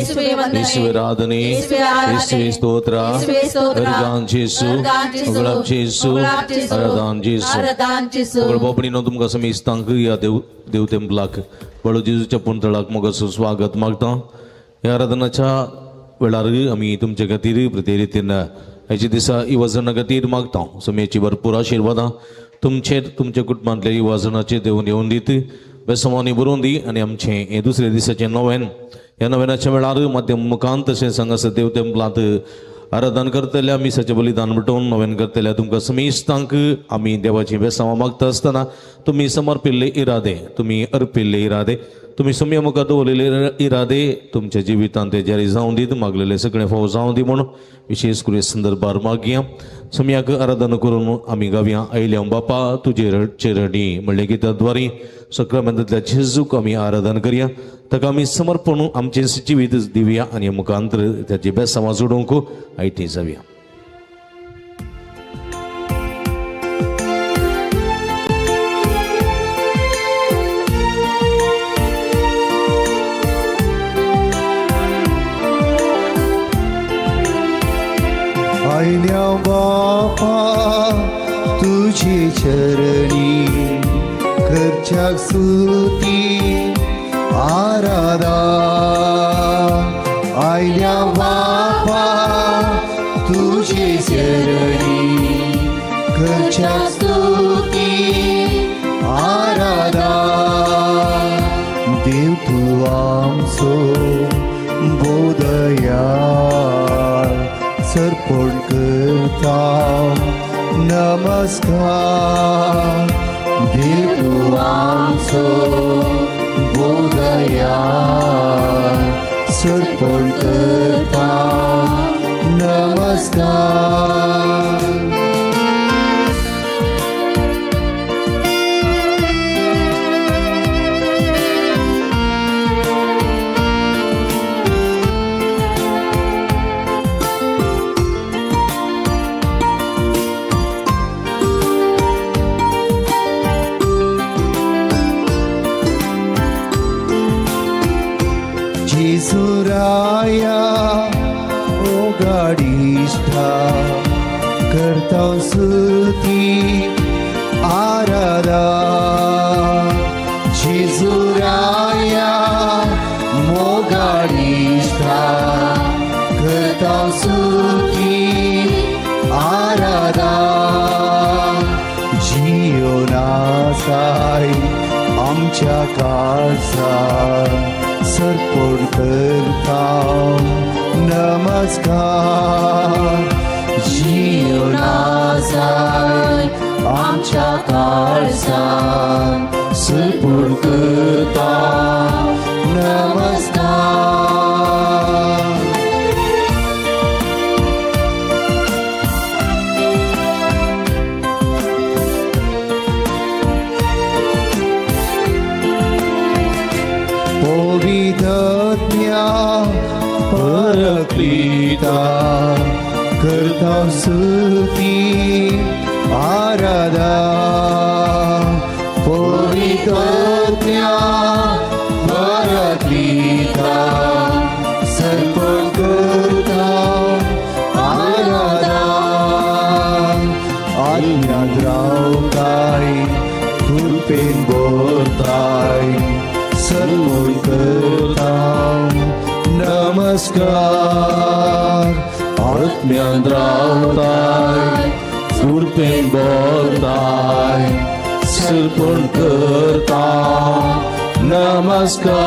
येशुवे आराधने, येशुवे स्तोत्र, वरदान जेसू, उगडाप जेसू, आराधन जेसू. उगड बापणीनो तुमकां समेस्तांक ह्या देव देव टेंपलाक बळो जेजूच्या पुंतळाक मोगाचो स्वागत मागता. ह्या आराधनाच्या वेळार आमी तुमच्या खातीर प्रत्येक रितीन ह्याच्या दिसा इवाजना खातीर मागता. समयाची भरपूर आशिर्वादां तुमचेर, तुमच्या कुटुंबांतल्या इवाजनाचेर देवून येवन दीत, बेसमानी बरोवन दी. आनी आमचें हें दुसऱ्या दिसाचें नोवेन, ह्या नोवेनाच्या वेळार माध्यम मुखांत तशेंच हांगासर देव टेंपलांत आराधन करतल्या, मिसाचें बलिदान बटोवन नोवेन करतल्या तुमकां समेस्तांक आमी देवाचीं बेसांवां मागता आसतना तुमी समर्पिल्ले इरादे, तुमी अर्पिल्ले इरादे, तुमी समया मुखार दवरलेले इरादे तुमच्या जिवितांत ते जारी जावं दीत, मागलेले सगळें फावो जावं दी म्हणून विशेष करून संदर्भार मागया. समयाक आराधना करून आमी गावया आयल्या बापा तुजे चरणी म्हणले गिताद्वारे सक्रमेंतांतल्या जेजूक आमी आराधन करया. ताका आमी समर्पण आमचें जिवीत दिवया आनी मुखांतर ताची बेसांवां जोडूंक आयती जावया. आयल्या बापा तुझे चरणी करच्याक स्तुती आराधा. आयल्या बापा तुझे चरणी करच्याक स्तुती आराधा. देव तूं आमचो बोदयाळ, सर्पण करता नमस्कार. देव तूं आमचो बोदयाळ, सर्पण करता नमस्कार. जेजूराया ओ गाडीष्ठा करता स्तुती आराधा. जेजूराया मोगाडीष्ठा करता स्तुती आराधा. जियोनासाय आमच्या काळजार सर्पण करता नमस्कार. जियोनासाय आमच्या काळजार सर्पण करता नमस्कार. पवित्रज्ञा परक्लिता करता स्तुती आराधा. पवित्रज्ञा परक्लिता सर्पण करता आराधा. आज्ञा रावताय कृपेन बोलताय सर्पण करता नमस्कार. आत्म्यान रावताय कृपेन बोलताय सर्पण करता नमस्कार.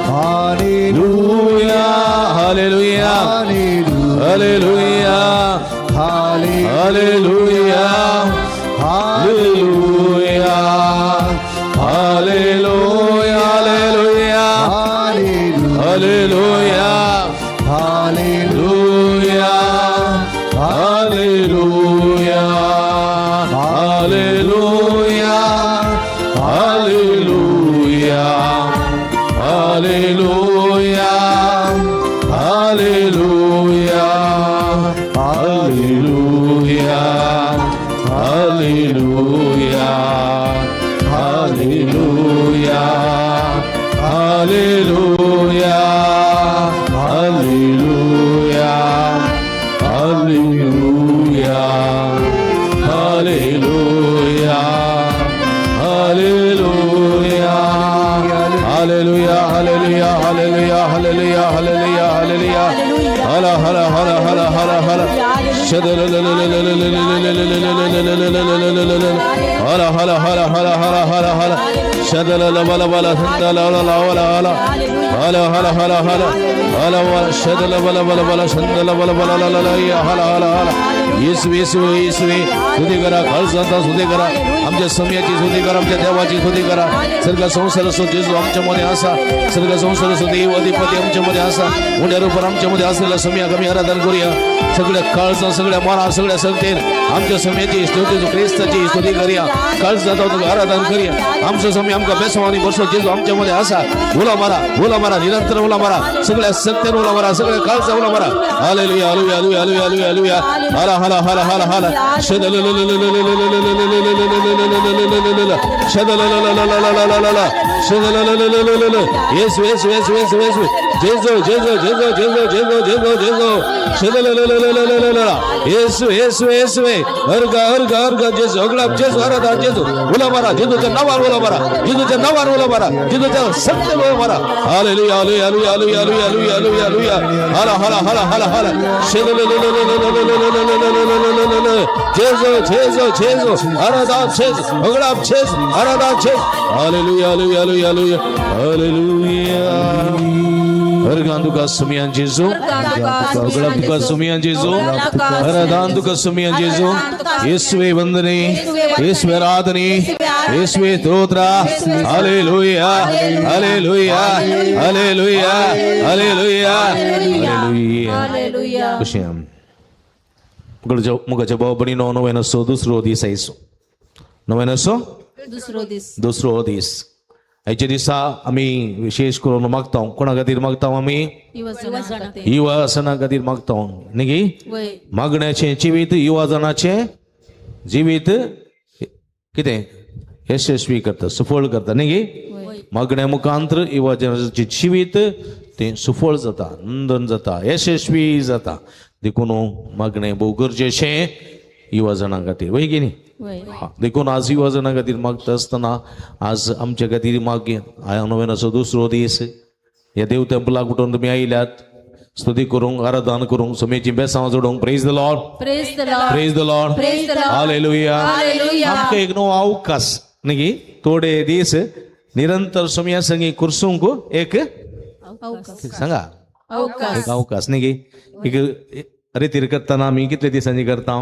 Hallelujah, hallelujah, hallelujah, hallelujah, hallelujah, hallelujah, hallelujah, hallelujah, hallelujah, hallelujah, hallelujah, hallelujah, hallelujah, hallelujah, hallelujah, hallelujah, hallelujah, hallelujah. हला हला हला हला हला हला हला हला हला हला हला हला हला शदल वला वला हंदल वला वला हला हला हला हला हला हला वला शदल वला वला वला शंदल वला वला ला ला हला हला हला. येशू येशू येशू स्तुती करा, खालसा स्तुती करा, आमच्या समयाची स्तुती करा, आमच्या देवाची स्तुती करा. सर्ग संसार असो जेजू आमच्यामध्ये असा, सर्ग संसार असो देव अधिपती आमच्यामध्ये असा, मोठ्या रूपार आमच्यामध्ये असलेल्या समयाक आम्ही आराधन करूया. सगळ्या काळचा, सगळ्या मना, सगळ्या संगतेन आमच्या समयाची स्तुती क्रिस्ताची स्तुती करूया. काळचा आराधन करूया. आमचं समय आमकां बेसवानी बसो जेजू आमच्यामध्ये असा. उला मारा, उला मारा, निरंतर उला मारा, सगळ्या सत्तेन उला मारा, सगळ्या काळचा उला मारा. हालेलुया हालेलुया हालेलुया हालेलुया हाला हाला हाला हाला हाला येसू येसू येसू येसू येसू जेजू जेजू जेजू जेजू जेजू जेजू जेजू येसू येसू येसू अर्ग अर्ग अर्ग जेजू अगलाब जेजू आराधना जेजू उला मारा जेजूच्या नावार उला मारा, जेजूच्या नावार उला मारा, जेजूच्या सत्य उला मारा. Hallelujah hallelujah hallelujah hallelujah hallelujah hallelujah हाला हाला हाला हाला हाला जेजू जेजू जेजू आराधना जेजू अगलाब जेजू आराधना जेजू. Hallelujah hallelujah hallelujah hallelujah. Organ तुका सुमियान जेजू, अगलाब तुका सुमियान जेजू, आराधन तुका सुमियान जेजू. येसुवे वंदने, येसुवे आराधने, येसुवे स्तोत्र. Hallelujah hallelujah hallelujah hallelujah hallelujah. खुशियाम मुगाच्या भाव भयणीनो, नव्यानसो दुसरो दीस आयसो, नव्यानसो दुसरो दीस, दुसरो दीस. आयच्या दिसा आमी विशेष करून मागता. कोणा खातीर मागता आमी? युवा सणा खातीर मागता न्ही गी? मागण्याचें जिवीत युवा जणाचें जिवीत कितें यशस्वी करता, सुफळ करता न्ही गी? मागण्या मुखांतर युवा जणाचें जिवीत तें सुफळ जाता, नंदन जाता, यशस्वी जाता. देखून मागणें भोव गरजेचें युवा जणां खातीर, वय की न्ही? देखून आज युवा जणां खातीर मागता आसतना आज आमच्या खातीर मागीर नव्यानाचो दुसरो दीस. ह्या देव टेंपलाक उठून तुमी आयल्यात स्तुती करूंक, आराधन करूंक, सुमेची बेसांव जोडूंक. Praise the Lord, praise the Lord, praise the Lord, hallelujah. आमकां एक नवो अवकाश न्ही गी? थोडे दीस निरंतर सुमया संगी कुर्सूंक एक सांगा एक अवकाश न्ही गी? एक रितीर करतना आमी कितले दिसांनी करता?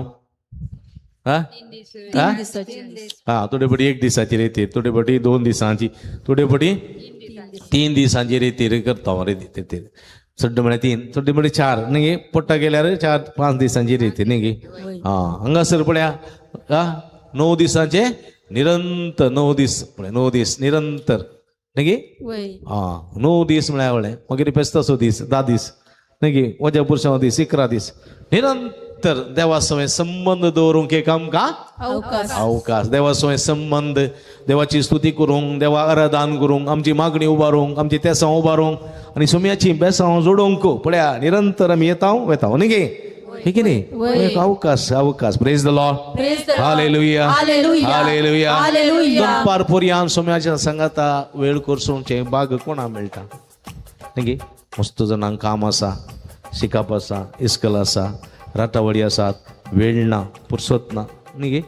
हा हा, थोडे पटी एक दिसाची रेतीर, थोडे पटी 2 दिसांची, थोडे पटी 3 दिसांची रेतीर करता. रेतीर चड्ड म्हळ्यार 3, चड्ड म्हळ्यार 4 न्ही गे? पोट्टा गेल्यार 4-5 दिसांची रेतीर न्ही गे? हा, हांगासर पळया 9 दिसांचे निरंतर, 9 दीस पळय, 9 दीस निरंतर न्ही गे? हा, 9 दीस म्हळ्यार व्हडलें. मागीर फेस्ताचो दीस 10 दीस न्ही गे? वज्या पुरसांव दीस 11 दीस निरंतर देवा सवें संबंद दवरूंक एक आमकां अवकाश. देवा सवें संबंद, देवाची स्तुती करूंक, देवा आराधन करूंक, आमची मागणी उबारूंक, आमची तेसां उबारूंक आनी सुम्याची बेसांव जोडूंक पळया निरंतर आमी येता वेता न्ही गे? ठीक न्ही? एक अवकाश, अवकाश. Praise the Lord, hallelujah hallelujah. दनपार पर्यान सोम्याच्या सांगाता वेळ करसूंचे बाग कोणा मेळटा न्ही गे? मस्त जाणांक काम आसा, शिकप आसा, इस्कल आसा, राटावळी आसात, वेळ ना, पुरसत ना न्ही गे?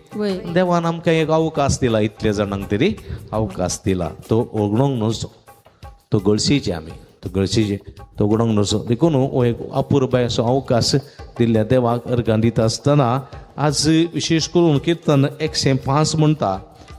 देवान आमकां एक अवकाश दिला, इतले जाणांक तरी अवकाश दिला. तो ओगणोंक नजो, तो गळशीचे आमी, तो गळशीचे, तो उगडोंक नजो. देखून हो एक अपुरबाय असो अवकाश दिल्ल्या देवाक अर्गां दिता आसतना आज विशेष करून किर्तन 105 म्हणटा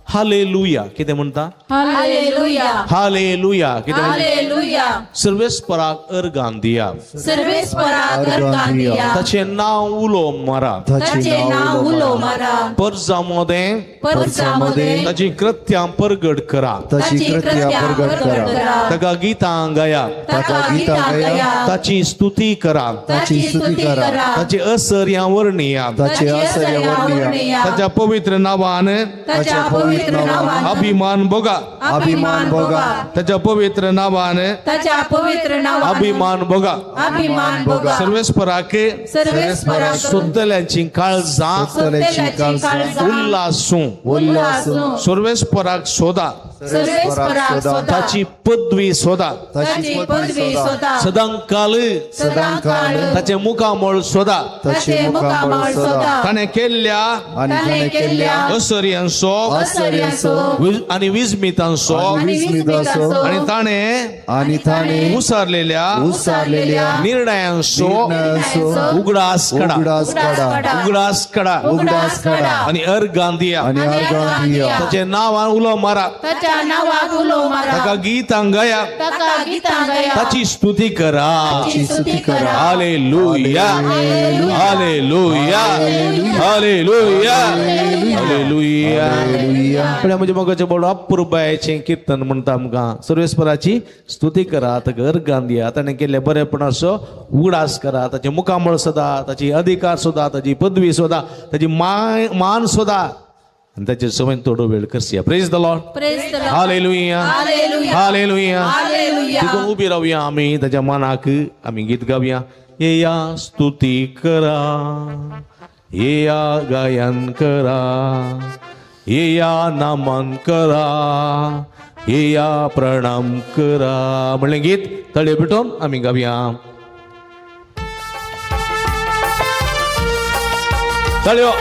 हालेलुया. कितें म्हणटा? Hallelujah, hallelujah. कितें? हालेलुया. सर्वेस्पराक अर्गां दिया, सर्वेस्पराक अर्गां दिया, ताचें नांव उलो मारा, ताचें नांव उलो मारा, परजा मदें, परजा मदें ताची कृत्यां परगट करा, ताची कृत्यां परगट करा, ताका गीतां गाया, ताका गीतां गाया, ताची स्तुती करा, ताची स्तुती करा, ताची असर्यां वर्णिया, ताची असर्यां वर्णिया, ताच्या पवित्र नांवान, ताच्या पवित्र नांवान अभिमान भोगा, अभिमान भोगा, ताच्या पवित्र नांवान, ताच्या पवित्र नांवान अभिमान भोगा, अभिमान भोगा, सर्वेस्पराक, सर्वेस्पराक सोदतल्यांची काळजां सोदतल्यांची काळजां उल्लासूं, उल्लासूं, सर्वेस्पराक सोदा, सर्वेस्पराक सोदा, ताची पदवी सोदा, ताची पदवी सोदा, सदांकाल सदांकाल ताचे मुखामळ सोदा, ताचे मुखामळ सोदा, ताणें केल्ल्या ताणें केल्ल्या असर्यांचो आनी आनी विस्मितांचो विस्मितांचो आनी ताणें उसारलेल्या उसारलेल्या निर्णयांचो निर्णयांचो उगडास कडा, उगडास काडा, उगडास कडा, उगडास काडा आनी अर्गां दिया, आनी अर्गां दिया, ताचे नांवान उलो मारा, ताच्या नांवाक उलो मारा, ताका गीतां गाया, ताका गीतां गाया, ताची स्तुती करा. ताची स्तुती करा. Hallelujah, hallelujah, hallelujah, hallelujah. पण म्हणजे मगाचे बोलो अपुरबायेचें कीर्तन म्हणटा आमकां, सर्वेस्पराची स्तुती करा, ताका अर्गां दिया, ताणें केल्ले बरेपणाचो उगडास करा, ताचें मुखामळ सोदा, ताची अधिकार सोदा, ताची पदवी सोदा, ताची मान सोदा, आनी ताचे सवय थोडो वेळ करया. Praise the Lord, praise the Lord, hallelujah, hallelujah, hallelujah. Hallelujah. देखून उबी रावया आमी ताच्या मनाक, आमी गीत गावया. येया स्तुती करा, येया गायन करा, येया नमन करा, येया प्रणाम करा म्हणलें गीत तळे पेटोवन आमी गावया. तळयो.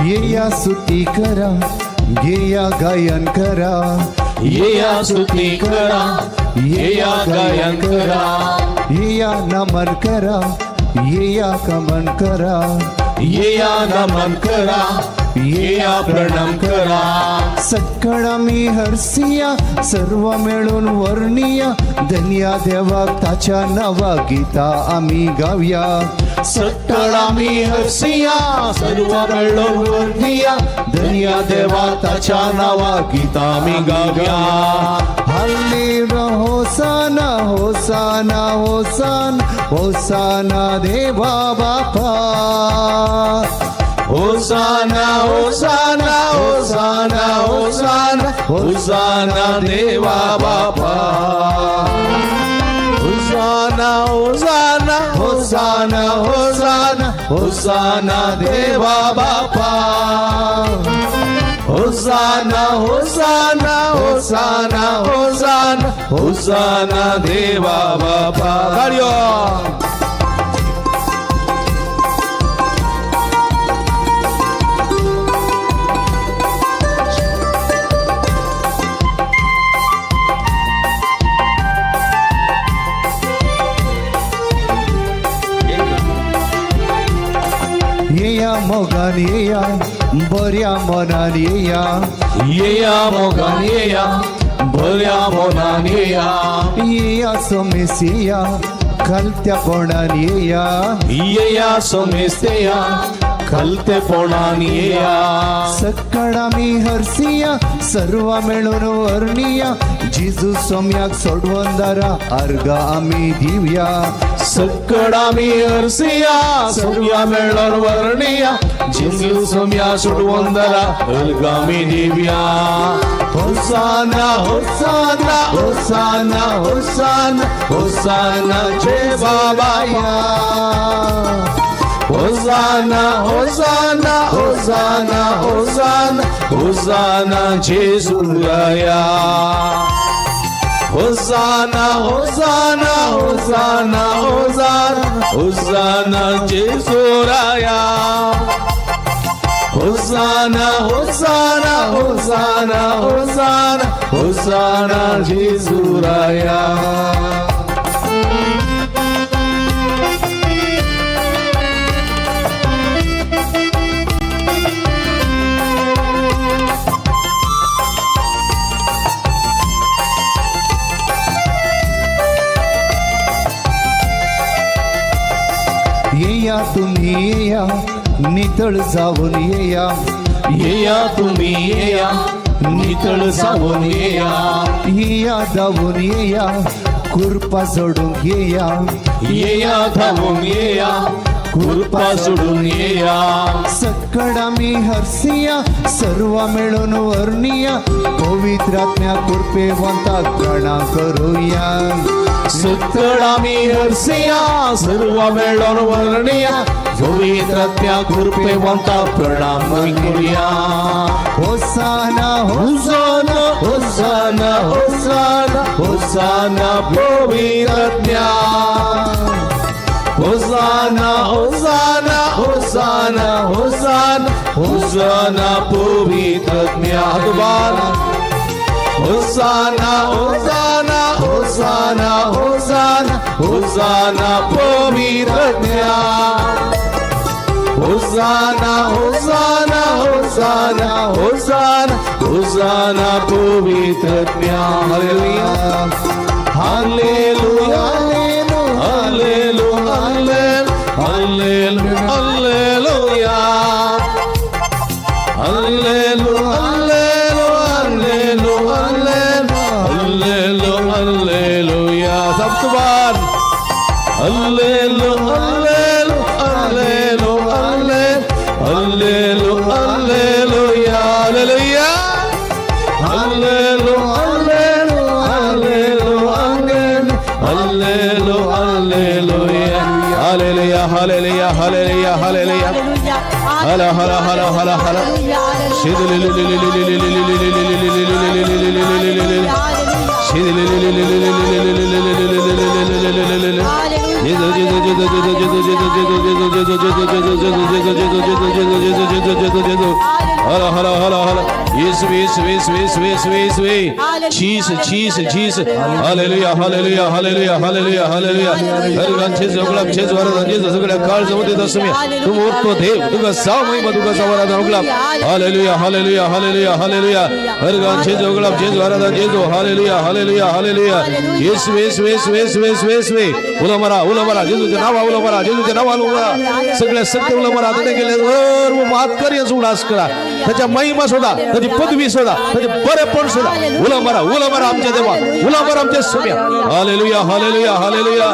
येया स्तुती करा, येया गायन करा, येया स्तुती करा, येया गायन करा, येया नमन करा, येया कमन करा, येया नमन करा, येया प्रणाम करा. सगळा मी हरसिया, सर्व मेळून वर्णिया, धन्या देवाक ताच्या नावा गीता आमी गावया. सगळा मी हरसिया, सर्व मेळून वर्णिया, धन्या देवा ताच्या नावा गीता आमी गावया. हालेलुया, होसाना, होसाना, होसाना, होसाना देवा बापा. होसाना, होसाना, होसाना, होसाना, होसाना देवा बापा. होसाना, होसाना, होसाना, होसाना, होसाना देवा बापा. होसाना, होसाना, होसाना, होसाना, होसाना देवा बापा. ताळयो. येया मोगान येया, बऱ्या मनान येया, येया मोगान येया, बऱ्या मनान येया, येया सोमेस येया, खालत्यापणान येया, येया सोमेस येया, खालतेपणान येया. सकाळ आमी हरसिया, सर्व मेळून वर्णिया, जेजू सोम्याक सोडवून दारा अर्गा आमी दिवया. सकाळ आमी हरसिया, सोम्या मेळून वर्णिया, जेजू सोम्या सोडवून दारा अर्गा आमी दिवया. होसाना, होसाना, होसाना, होसाना, होसाना जय बाबाया. होसाना, होसाना, होसाना, होसाना, होसाना जेजू राया. होसाना, होसाना, होसाना, होसाना, होसाना जेजू राया. होसाना, होसाना, होसाना, होसाना, होसाना जेजू राया. येया तुम्ही येया, नितळ जाऊन येया, येया तुम्ही येया, नितळ जाऊन येया, येया धावून येया, कृपा जोडूंक येया, येया धावून येया, कृपा सोडून येया सकडामी हरसिया सर्व मेळून वर्णिया पवित्र आत्म्या कृपेवंताक प्रणा करूया सकडामी हरसिया सर्व मेळून वर्णिया पवित्र आत्म्या कृपेवंताक प्रणाम करूया. होसाना होसाना होसाना होसाना होसाना पवित्र आत्म्या होसाना होसाना होसाना होसाना होसाना पवित्र आत्म्या. हात होसाना होसाना होसाना होसाना होसाना पवित्र आत्म्या होसाना होसाना होसाना होसाना होसाना पवित्र आत्म्या. Hallelujah hallelujah hallelujah hallelujah hallelujah hallelujah hallelujah. सब बार hallelujah hallelujah hallelujah hallelujah hallelujah hallelujah hallelujah hallelujah hallelujah hallelujah hallelujah hallelujah हला हला हला हला हला. हला हला हला हला. येसु येसु येसु येसु येसु येसु Jesus Jesus Jesus. Hallelujah hallelujah hallelujah hallelujah hallelujah. हरगान Jezu उगलाप जेजू आराधन जेजू सगळ्या काळजामध्ये दसमी तू मोठो देव तुका साव महिमा तुका साव आराधन उगलाप. Hallelujah hallelujah hallelujah hallelujah. हरगान जेजू उगलाप जेजू आराधन Jezu. Hallelujah hallelujah hallelujah. Yesu Yesu Yesu Yesu Yesu Yesu. उलो मारा उलो मारा जेजूच्या नावा उलो मारा जेजूच्या नावा उलो मारा. सगळ्या सत्य उलो मारा. आता केले सर्व मात कर उडास करा. त्याच्या महिमा शोधा, त्याची पदवी शोधा, त्याचे बरेपण शोधा. उला मारा उला मारा आमच्या देवा, उला मारा आमच्या स्वाम्या. Hallelujah hallelujah hallelujah.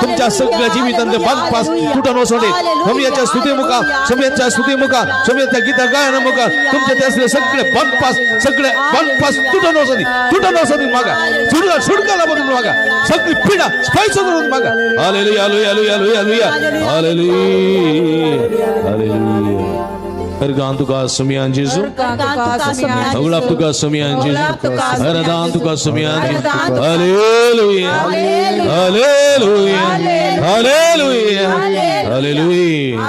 तुमच्या सगळ्या जीवितांचे बांधपास तुटून वसवले. सोम्याच्या स्तुतीमुखा, सोम्याच्या स्तुतीमुखा, सोम्याच्या गीता गायनामुखा तुमच्या त्यासले सगळे बांधपास, सगळे बांधपास तुटून वसवले, तुटून वसवले. मागा सुटका, सुटकाला बदलून मागा. सगळी पीडा स्पायस करून मागा. Hallelujah hallelujah hallelujah hallelujah hallelujah. हरगान तुका सुमियान जेजू, अगलाप तुका सुमियान जेजू, हरदान तुका सुमियान जेजू. Hallelujah hallelujah hallelujah hallelujah.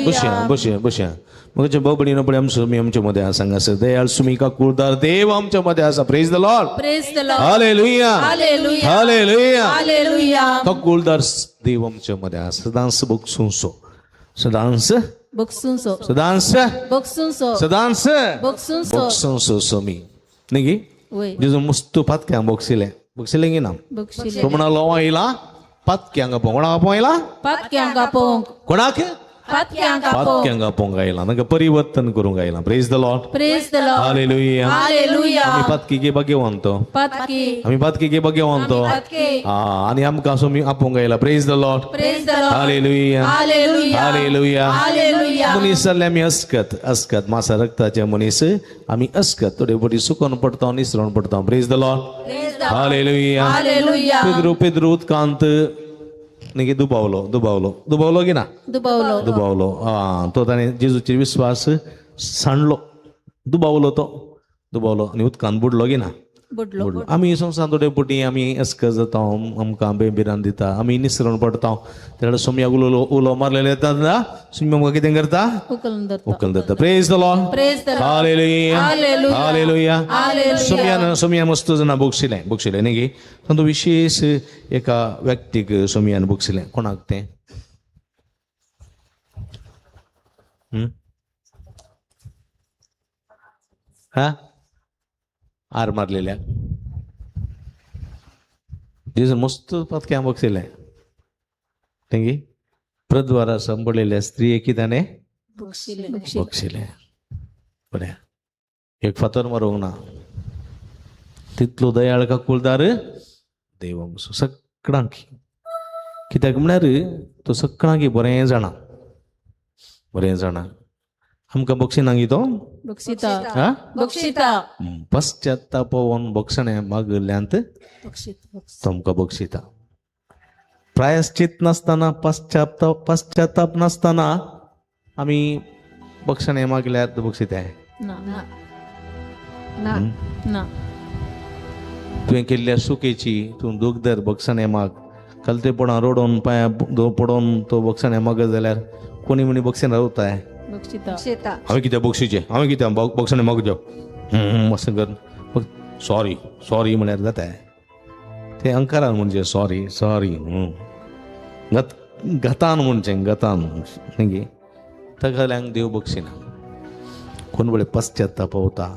बसया बसया बसया. मग बाबडीनं पण आमचं सुमी आमच्या मध्ये आसा हांगासर. दयाळ सुमी का कुळदार देव आमच्या मध्ये आसा. Praise the Lord. Praise the Lord. Hallelujah hallelujah hallelujah hallelujah. तो कुळदार देव आमच्या मध्ये आसा. सदांस बघसूंसो, सदांस बघसूंसो, सदांस बघसूंसो, सदांस बघसूंसो, बघसूंसो सुमी न्ही. जेजू मस्त पातक्यांक बक्षिलें, बक्षिलें की ना? बक्षिलें. तो म्हणालो आयला पातक्यांक आपोवंक. कोणाक आपोवंक आयला? पातक्यांक आपोवंक. कोणाक? पातक्यांक आपोवंक. पातक्यांक आपोवंक आयला. तांकां परिवर्तन करूंक आयला. Praise the Lord. Praise the Lord. Hallelujah hallelujah. आमी पातकी गे भाग्यवंत, पातकी आमी पातकी गे भाग्यवंत. आनी आमकां सुमी आपोवंक आयला. Praise the Lord. Praise the Lord. Hallelujah hallelujah hallelujah hallelujah. मनीस जाल्ले आमी अस्कत, अस्कत मासा रक्ताचे मनीस आमी अस्कत. थोडे फावटी सुकोन पडटा, निसरोन पडटा. Praise the Lord. Hallelujah hallelujah. Pedro, Pedro उदकांत न्ही दुबावलो, दुबावलो, दुबावलो की ना? दुबावलो, दुबावलो. आं, तो ताणें जेजूचेर विस्वास सांडलो, दुबावलो, तो दुबावलो आनी उदकांत बुडलो की ना? बुडलो. आमी संवसारांत थोडे फावटी आमी अस्कत जाता, आमकां बेबिरान दिता, आमी निसरण पडटा. तेन्ना सोम्याक उलो उलो मारलेले येता ना, सोम्या आमकां कितें करता? उखलून धरता, उखलून धरता. Praise the Lord. Praise the Lord. Hallelujah hallelujah hallelujah. Hallelujah. सोम्यान, Saumya मस्त जाणां बक्षिलें, बक्षिलें न्ही गे. तातूंत विशेश एका व्यक्तीक सोम्यान बक्षिलें. कोणाक तें? हा, आर मारलेल्या जेजू मस्त पातक्यां बक्षिलें तेंगी प्रद्वारा संपडलेल्या स्त्रियेकी ताणें बक्षिलें, बक्षिलें. बरें, एक फातर मारूंक ना, तितलो दयाळ काकुळदार देव आमचो सगळ्यांक. कित्याक म्हळ्यार तो सगळ्यांक बरें जाणा, बरें जाणा. आमकां बक्षिना गी तो बक्षिता, बक्षिता. पश्चाताप होवन बक्षणें मागिल्ल्यांत तुमकां बक्षिता. प्रायश्चित नासतना, पश्चाताप नासतना आमी बक्षणें मागल्यार तो बक्षिताय ना. तुवें केल्ल्या सुकेची तूं दुखदर बक्षणें माग, कलतेपणां रडोवन पांया पडोवन तो बक्षणें मागत जाल्यार कोणी म्हणी बक्षणें रावताय. हांवें कितें बक्षीचें, हांवें कितें बक्षणें मागचें अशें कर, सॉरी सॉरी म्हळ्यार जाता. तें अंकारान म्हणजे सॉरी सॉरी गतान म्हणचें, गतान न्ही. तगल्यांक देव बक्षिना. कोण बळे पश्चाताप वता,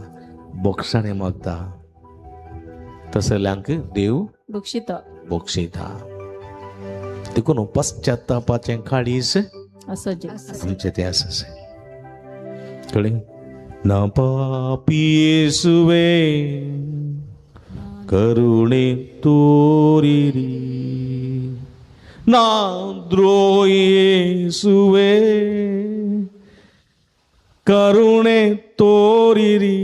बक्षणें मागता, तसल्यांक देव बक्षिता, बक्षिता. देखून पश्चातापाचें काळीज आमचें तें आसा. कळ्ळें ना? पापी येसुवे करुणे तोरिरी, ना द्रोही येसुवे करुणे तोरिरी,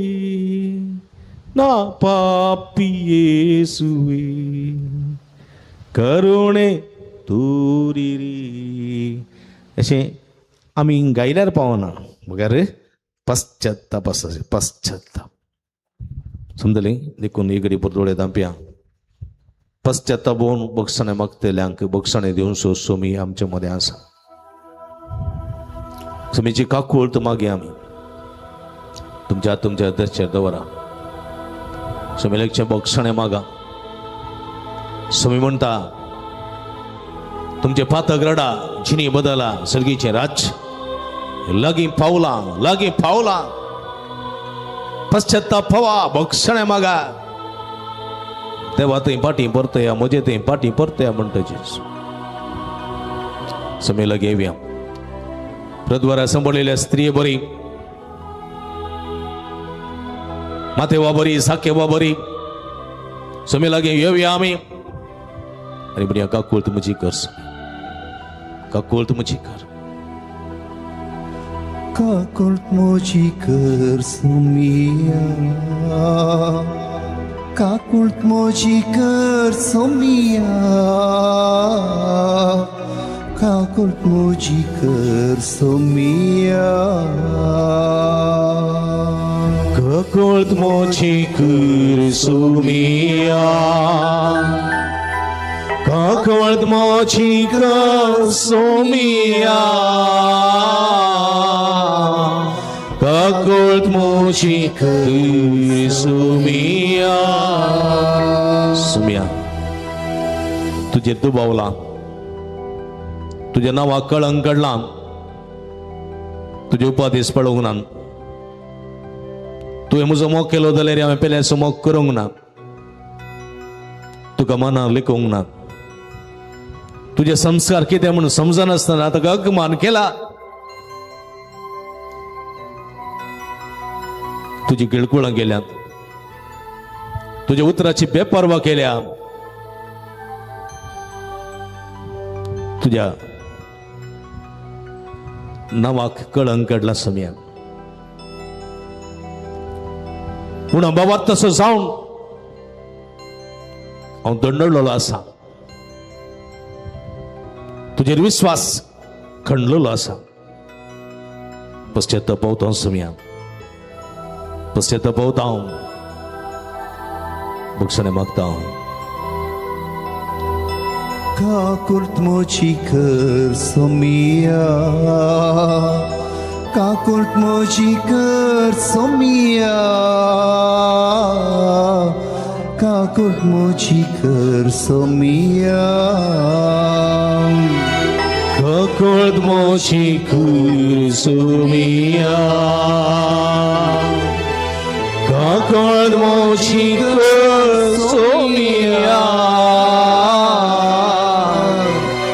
ना पापी येसुवे करुणे तोरिरी. अशें आमी गायल्यार पावना बगर पश्चाताप आसा, पश्चाताप. समजलें? देखून एक घडी परतोळे दांपया. पश्चाताप होवन बक्षणें मागतल्यांक बक्षणें दिवन सोमी आमचे मदें आसा. समीची काकूळत मागया आमी तुमच्या तुमच्या दर्शेर दवरा. समीलेकचें बक्षणें मागा. समी म्हणटा तुमचे पातक रडा, जिणी बदला, सर्गीचें राज्य लागीं पावलां, लागीं पावलां. पश्चाताप हवा, बक्षणें मागा. देवा थंय पाटी परतया, म्हजे थंय पाटी परतया म्हणटा जेजू. समी लागीं येवया. प्रद्वारा सांबाळिल्ल्या स्त्रिये बरी, माथेवा बरी, साखेवा बरी, समी लागीं येवया आमी. आनी बरी काकूळ म्हजी कर, काकूळ म्हजी कर, काकूळ म्हजी कर सोमिया, काकूळ म्हजी कर सोमिया, काकूळ म्हजी कर सोमिया, काकूळ म्हजी कर सोमिया, काकूळ म्हजी कर सोमिया, काकूळ म्हजी कर सोमिया. सोमिया तुजेर दुबावला, तुज्या नांवाक कळंक काडलां, तुजे उपादेश पळोवंक ना. तुवें म्हजो मोग केलो जाल्यार हांवें पेल्याचो मोग करूंक ना, तुका मनाक लेखूंक ना. तुजे संस्कार कितें म्हणून समजनासतना ताका अपमान केला. तुजी गिळकुळां केल्यात, तुज्या उतराची बेपर्वा केल्या, तुज्या नांवाक कळंक काडला समिया. पूण बाबा तसो जावन हांव दंडलेलो आसा, तुजेर विस्वास खंडलेलो आसा. पश्चाताप पावता समिया, पश्चाताप पावता हांव, बक्षणें मागता हांव. काकूळ म्हजी कर सोमिया, काकूळ म्हजी कर सोमिया, काकूळ म्हजी कर सोमिया, काकूळ म्हजी कर सोमिया, काकूळ म्हजी कर सोमिया,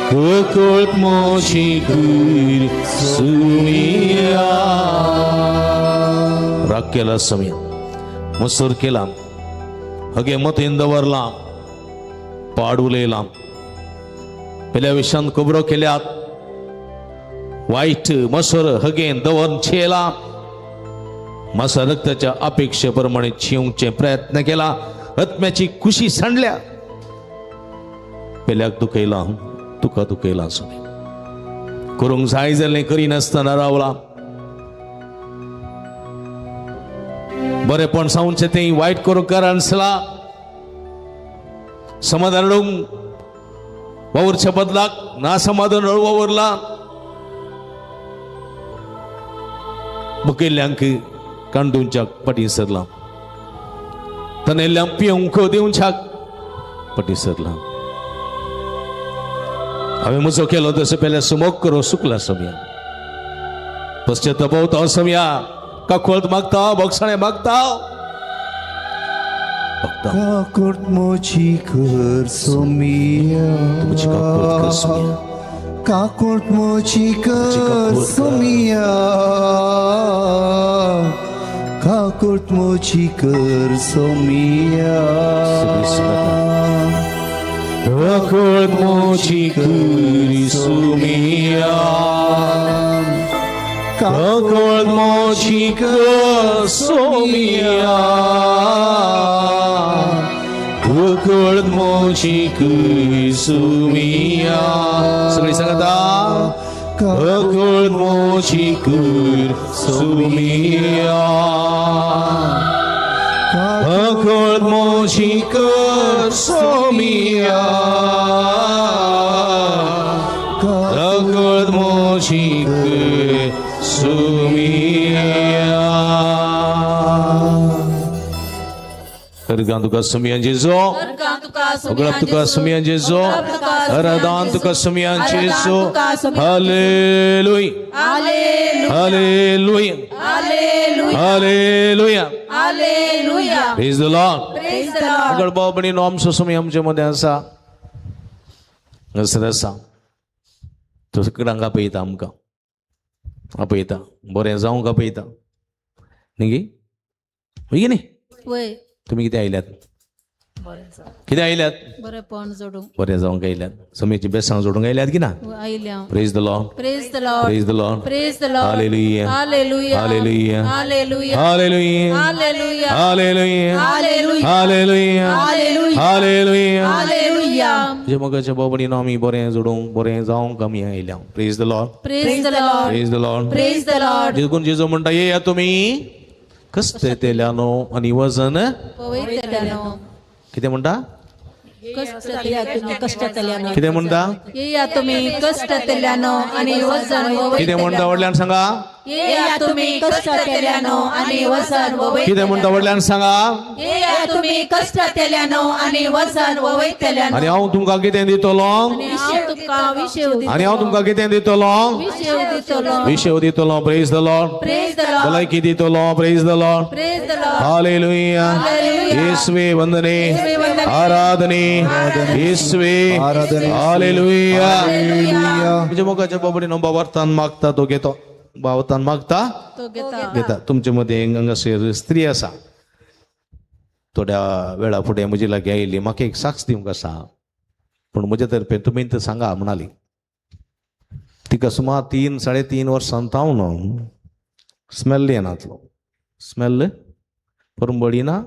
काकूळ म्हजी कर सोमिया. राग केला सोमिया, मसूर केला, हगे मतीन दवरला, पाड उलयला, पेल्या विशांत खबरो केल्यात, वायट मसर हगेन दवर छेला, मासा रक्ताच्या अपेक्षेप्रमाणे शिवचे प्रयत्न केला, आत्म्याची खुशी सांडल्या. पेल्याक दुखयला, तुका दुखयला सुने करूंक जाय जालें करिनासतना रावला. बरेपण सांगचें तें वायट करूंक कारण आसला. समाधान रडूंक वावरच्या बदलाक ना समाधान रडूंक वावरला. मुखेल्यांक कांडूंच्याक फाटीं सरला, तनेल्यांक पिवंक दिवच्याक फाटीं सरला. हांवें म्हजो केलो तसो पेल्या सुमोग करूं सुकला समया, पश्चाताप समया, काकुळट मागता, बोगसाणे मागता. काकुळट म्हजी कर सोमिया, काकुळट म्हजी कर सोमिया, काकुळट म्हजी कर सोमिया, काकुळट म्हजी कर सोमिया, काकुळट म्हजी कर सोमिया, काकुळट म्हजी कर सोमिया. सगळी सांगता, काकुळट म्हजी कर सोमिया, काकुळट म्हजी कर सोमिया, काकुळट म्हजी कर सोमिया. हरगान तुका सोमिया जेजो, उगडाप तुका सोमिया जेजो, हरदान तुका सोमिया Jeju. Hallelujah, hallelujah, hallelujah, praise the Lord. उगड भाव भयणीनो, आमचो सोमिया आमचे मदें आसा, हांगासर आसा. तो सगळ्यांक आपयता, आमकां आपयता, बरें जावंक आपयता न्ही गी? न्ही न्ही? तुमी कितें आयल्यात? कितें आयल्यात? बरेपण जोडूंक, बरें जावंक आयल्यात, सोम्याची बेसांग जोडूंक आयल्यात की ना? Praise the Lord, praise the Lord, praise the Lord, praise the Lord. Hallelujah, hallelujah, hallelujah, hallelujah, hallelujah, hallelujah, hallelujah, hallelujah, hallelujah, hallelujah, hallelujah. जे मोगाच्या भाव भयणीनो, आमी बरें जोडूंक, बरें जावंक आमी आयल्या. Praise the Lord, praise the Lord, praise the Lord, praise the Lord. देखून जेजू म्हणटा, येया तुमी कश्ट येतेल्यानो आनी वजन पवयतल्यानो. कितें म्हणटा? कश्टतल्यानो. कितें म्हणटा? येया तुमी कश्टतल्यानो आनी वजन. कितें म्हणटा व्हडल्यान सांगा? येया तुमी कश्टतल्यानो आनी वजन. कितें म्हणटा व्हडल्यान सांगा? येया तुमी कश्टतल्यानो आनी वजन वयतल्यानो. आनी हांव तुमकां कितें दितलो? आनी हांव तुमकां कितें दितलो? विशेव दितलो. Praise the Lord, praise the Lord. भलायकी दितलो. Praise the Lord, praise the Lord. Hallelujah. येसुवे वंदने, आराधने, येसुवे हालेलुया. म्हणजे मोगाच्या बाबडीनो, बाबार्थान मागता तो घेतो, भावतान मागता तो घेता. घेता. तुमचे मदें हांगासर स्त्री आसा, थोड्या वेळा फुडें म्हजे लागीं आयली, म्हाका एक साक्ष दिवंक आसा, पूण म्हजे तर्फे तुमी तर सांगा म्हणाली. तिका सुमार 3 साडे 3 वर्सां जावन स्मेल येनातलो, स्मेल परंबळी ना,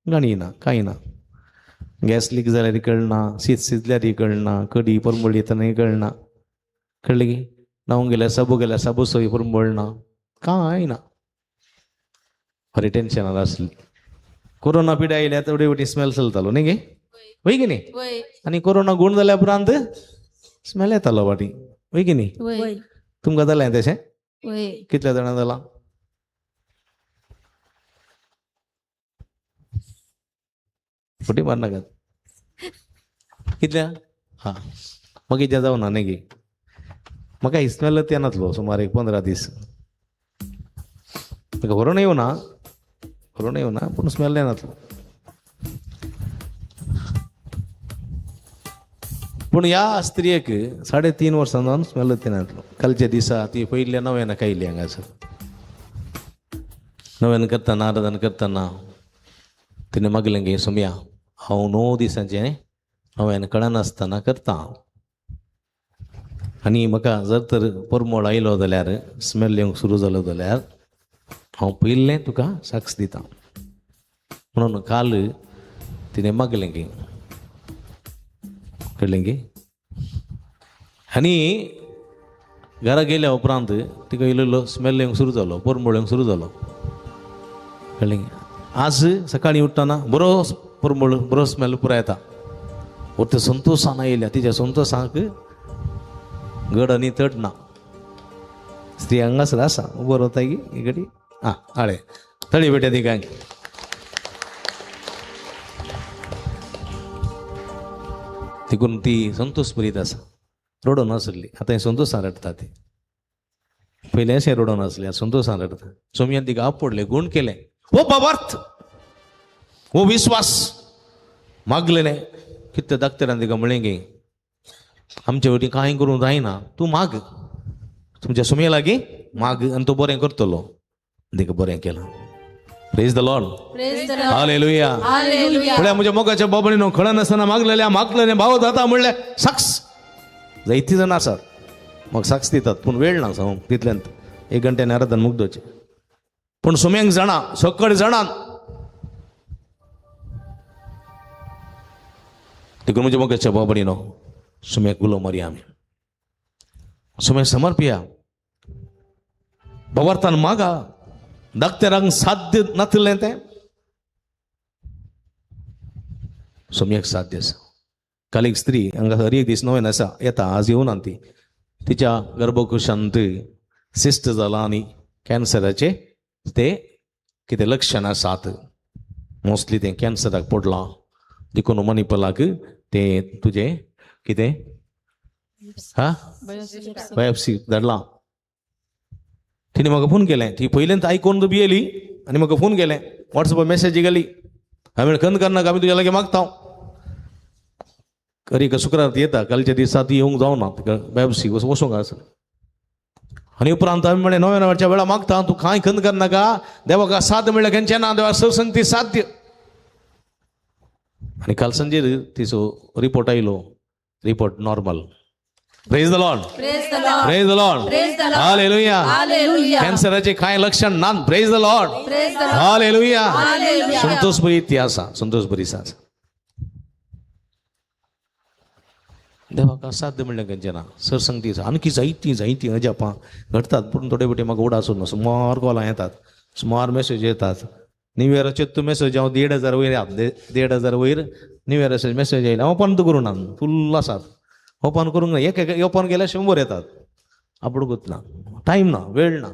गाणी ना, कांय ना. गॅस लीक जाल्यार कळना, शीत शिजल्यार कळना, कडी परंबळी येतना कळना, कळ्ळें की? न्हावंक गेल्यार साबू गेल्यार साबू सोय परंबळना, कांय ना. खरें टेन्शनान आसली. कोरोना पिड्या आयल्या तेवढे वटी स्मेल चलतालो न्ही गे? वय की न्ही? आनी कोरोना गूण जाल्या उपरांत स्मेल येतालो फाटीं, वय की न्ही? तुमकां जालें तशें? कितल्या जाणां जालां? फटी मारनाकात. कितल्या? हां, मागीर कितें जावना न्ही गे? म्हाका स्मेल येनातलो सुमार एक 15 दीस. म्हाका कोरोना येवना, कोरोना येवना, पूण स्मेल येनातलो. पूण ह्या स्त्रियेक 3.5 वर्सां जावन स्मेल येनातलो. कालच्या दिसा ती पयल्या नव्यान आयली हांगासर. नव्यान करतना, आराधन करतना तिणें मागलें गे, सोम्या हांव 9 दिसांचें नव्यान कळनासतना करता हांव. आनी म्हाका जर तर परमळ आयलो जाल्यार, स्मेल येवंक सुरू जालो जाल्यार हांव पयलें तुका साक्ष दिता म्हणून काल तिणें मागलें की, कळ्ळें की. आनी घरा गेल्या उपरांत तिका इल्लो इल्लो स्मेल येवंक सुरू जालो, परमळ येवंक सुरू जालो, कळ्ळें की. आज सकाळीं उठ्ठना बरो परमळ, बरो स्मेल पुराय येता. ते संतोशान आयल्या, तिच्या संतोशाक गड आनी तड ना. स्त्री हांगासर आसा, उबो रावता की इकडी आं हाळे तळी बेट्या ती काय. तिकून ती संतोष बरीत आसा, रडोन आसली. आतां हें संतोशान रडटा ती, पयलें अशें रडोन आसलें, संतोशान रडटा. सोमयान तिका आपडलें, गूण केलें. हो बाबार्थ, हो विस्वास मागलेलें. कितें डाक्टरान तिका म्हणलें की आमचे वटेन कांय करूंक जायना, तूं माग, तुमच्या सुमये लागीं माग आनी तो बरें करतलो. तिका बरें केलां. Praise the Lord, hallelujah. म्हळ्यार म्हज्या मोगाच्या बाबणीनो, खळनासतना मागलेल्या मागलेले भाव जाता म्हणल्यार साक्ष जायती जाणां आसात म्हाका साक्ष दितात, पूण वेळ ना सांगूंक तितल्यान, एक घंट्यान आराधन मुगदोचें. पूण सुम्यांक जाणा, सकळ जाणां. देखून म्हज्या मोगाच्या बाबणीनो, सुम्याक उलो मारया आमी, सुम्याक समर्पिया, भावार्थान मागा. डाक्टरांक साध्य नासलें तें सुम्याक साध्य आसा. काल एक स्त्री हांगा हर एक दीस नवेन आसा, येता, आज येवना ती. तिच्या गर्भकुशांत सिस्ट जाला आनी कॅन्सराचे ते कितें लक्षण आसात, मोस्टली तें कॅन्सराक पडलां. देखून मणिपालाक तें तुजें कितें हा बायोप्सी धाडलां. तिणें म्हाका फोन केलें, ती पयल्यान आयकून भियेली आनी म्हाका फोन केलें, वॉट्सॅपार मॅसेज गेली. हांवें खंद करनाका, आमी तुज्या लागीं मागता. खरी शुक्रार ती येता, कालच्या दिसा ती येवंक जावना, तिका बायोप्सी वचूंक आसा. आनी उपरांत आमी म्हणलें नव्या नव्याच्या वेळा मागता, तूं कांय खंद करनाका, देवाक साध्य म्हणल्यार खंयचें ना, देवाक सरसंगती साध्य. आनी काल सांजेर तिचो रिपोर्ट आयलो, report normal. Praise the Lord, praise the Lord, hallelujah. कॅन्सराचे कांय लक्षण ना. Praise the Lord, hallelujah. Santosh बरी ती आसा, संतोष बरी आसा. देवाक असाध्य म्हणल्यार खंयचें ना, सरसंगती आसा. आणखी जायतीं जायतीं अजापां घडटात, पूण थोडे फावटी म्हाका उडास उरना. सुमार कॉलां येतात, सुमार मॅसेज येतात. न्यू इयराचेर तूं मॅसेज हांव 1500 वयर, 1500 वयर न्यू इयराचेर मॅसेज आयले. हांव ओपन करूं ना, फुल्ल आसात. ओपन करूंक ना, एक एक ओपन केल्यार 100 येतात. आपूण ना, टायम ना, वेळ ना.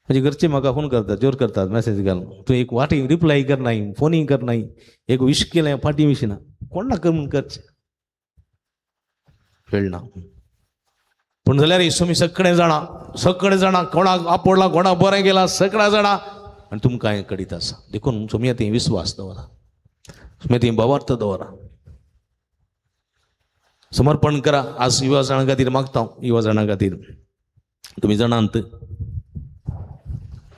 म्हणजे घरचे म्हाका फोन करतात, जोर करतात, मॅसेज घालून, तूं एक वाटी रिप्लाय करनाय, फोनूय करनाय, एक विश केलें फाटीं विश ना, कोणाक कर म्हूण करचें, वेळ ना. पूण जाल्यार तुमी सगळें जाणां, सगळें जाणां, कोणाक आपोडलां, कोणाक बरें केलां, सगळें जाणां. आनी तुमकां हें कडीत आसा. देखून तुमी थंय विस्वास दवरा, तुमी थंय भावार्थ दवरा, समर्पण करा. आज युवा जाणां खातीर मागता, युवा जाणां खातीर. तुमी जाणांत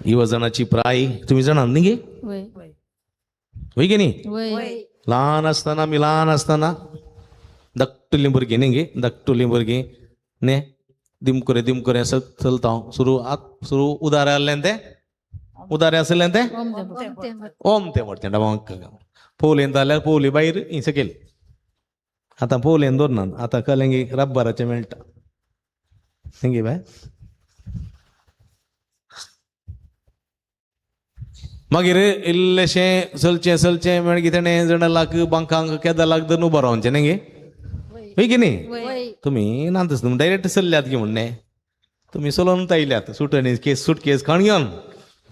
युवा जाणाची प्राय तुमी जाणांत न्ही गे, वय गे न्ही? ल्हान आसतना आमी ल्हान आसतना धाकटुलीं भुरगीं न्ही गे, धाकटुलीं भुरगीं न्ही, दिमकुरे दिमकुरे चलता हांव. सुरू आत सुरू उदारे आसलें तें, उदारे आसलें तें ओम तें पडटें डबांक. पोवलेन जाल्यार पोवली भायर ही सकयल. आतां पोवलेन दवरना, आतां कळ्ळें की रब्बराचें मेळटा न्ही बाय. मागीर इल्लेशें चलचें चलचें मागीर तेणें जणालाक बांकांक केदलाक धरून उबो रावचें न्ही गे, हय की न्ही? तुमी ना तसं, तुमी डायरेक्ट चल्ल्यात की म्हणणें, तुमी चलोवन आयल्यात, सुटणी केस सुटकेस खाण घेवन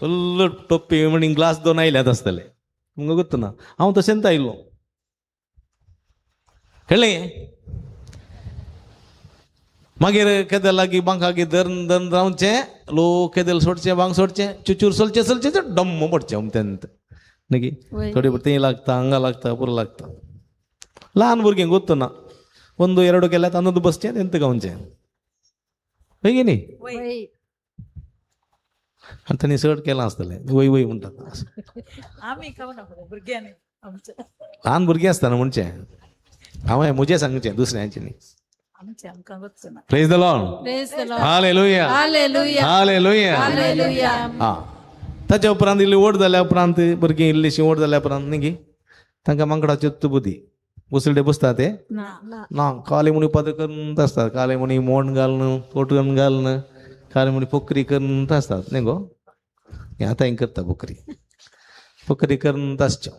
फुल्ल टोपी म्हणी ग्लास दोन आयल्यात आसतले, तुमकां गोत्त ना. हांव तशेंच आयलो, कळ्ळें? मागीर केदल लागीं बांकाक धरून धरून रावचें, लोक केदल सोडचें, बांक सोडचें, चुचूर चलचें चलचें डम्म पडचें अमतेंत न्ही. थोडे थंय लागता, हांगा लागता, पुरो लागता. ल्हान भुरगीं गोत्त ना, ಒಂದು ಎರಡು केल्यार तांदूळ बसचें तेंत गावचें, हय की न्ही? आनी तांणी चड केलां आसतलें, वय वय म्हणटात. ल्हान भुरगीं आसतना म्हणचें, हांवें म्हजें सांगचें, दुसऱ्यांचें न्ही. Praise the Lord. Praise the Lord. Hallelujah. Hallelujah. Hallelujah. Hallelujah. आं, ताच्या उपरांत इल्ली ओड जाल्या उपरांत भुरगीं इल्लीशी ओड जाल्या उपरांत न्ही तांकां मांकडाची बुद्धी उसळडे बसता ते ना काले मुणी पद करून आसतात, काले मुणी मोण घालून पोटगण घालून काले मुणी पोकरी करून आसतात न्ही गो. आतां हिंग करता पोकरी पोकरी करून आसच्यो.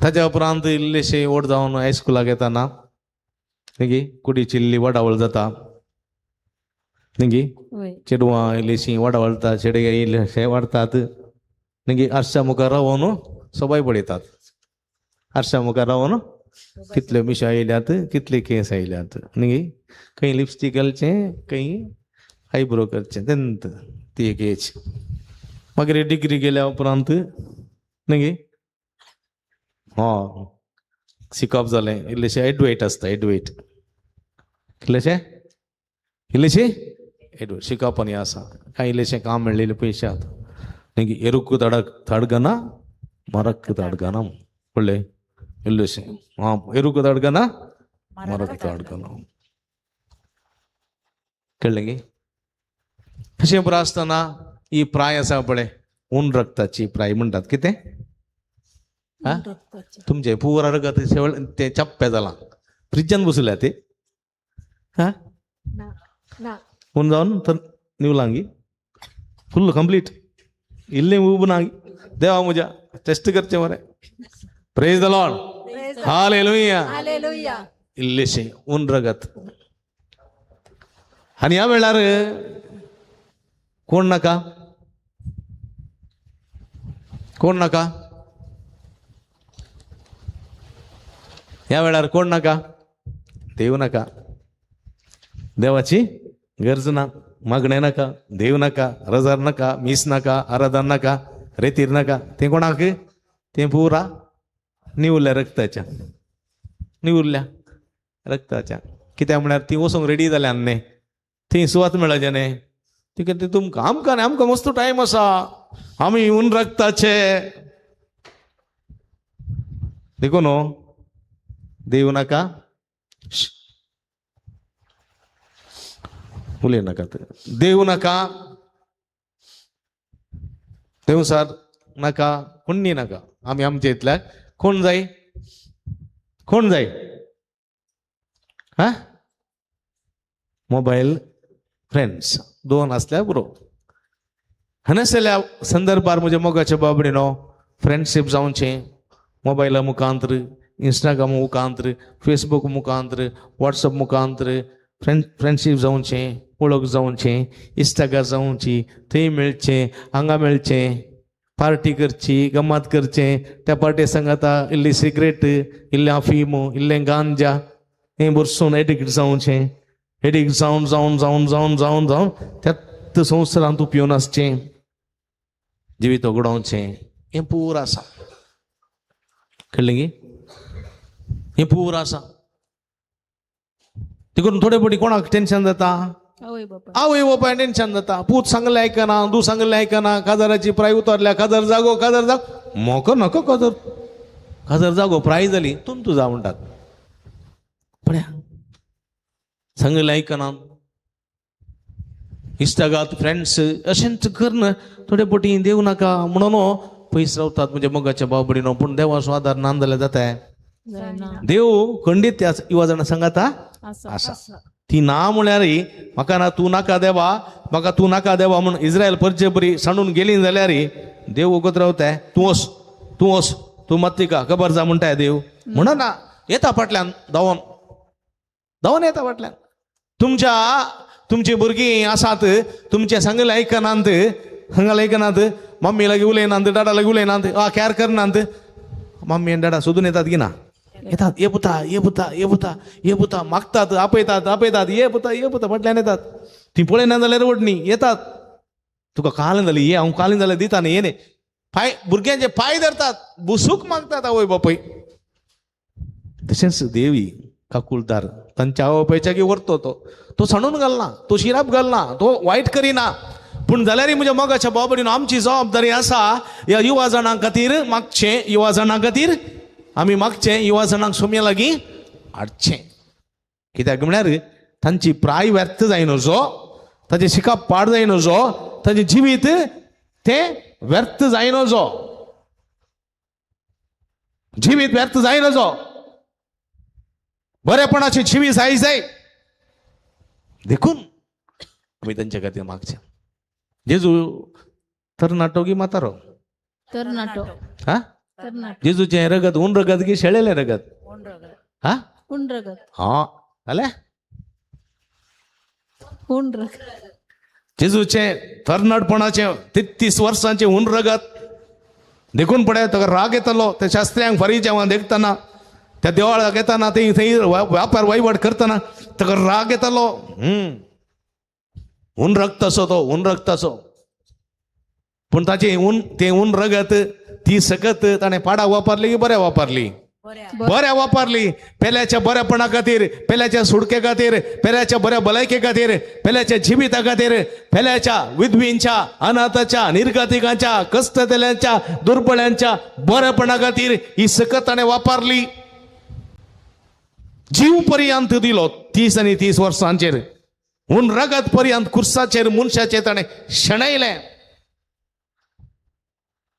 ताच्या उपरांत इल्लेशे ओड जावन हायस्कुलाक येताना न्ही कुडीची इल्ली वडावळ जाता न्ही, चेडवां इल्लीशी वाडावळटा, चेडे इल्लेशे वाडटात न्ही, आरशा मुखार रावन सोबाय पळयतात, आरशा मुखार रावन कितल्यो मिश्यो आयल्यात कितले केंस आयल्यात न्ही, खंय लिपस्टीक घालचें खंय आयब्रो करचें तेंत ती एक एज. मागीर डिग्री गेल्या उपरांत न्ही हय शिकप जालें इल्लेशें एडवेट आसता, एडवेट इल्लेशें इल्लेशें एडवेट शिकप आनी आसा कांय इल्लेशें काम मेळ्ळेलें पयशे आतां न्ही, एरुक्क तडक तडगना मरक्क तडगना पळय इल्लेशें आं एरुक्क तडगना मरक्क तडगना कळ्ळें गी. अशें पुरो आसतना ही प्राय आसा पळय ऊन रक्ताची प्राय म्हणटात कितें तुमचें पुरा रगत शेवळ तें चप्पे जालां फ्रिजान बसल्या ते हा ऊन जावन तर निवलांगी फुल्ल कंप्लीट इल्लें उब ना देवा म्हज्या टेस्ट करचें मरे. Praise the Lord. Hallelujah. Hallelujah. इल्लेशें ऊन रगत. आनी ह्या वेळार कोण नाका कोण नाका ह्या वेळार कोण नाका, देव नाका, देवाची गरज ना, मागणें नाका, देव नाका, रजार नाका, मीस नाका, आराधन नाका, रेतीर नाका, तें कोणाक तें पुरा निवल्या रक्ताच्या, निवल्या रक्ताच्या. कित्याक म्हळ्यार ती वचूंक रेडी जाल्या न्ही, थंय सुवात मेळचे न्ही, ती कितें तुमकां आमकां न्ही, आमकां मस्त टायम आसा, आमी ऊन रक्ताचे. देखून देव नाका, उलय नाका, देव नाका, देवसार नाका, हुंडी नाका, आमी आमच्या इतल्या कोण जाय कोण जाय हा मोबायल फ्रेंड्स दोन आसल्यार पुरो. हांगासरल्या संदर्भार म्हज्या मोगाच्या बाबडीनो फ्रेंडशीप जावचें मोबायला मुखांतर, इंस्टाग्राम मुखांतर, फेसबूक मुखांतर, वॉट्सअप मुखांतर फ्रेंडशीप जावचें, वळख जावचें, इश्टागात जावची, थंय मेळचें, हांगा मेळचें, पार्टी करची, गम्मात करचें, त्या पार्टी सांगाता इल्ली सिगरेट, इल्लें अफीम, इल्लें गांजा, हें बरसून एडिक्ट जावचें, एडिक्ट जावन जावन जावन जावन जावन जावन त्यात संवसारांत पिवन आसचें, जिवीत उगडावचें, हें पूर आसा. कळ्ळें गी? हें पूर आसा. देखून थोडे फावटी कोणाक टेन्शन जाता, आवय बापाय टेन्शन जाता, पूत सांगलें आयकना, तूं सांगलें आयकना, काजाराची प्राय उतरल्या, काजार जागो काजार जागो, म्हाका नाका काजार, काजार जागो प्राय जाली तूं तूं जा म्हणटात. पळया सांगलें आयकना, इश्टागात फ्रेंड्स अशेंच करून थोडे फावटी देव नाका म्हणून पयस रावतात म्हणजे मोगाच्या बाबडीनो. पूण देवाचो आदार ना जाल्यार जाता? देव खंडीत त्या युवा जाणां सांगाता आसा. ती ना म्हळ्यार म्हाका ना तूं नाका देवा, म्हाका तूं नाका देवा म्हूण इस्रायल परचे बरी सांडून गेली जाल्यार देव वगत रावताय, तूं वस तूं वस तूं मात्तिका खबर जा म्हणटाय देव म्हणना, येता फाटल्यान धांवोन धांवोन येता फाटल्यान. तुमच्या तुमची भुरगीं आसात, तुमचें सांगलें आयकनात, सांगलें आयकनात, मम्मी लागीं उलयनात, डाडा लागीं उलयनात, आ कॅर करनात, मम्मी आनी डाडा सोदून येतात की ना? येतात, ये पुता ये पुता ये पुता ये पुता, मागतात, आपयतात आपयतात, ये पुता ये पुता, फाटल्यान येतात. ती पळयना जाल्यार वडणी येतात, तुका कालें जाली ये, हांव कालें जाल्यार दिता न्ही, ये न्ही, पांय भुरग्यांचे पांय धरतात, बुसूक मागतात आवय बापूय. तशेंच देवी काकुळदार तांच्या आवय बापायच्या की व्हरतो तो, तो सांडून घालना, तो शिराप घालना, तो वायट करिना. पूण जाल्यार म्हज्या मोगाच्या बाबडीन आमची जबाबदारी आसा ह्या युवा जाणां खातीर मागचें, युवा जाणां खातीर आमी मागचें, युवा जाणांक सोम्या लागीं हाडचें. कित्याक म्हळ्यार तांची प्राय व्यर्थ जायनजो, ताचें शिकप पाड जायनजो, ताचें जिवीत तें व्यर्थ जायनजो, जिवीत व्यर्थ जायनजो, बरेपणाचें जिवीत जाय जाय. देखून आमी तांच्या खातीर मागचें. जेजू तरणाटो की म्हातारो? तरणाटो. हा, जेजूचें रगत ऊन रगत की शेळेलें रगत? हा, ऊन रगत. हा जालें, ऊन रगत. जेजूचें तरणाटपणाचें 33 वर्सांचें ऊन रगत. देखून पळय ताका राग येतालो त्या शास्त्र्यांक फरिज्यांक देखतना, त्या देवळाक येताना, थंय थंय व्यापार वहिवट करतना ताका राग येतालो. ऊन रगताचो तो, ऊन रगताचो. पूण ताचें ऊन, तें ऊन रगत ती सकत ताणें पाडाक वापरली की बऱ्या वापरली? बऱ्या वापरली. पेल्याच्या बऱ्यापणा खातीर, पेल्याच्या सुडके खातीर, पेल्याच्या बऱ्या भलायके खातीर, पेल्याच्या जिविता खातीर, पेल्याच्या विधवींच्या, अनाथाच्या, निर्गतिकांच्या, कष्टतेल्यांच्या, दुर्बळ्यांच्या बऱ्यापणा खातीर ही सकत ताणें वापरली. जीव पर्यंत दिलो 30 आनी 30 वर्सांचेर. ऊन रगत पर्यंत कुर्साचेर मनशाचेर ताणें शेणयलें.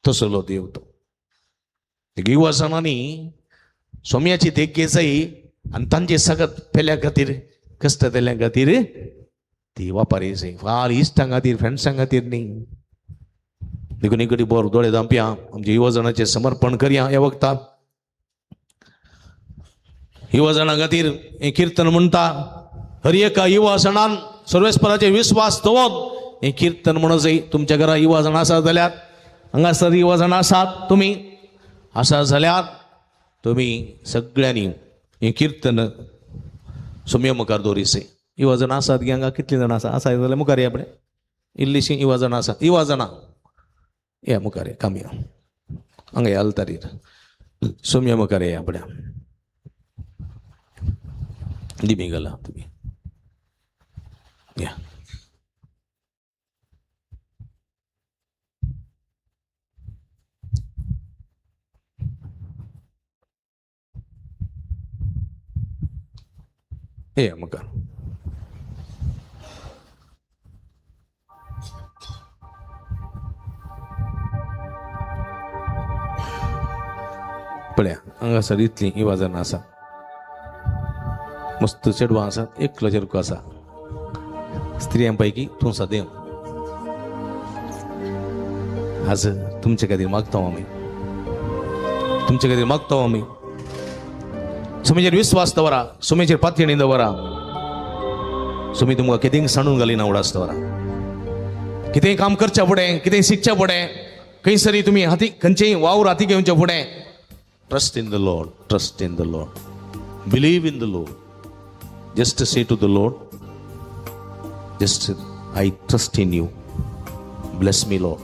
तसलो देव तो. युवाजणांनी सोम्याची देख घेजाय आनी तांचे सगत पेल्या खातीर, कश्ट तेल्या खातीर ती वापारी जाय, फार इश्टां खातीर, फ्रेंड्सां खातीर न्ही. देखून इकडे बोर दोळे धांपया, आमच्या युवाजणाचें समर्पण करया. ह्या वखता युवाजणां खातीर हें किर्तन म्हणटा. हर एका युवाजणान सर्वेस्पराचेर विस्वास दवरून हें किर्तन म्हणूं जाय. तुमच्या घरा युवाजण आसा जाल्यार, हांगासर युवाजण आसात तुमी आसा जाल्यार तुमी सगळ्यांनी हें किर्तन सोम्या मुखार दवरिसे. युवाजण आसात की हांगा कितलीं जाणां आसा? आसा जाल्यार मुखार या, आपणें इल्लीशीं युवाजणां आसा. युवाजणां या मुखार या, कमी हांगा या अल्तारीर सोम्या मुखार या आपण्या. दिमी गला तुमी या. हे मुखार पळया हांगासर इतलीं युवाजणां आसा. मस्त चेडवां आसात, एकलो चेडको आसा. स्त्रियां पैकी तूं सदैव आज तुमचे खातीर मागता आमी, तुमचे खातीर मागता आमी. सुमीचेर विस्वास दवरा, सुमीचेर पातयेणी दवरा. सुमी तुमकां कितेंय सांडून घालिना उडास दवरा. कितेंय काम करच्या फुडें, कितेंय शिकच्या फुडें, खंयसरी तुमी हाती खंयचेय वावर हाती घेवच्या फुडें, trust in the Lord, trust in the Lord, believe in the Lord. Just say to the Lord, just I trust in you, bless me Lord.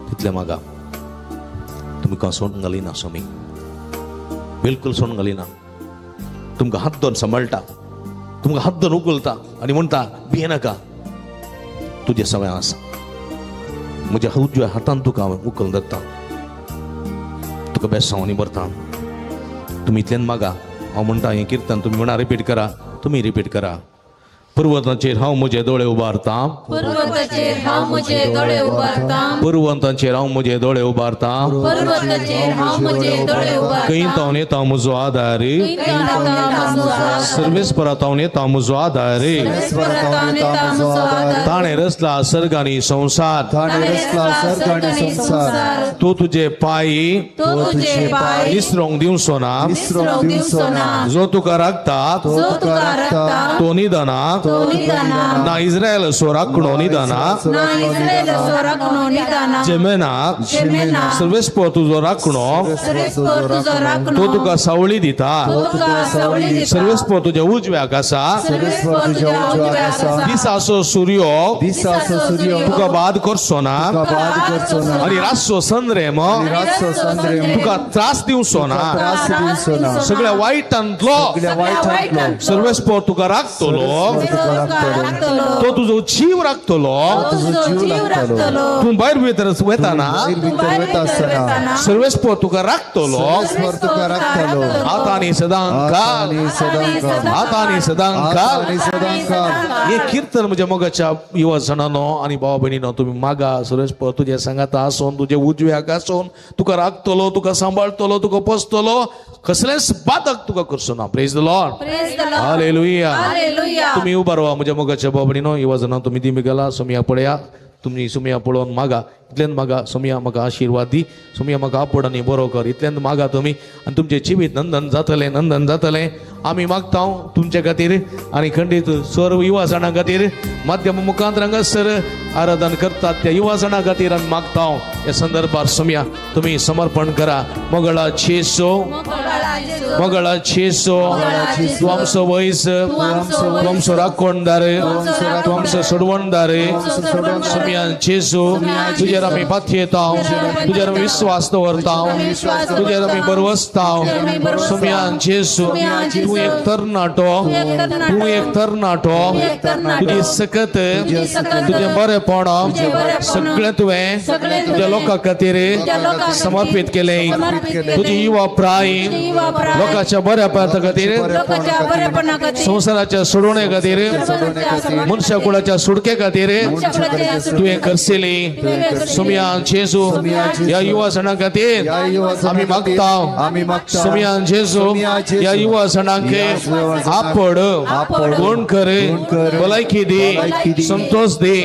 तितलें मागा, तुमकां सोडून घालिना स्वामी, बिलकुल सोडून घालिना. तुमकां हात धरून सांबाळटा, तुमकां हात धरून उखलता आनी म्हणटा भियेनाका, तुजें सगळें आसा, म्हज्या उजव्या हातान तुका हांव उखल धरता, तुका बेसांव आनी भरता. तुमी इतल्यान मागा. हांव म्हणटा हें किर्तन तुमी म्हणा, रिपीट करा, तुमी रिपीट करा. पर्वतांचेर हांव म्हजे दोळे उबारता, पर्वताचेर हांव म्हजे दोळे उबारता, पर्वतांचेर हांव म्हजे दोळे उबारता, पर्वताचेर हांव म्हजे दोळे उबारता. खंय तावन येता म्हजो आदार, सर्वेस्परा तावन येता म्हजो आदार. ताणें रचला सर्ग आनी संवसार, तो तुजे पांय निसरोंक दिवचो ना, जो तुका राखता तो निदाना, ना इस्रायल सो राखणो निदाना, जेमेना सर्वेस्पर तुजो राखणो, तो तुका सावळी दिता, सर्वेस्पर तुज्या उजव्याक आसा, दिसाचो सूर्य तुका बाद करचो ना आनी रातचो संद्रेम तुका त्रास दिवचो ना. सगळ्या वायटांतलो सर्वेस्पर तुका राखतलो. तो तुजो जीव राखतलो. तूं भायर भितर वतना सर्वेस्पर तुका राखतलो. आतां आनी सदां काल, आतां आनी सदां काल. हे कीर्तन म्हज्या मोगाच्या युवा जाणांनो आनी भावा भयणीनो, तुमी मागा सर्वेस्पर तुज्या सांगाता आसून, तुजे उजव्याक आसून तुका राखतलो, तुका सांबाळतलो, तुका पोसतलो, कसलेंच बाधक तुका करचो ना. Praise the Lord, hallelujah. तुमी उबा रावा म्हज्या मोगाच्या भावा भयणीनो, युवा जाणां, तुमी दिमी गेला सोमया पळया, तुमी सोमया पळोवन मागा, इतल्यान मागा सोमया म्हाका आशिर्वाद दी, सोमया म्हाका आपोड आनी बरो कर, इतल्यान मागा तुमी आनी तुमचें जिवीत नंदन जातलें, नंदन जातलें. आमी मागता तुमचे खातीर आनी खंडीत सर्व युवा जाणां खातीर माध्यम मुखांत हांगासर आराधन करतात त्या युवा जाणां खातीर आमी मागता. ह्या संदर्भार सोमया तुमी समर्पण करा. मोगळा चेसो, मोगळा चेसो, तूं आमचो वयस, तूं आमचो राखणदार, तूं आमचो सोडवणदार. सोमया चेसो, तुजेर आमी पातयेता, तुजेर आमी विस्वास दवरता, तुजेर आमी बरवसता. सोमया जेजू, तूं एक तरणाटो, तूं एक तरणाटो, तुजी सकत, तुजें बरेपण सगळें तुवें तुज्या लोकां खातीर समर्पीत केलें. तुजी युवा प्राय लोकांच्या बऱ्यापणा खातीर, संवसाराच्या सोडवणे खातीर, मनशा कुळाच्या सुटके खातीर तुवें खर्चली. सोमया जेजू, ह्या युवा जाणां खातीर आमी मागता. सोमया जेजू, ह्या युवा जाणांक आपड गुण कर, भलायकी दी, संतोष दी,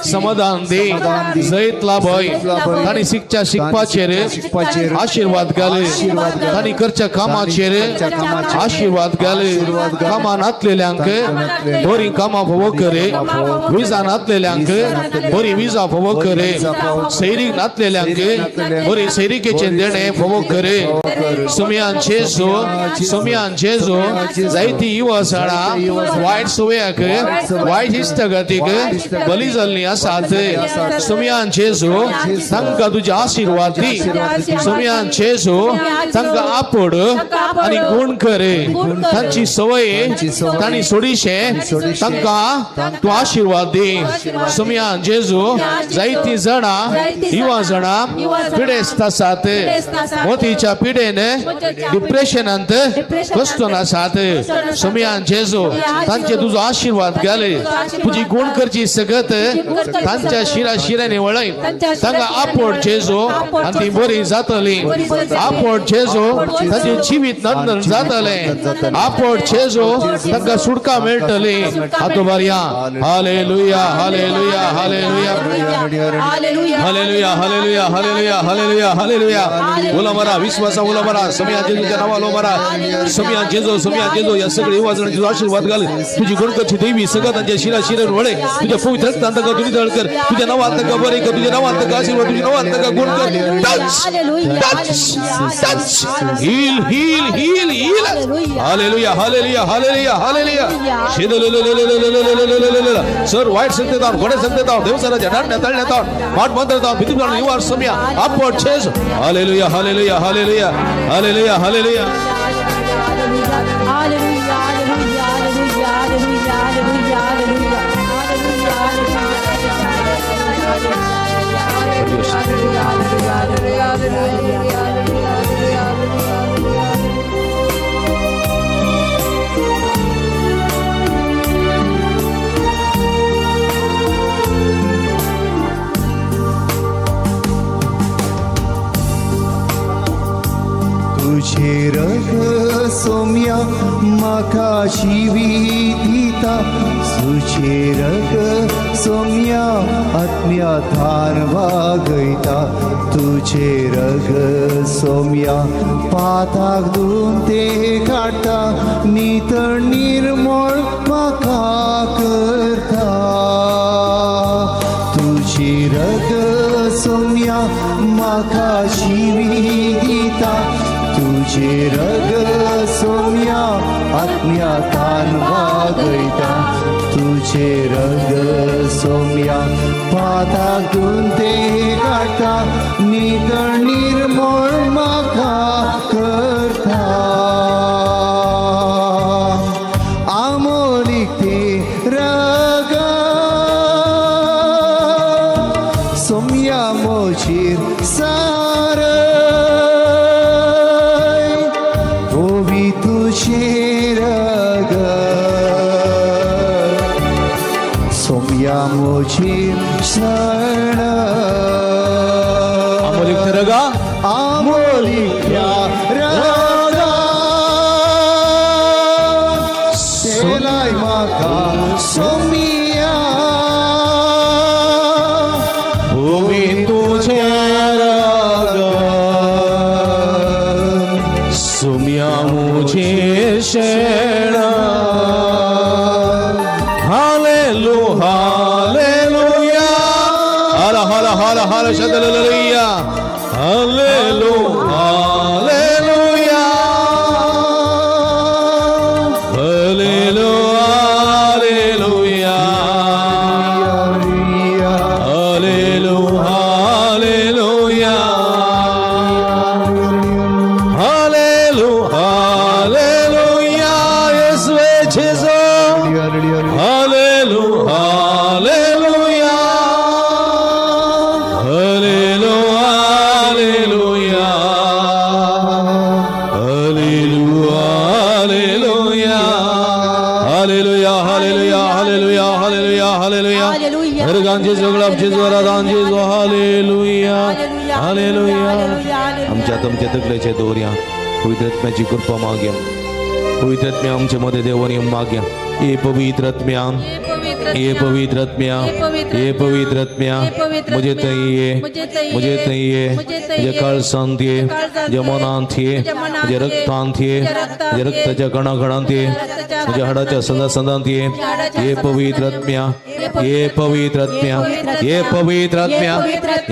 समाधान दी, जैत लाभय. तांणी शिकच्या शिकपाचेर आशिर्वाद घाल, तांणी करच्या कामाचेर आशिर्वाद घाल. कामां नातलेल्यांक बरी कामां फोवो करे, विजा नातलेल्यांक बरी विजा फोवो करे, सैरीक नातलेल्यांक बरी सैरिकेचें देणें फोवो करे. सोमयान जेजू, सोमयान जेजू, जायती युवा जाणां वायट सवयाक, वायट इश्टागतीक बली जाल्लीं आसात. सोमयान जेजू, तांकां तुजे आशिर्वाद दी. सोमयान जेजू, तांकां आपोड आनी गुण करे. तांची सवय तांणी सोडिशें, तांकां तूं आशिर्वाद दी. सोमयान जेजू, जायती जाणां युवा जाणां पिडेस्त आसात, मोतीच्या पिडेन डिप्रेशनांत कश्टून आसात. सोमयान जेजू, तांचे तुजो आशिर्वाद घाल, तुजी गुण करची सगत तांच्या शिरा शिरांनी वळय. तांकां आपोड जेजू आनी ती बरी जातली. आपोड जेजू, तांचें जिवीत नंदन जातलें. आपोड जेजू, तांकां सुटका मेळटली. आतां बरया. Hallelujah, hallelujah, hallelujah, hallelujah, hallelujah, hallelujah, hallelujah, hallelujah. उलो मारा विश्वासा, उलो मारा सोमया जेजूच्या नांवान उलो मारा. सोमया जेजू, सोमया जेजू, ह्या सगळे युवा जाणांचो आशिर्वाद घाल. तुजी गुणकरची देवी सगळं तांच्या शिरा शिरान वळय. तुज्या पवित्र रक्तान तांकां तूं नितळ कर. तुज्या नांवान तांकां बरें कर, तुज्या नांवान तांकां आशिर्वाद, तुज्या नांवान तांकां गुण कर. Touch, touch, touch, heal, heal, heal, heal. Hallelujah, hallelujah, hallelujah, hallelujah. Sir वायट शक्ती घोडे शक्ती देवसराच्या दांड्या तळण्यात माट मंत्र भितून युवा सोमया आपोड चेस. Hallelujah, hallelujah, hallelujah, hallelujah, hallelujah. तुझे रग सोम्या म्हाका शिवी दिता, तुझे रग सोम्या आत्म्या थार वागयता. तुझे रग सोम्या पाताक धुवन ते काडटा, नितळ निर्मळ म्हाका करता. तुझे रग सोम्या म्हाका शिवी दिता, तुझे रग सोम्या आत्म्या तान वागयता. तुझे रग सोम्या पाताक धुवन ते काडटा, नितळ निर्मळ म्हाका करता. आमोलिक ते सोम्यामोची शरण आमोलिक रगा आमोलिक रगा सेलाय माका सोमिया भूमी तुझे रगा सोम्या मुझे शरण हालेलुया हाला हाला हाला हाला शतललुया hallelujah hallelujah hallelujah hallelujah hallelujah hallelujah येसुवे Jesu hallelujah hallelujah hallelujah hallelujah hallelujah hallelujah hallelujah hallelujah hallelujah hallelujah हरगान जेजू गुलाब जेजू आराधान जेजू हालेलुया हालेलुया. आमच्या तुमच्या तकलेचे दवरया पवित्र आत्म्याची कृपा मागया. पवित्र आत्म्या आमच्या मध्ये देवानी मागया. ए पवित्र आत्म्या, ए पवित्र आत्म्या, ए पवित्र आत्म्या मुझे तई ये, मुझे तई ये, मुझे काळसांत ये, मुझे मनांत ये, मुझे रक्तांत ये, मुझे रक्ताच्या कणाकणांत ये, मुझे हाडाच्या संदा संदांत ये. ये पवित्र आत्म्या, ये पवित्र आत्म्या, ये पवित्र आत्म्या,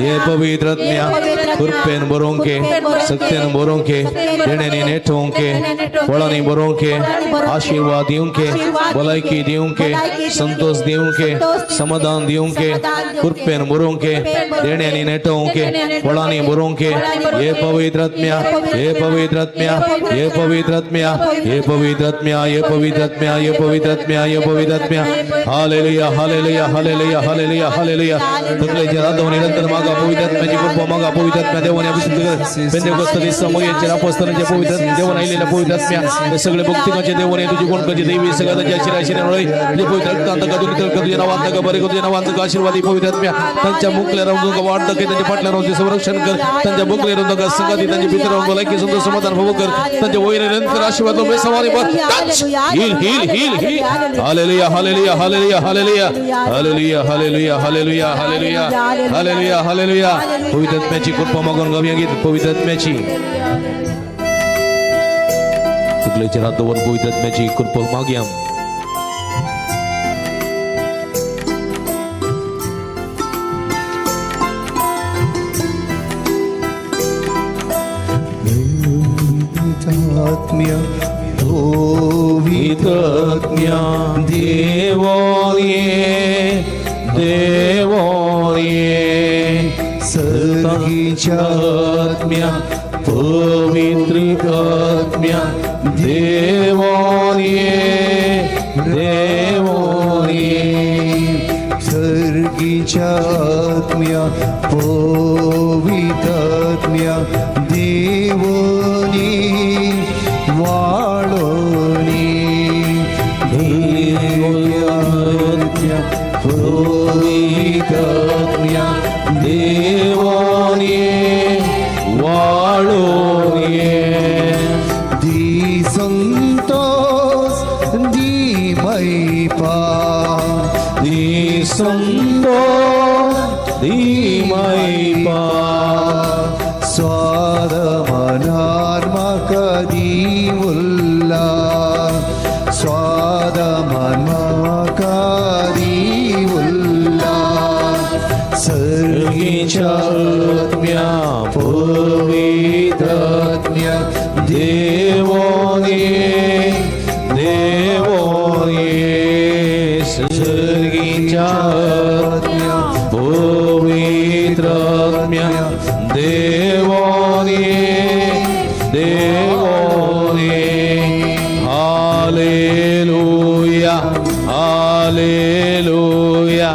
ये पवित्र आत्म्या कृपेन बरोवंके, सत्तेन बरोवंके, देण्यानी नेठोवंके, फळांनी बरोवंके, आशीर्वाद दिवंके, भलायकी दिवंके, संतोष दिवंके, समाधान दिवंके, कृपेन बरोवंके, देण्यानी नेठोवंके, फळांनी बरोवंके. हे पवित्र आत्म्या, हे पवित्र आत्म्या, हे पवित्र आत्म्या, हे पवित्र आत्म्या, हे पवित्र आत्म्या, हे पवित्र आत्म्या, हे पवित्र आत्म्या. Hallelujah hallelujah hallelujah hallelujah hallelujah. तकलेचे राधव निरंतर मागा पवित्र आत्म्याची कृपा मागा. पवित्र आत्म्या देवाने अभिषेक कर. पेंतेकोस्त दिसा मगेचे अपोस्तलांच्या पवित्र देवाने आलेल्या पवित्र आत्म्या हे सगळे भक्तिकाचे देवाने तुझी कोणकाचे देवी सगळ्या शिरा शिरा तुझे पवित्र रक्तांत का दुरित का तुझ्या नावांत का बरे तुझ्या नावांत का आशीर्वादी पवित्र आत्म्या त्यांच्या मुकल्या राहून का वाढ दाखव, त्यांच्या पाटल्या राहून संरक्षण कर, त्यांच्या मुकल्या राहून का संगाती त्यांच्या भितर राहून भलायकी संतोष समाधान भोग कर, त्यांच्या वैर निरंतर आशीर्वाद सवारी भर. Heal heal heal heal. Hallelujah hallelujah hallelujah hallelujah hallelujah hallelujah hallelujah hallelujah hallelujah hallelujah. पवित्र आत्म्याची कृपा मागून गाऊया गीत पवित्र आत्म्याची. तुकलेचे रात दवर पवित्र आत्म्याची कृपा मागया. आत्म्या पवित्र आत्म्या देवोये देवोये सर्गीच्या आत्म्या पवित्र आत्म्या देवोये देवोये सर्गीच्या आत्म्या पवित्र आत्म्या देवोनी वाळोनी देवोनी पवित्र आत्म्या देवोनी वाळोनी दी संतोष दी मैपा दी संतोष दी मैपा स्वादमनार म्हाका दिवुल्ला स्वादमान म्हाका दिवुल्ला सर्गीच्या आत्म्या पवित्र आत्म्या देवोनी देवोनी सर्गीच्या आत्म्या पवित्र आत्म्या देवोनी देवोनी. Hallelujah hallelujah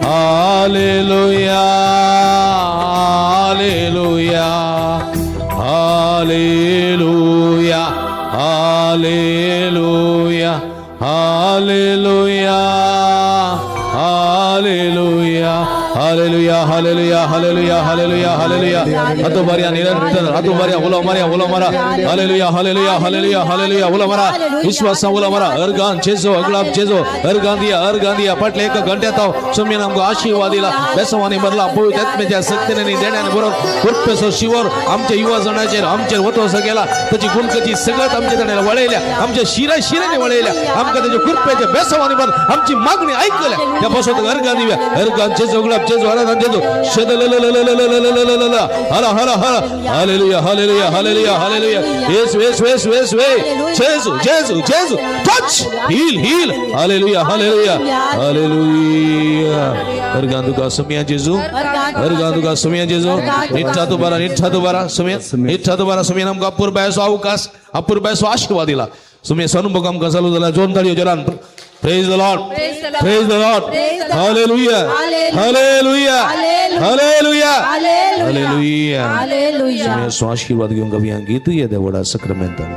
hallelujah hallelujah hallelujah hallelujah. Hallelujah, hallelujah, hallelujah, hallelujah, hallelujah, hallelujah, hallelujah. हातो मारया निरंतर, हातो मारया, उलो मारया, उलो मारा. Hallelujah, hallelujah, hallelujah, hallelujah. उलो मारा, विश्वासा उलो मारा. अर्गान जेजो, अगलाब जेजो, अर्गान दिया, अर्गान दिया. फाटल्या एका घंट्यात हांव सोम्यान आमकां आशीर्वाद दिला, बेसवानी भरला. पवित्र आत्म्याच्या शक्तीने आनी देण्याने बरोबर कृपेचो शिवर आमच्या युवा जणाचेर आमचेर वतोसो गेला. ताची गुणकची सगळ्यात आमच्या जाणांनी वळयल्या, आमच्या शिरा शिरांनी वळयल्या. आमकां ताच्या कृपेच्या बेसवानी भर आमची मागणी ऐकल्या. त्या पासून अर्गान दिव्या, अर्गान जेजो, गुलाब जेजो, आराधन जेजो. शदललललललललललल. हर हर हर. Hallelujah, hallelujah, hallelujah, hallelujah. Yesu, Yesu, Yesu, Yesu, जेजू, जेजू, जेजू. Touch, heal, heal. Hallelujah, hallelujah, hallelujah. Organ तुका सुमिया जेजू, अर्गान तुका सुमिया जेजू. निठ्ठा तुबारा, निठ्ठा तुबारा सुमिया, निठ्ठा तुबारा सुमिया. आमकां अपुरबायेचो अवकाश, अपुरबायेचो आशीर्वाद दिला. सुमिया सनुभोग आमकां चालू जाला. जोन ताळयो जोरान. Praise the Lord. Praise the Lord. Hallelujah. Hallelujah. Hallelujah. Hallelujah. सुमिया आशीर्वाद घेऊन कवी गीत ये देवडा सक्रमेंतान.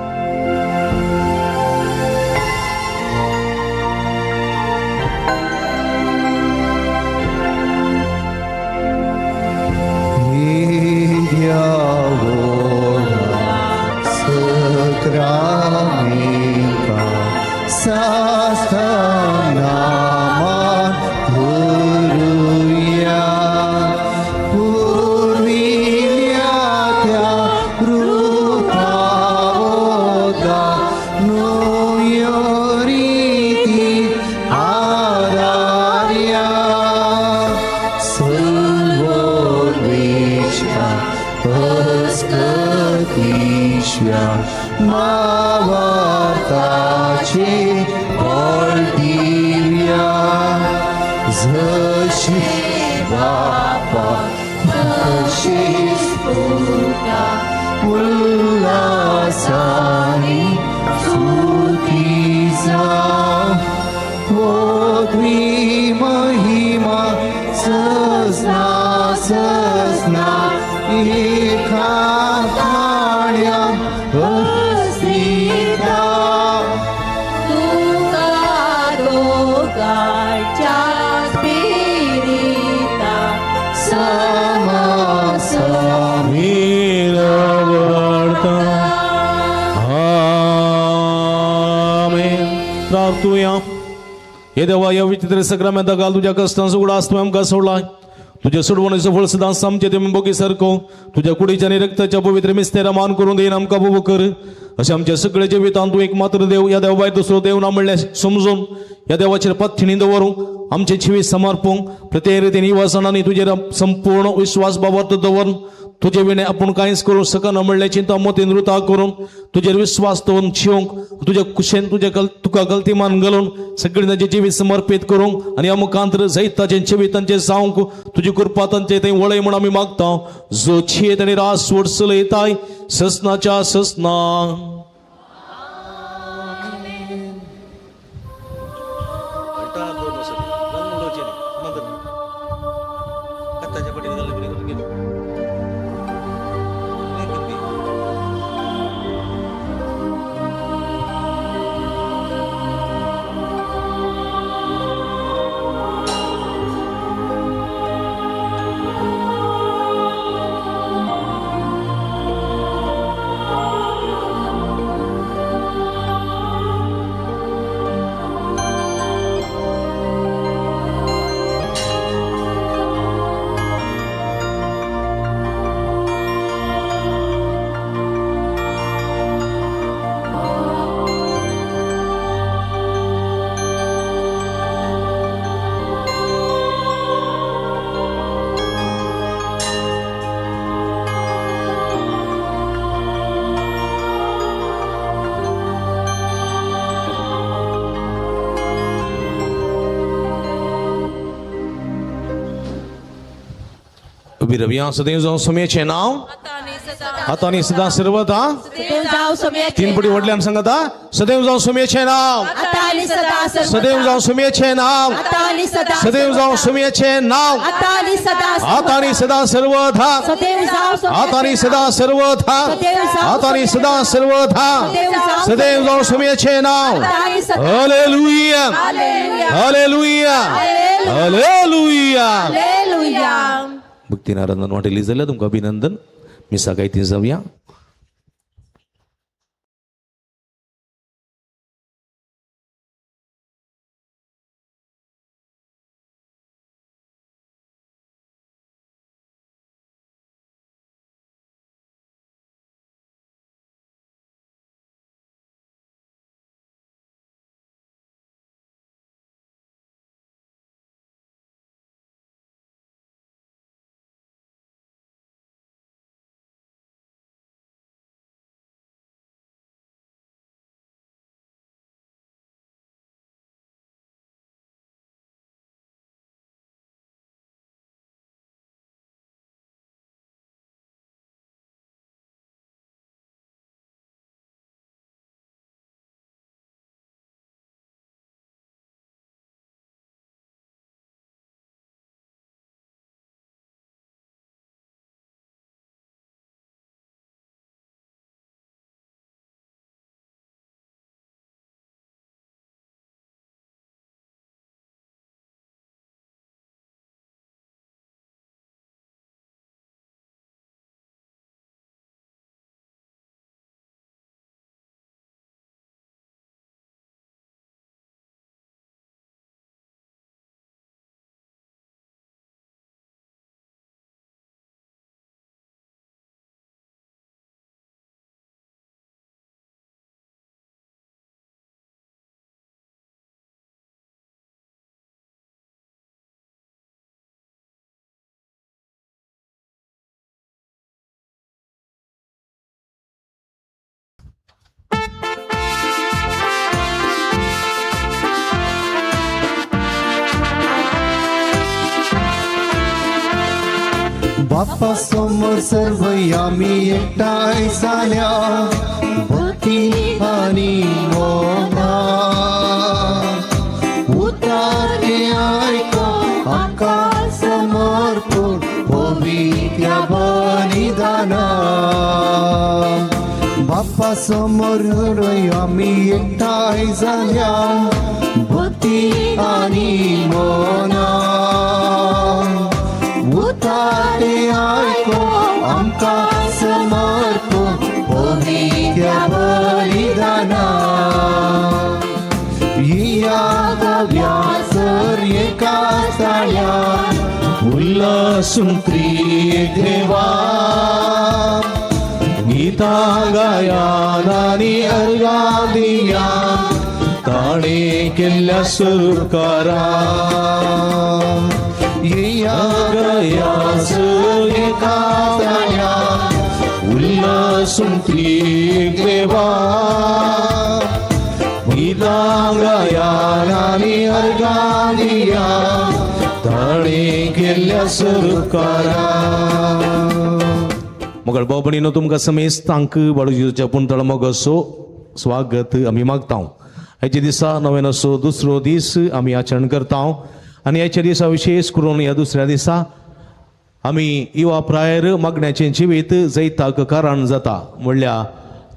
हे देवा, या विचित्र सक्रामेंता घाल तुज्या कश्टांचो उगडास तुवें आमकां सोडला. तुज्या सोडवणेचो फळ सदां आमचे ते बोगी सारको तुज्या कुडीच्या आनी रक्ताच्या पवित्र मिस्तेरा मान करून देईन आमकां बोबो कर. अशें आमच्या सगळ्या जिवितांत तूं एक मात्र देव, ह्या देवा भायर दुसरो देव ना म्हणल्यार समजून ह्या देवाचेर पत्थिणी दवरूंक आमचे जिवीत समर्पूंक प्रत्येक रितीन युवासणांनी तुजेर संपूर्ण विश्वास बाबत दवरून तुजे विणे आपूण कांयच करूंक शकना म्हणलें चिंता मतीन रुता करून तुजेर विश्वास दवरून जिवंक तुज्या कुशेन तुज्या तुका गलतीमान घालून सगळीं तांचें जिवीत समर्पीत करूंक आनी ह्या मुखांतर जैताचें जिवीत तांचें जावंक तुजी कृपा तांचे थंय वळय म्हूण आमी मागता. जो छियेत आनी रास वड चलयताय ससनाच्या ससना. रविया सदैव जावं सुमेचें नांव आतां आनी सदां सर्वता. तीन पटी व्हडल्यान सांगता, सदैव जावं सुमेचें नांव. आनी सदा सर्वदा. सदैव जावं सुम्याचें नांव. आता आनी सदा सदैव जावं सुम्याचें नांव. आता आनी सदा आता आनी सदा सर्वथा. सदैव जावं आता आनी सदा सर्वथा. आता आनी सदा सर्वथा. सदैव जावं सुम्याचें नांव. Hallelujah. Hallelujah. Hallelujah. Hallelujah. भक्ती नारायण वाटेली जाल्यार तुमकां अभिनंदन. मिसा गायती जावया. बापा समोर सर्व आम्ही एकठांय जाल्या भक्ती आनी मोगान. उतार ते आयको आमकां समर्पूण पवित्र बलिदाना. बापा समोर आम्ही एकठांय जाल्या भक्ती आनी मोगान. उतारे आयको आमकां समर्पूण पवित्र बलिदाना. या गव्यासर एका ताळ्या उल्हासून त्रिएक देवा गीता गायान आनी अर्घां दिया ताणें केल्ल्या सुरकारा. या गयासर एका ताळ्या उल्हासून त्रिएक देवा गीता गायान आनी अर्घां दिया ताणें केल्ल्या सुरकारा. मोगाळ भाव भयणीनो, तुमकां समेस्तांक बाळूजीच्या पुणतळ मोगाचो स्वागत आमी मागता. आयच्या दिसा नव्यानसो दुसरो दीस आमी आचरण करता आनी आयच्या दिसा विशेष करून ह्या दुसऱ्या दिसा आमी युवा प्रायर मागण्याचें जिवीत जैताक कारण जाता म्हणल्यार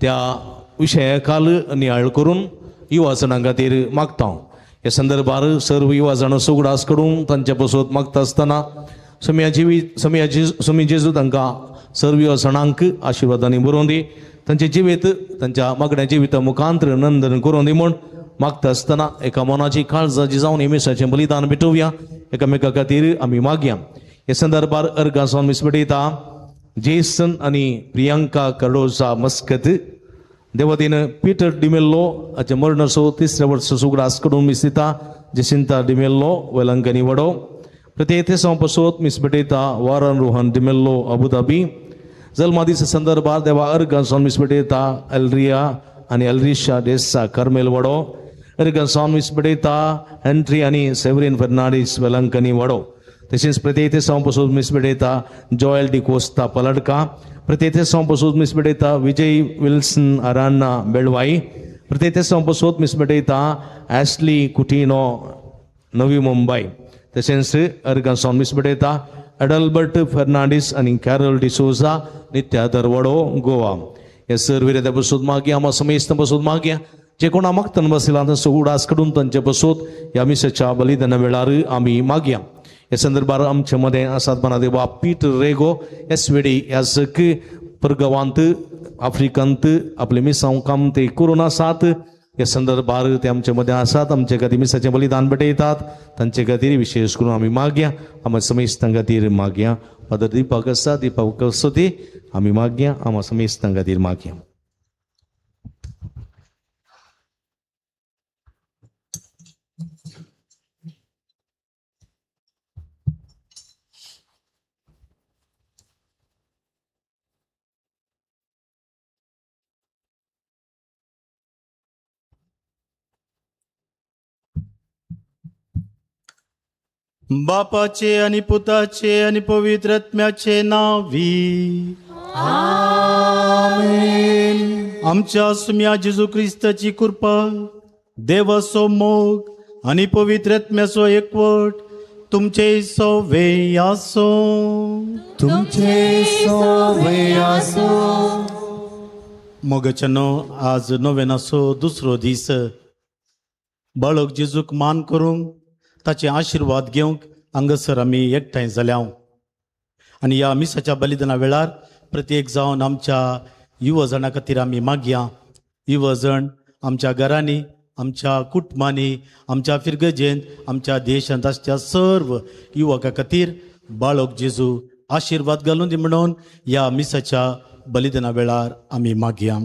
त्या विशया काल नियाळ करून युवा जणां खातीर मागता. ह्या संदर्भार सर्व युवा जाणां सुगडास करून तांच्या पसत मागता आसतना समी जेजू तांकां सर्व युवा जाणांक आशिर्वादांनी बरोवन दी, तांचें जिवीत तांच्या मागण्या जिविता मुखांतर नंदन करून दी म्हूण मागता आसतना एका मनाची काळजाची जावन हे मिसाचें बलिदान भेटोवया एकामेका खातीर आमी मागया. ह्या संदर्भार अर्गां सावन मीस भेटयता जेसन आनी प्रियांका कार्डोजा मस्कत. देवतीन पीटर डिमेल्लो हाचें मरणाचो तिसऱ्या वर्सा सुगडास करून मीस दिता जेसिंता डिमेल्लो वेलंकनी वडो. प्रत्येक पासत मीस भेटयता वारन रोहन डिमेल्लो अबुधाबी. जल्मादीच्या संदर्भार देवा अर्गां सावन मीस भेटयता एल्रिया आनी एल्रिशा डेसा कर्मेल वडो. अर्गां सावन मीस भेटयता हेन्ट्री आनी सेवरीन फर्नांडीस वेलंकनी वडो. तशेंच प्रत्येक पासून मीस भेटयता जॉयल डी कोस्ता पलडका. प्रत्येक पासून मीस भेटयता विजय विल्सन अरान्ना बेळवाई. प्रत्येक तेसांव पसोत मिस भेटयता ॲस्ली कुटिनो नवी मुंबय. तशेंच अर्गां मिस भेटयता अडल्बर्ट फेर्नांडीस आनी कॅरल डिसोजा नित्या दरवडो गोवा. हे सर विरेत्या बसून मागया आमा समेस्त बसून मागया जे कोणा मागतन बसला तांचो उडास कडून तांचे बसूत ह्या मिसाच्या बलिदाना वेळार आमी मागया. ह्या संदर्भार आमचे मदें आसात मना देवा पीटर रेगो एस वेडी ह्या सक परगवांत आफ्रिकंत आपले मिसांव काम ते करून आसात. ह्या संदर्भार ते आमचे मदें आसात आमचे खातीर मिसाचें बलिदान भेटयतात तांचे खातीर विशेष करून आमी मागया. आमच्या समेस्तां खातीर मागया. फादर दीपक आसा दीपक कसोती आमी मागया आमा समेस्तां खातीर मागया. बापाचे आणि पुताचे आणि पवित्र आत्म्याचे नावी आमेन. आमच्या सुम्या जेजू क्रिस्ताची कृपा, देवाचो मोग आणि पवित्र आत्म्याचो एकवट तुमचे सोवे आसो. तुमचे सोवे आसो. मोगाच्यानो, आज नोवेनाचो दुसरो दीस. बाळक जेजूक मान करूंक ताचे आशिर्वाद घेवंक हांगासर आमी एकठांय जाल्या. आनी ह्या मिसाच्या बलिदाना वेळार प्रत्येक जावन आमच्या युवजणां खातीर आमी मागया. युवजण आमच्या घरांनी, आमच्या कुटुंबांनी, आमच्या फिरगजेंत, आमच्या देशांत आसच्या सर्व युवकां खातीर बाळक जेजू आशिर्वाद घालून दी म्हणून ह्या मिसाच्या बलिदाना वेळार आमी मागया.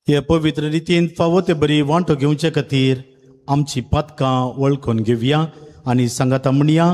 हे पवित्र रितीन फावो ते बरी वांटो घेवचे खातीर आमची पातकां वळखून घेवया आनी सांगाता म्हणया,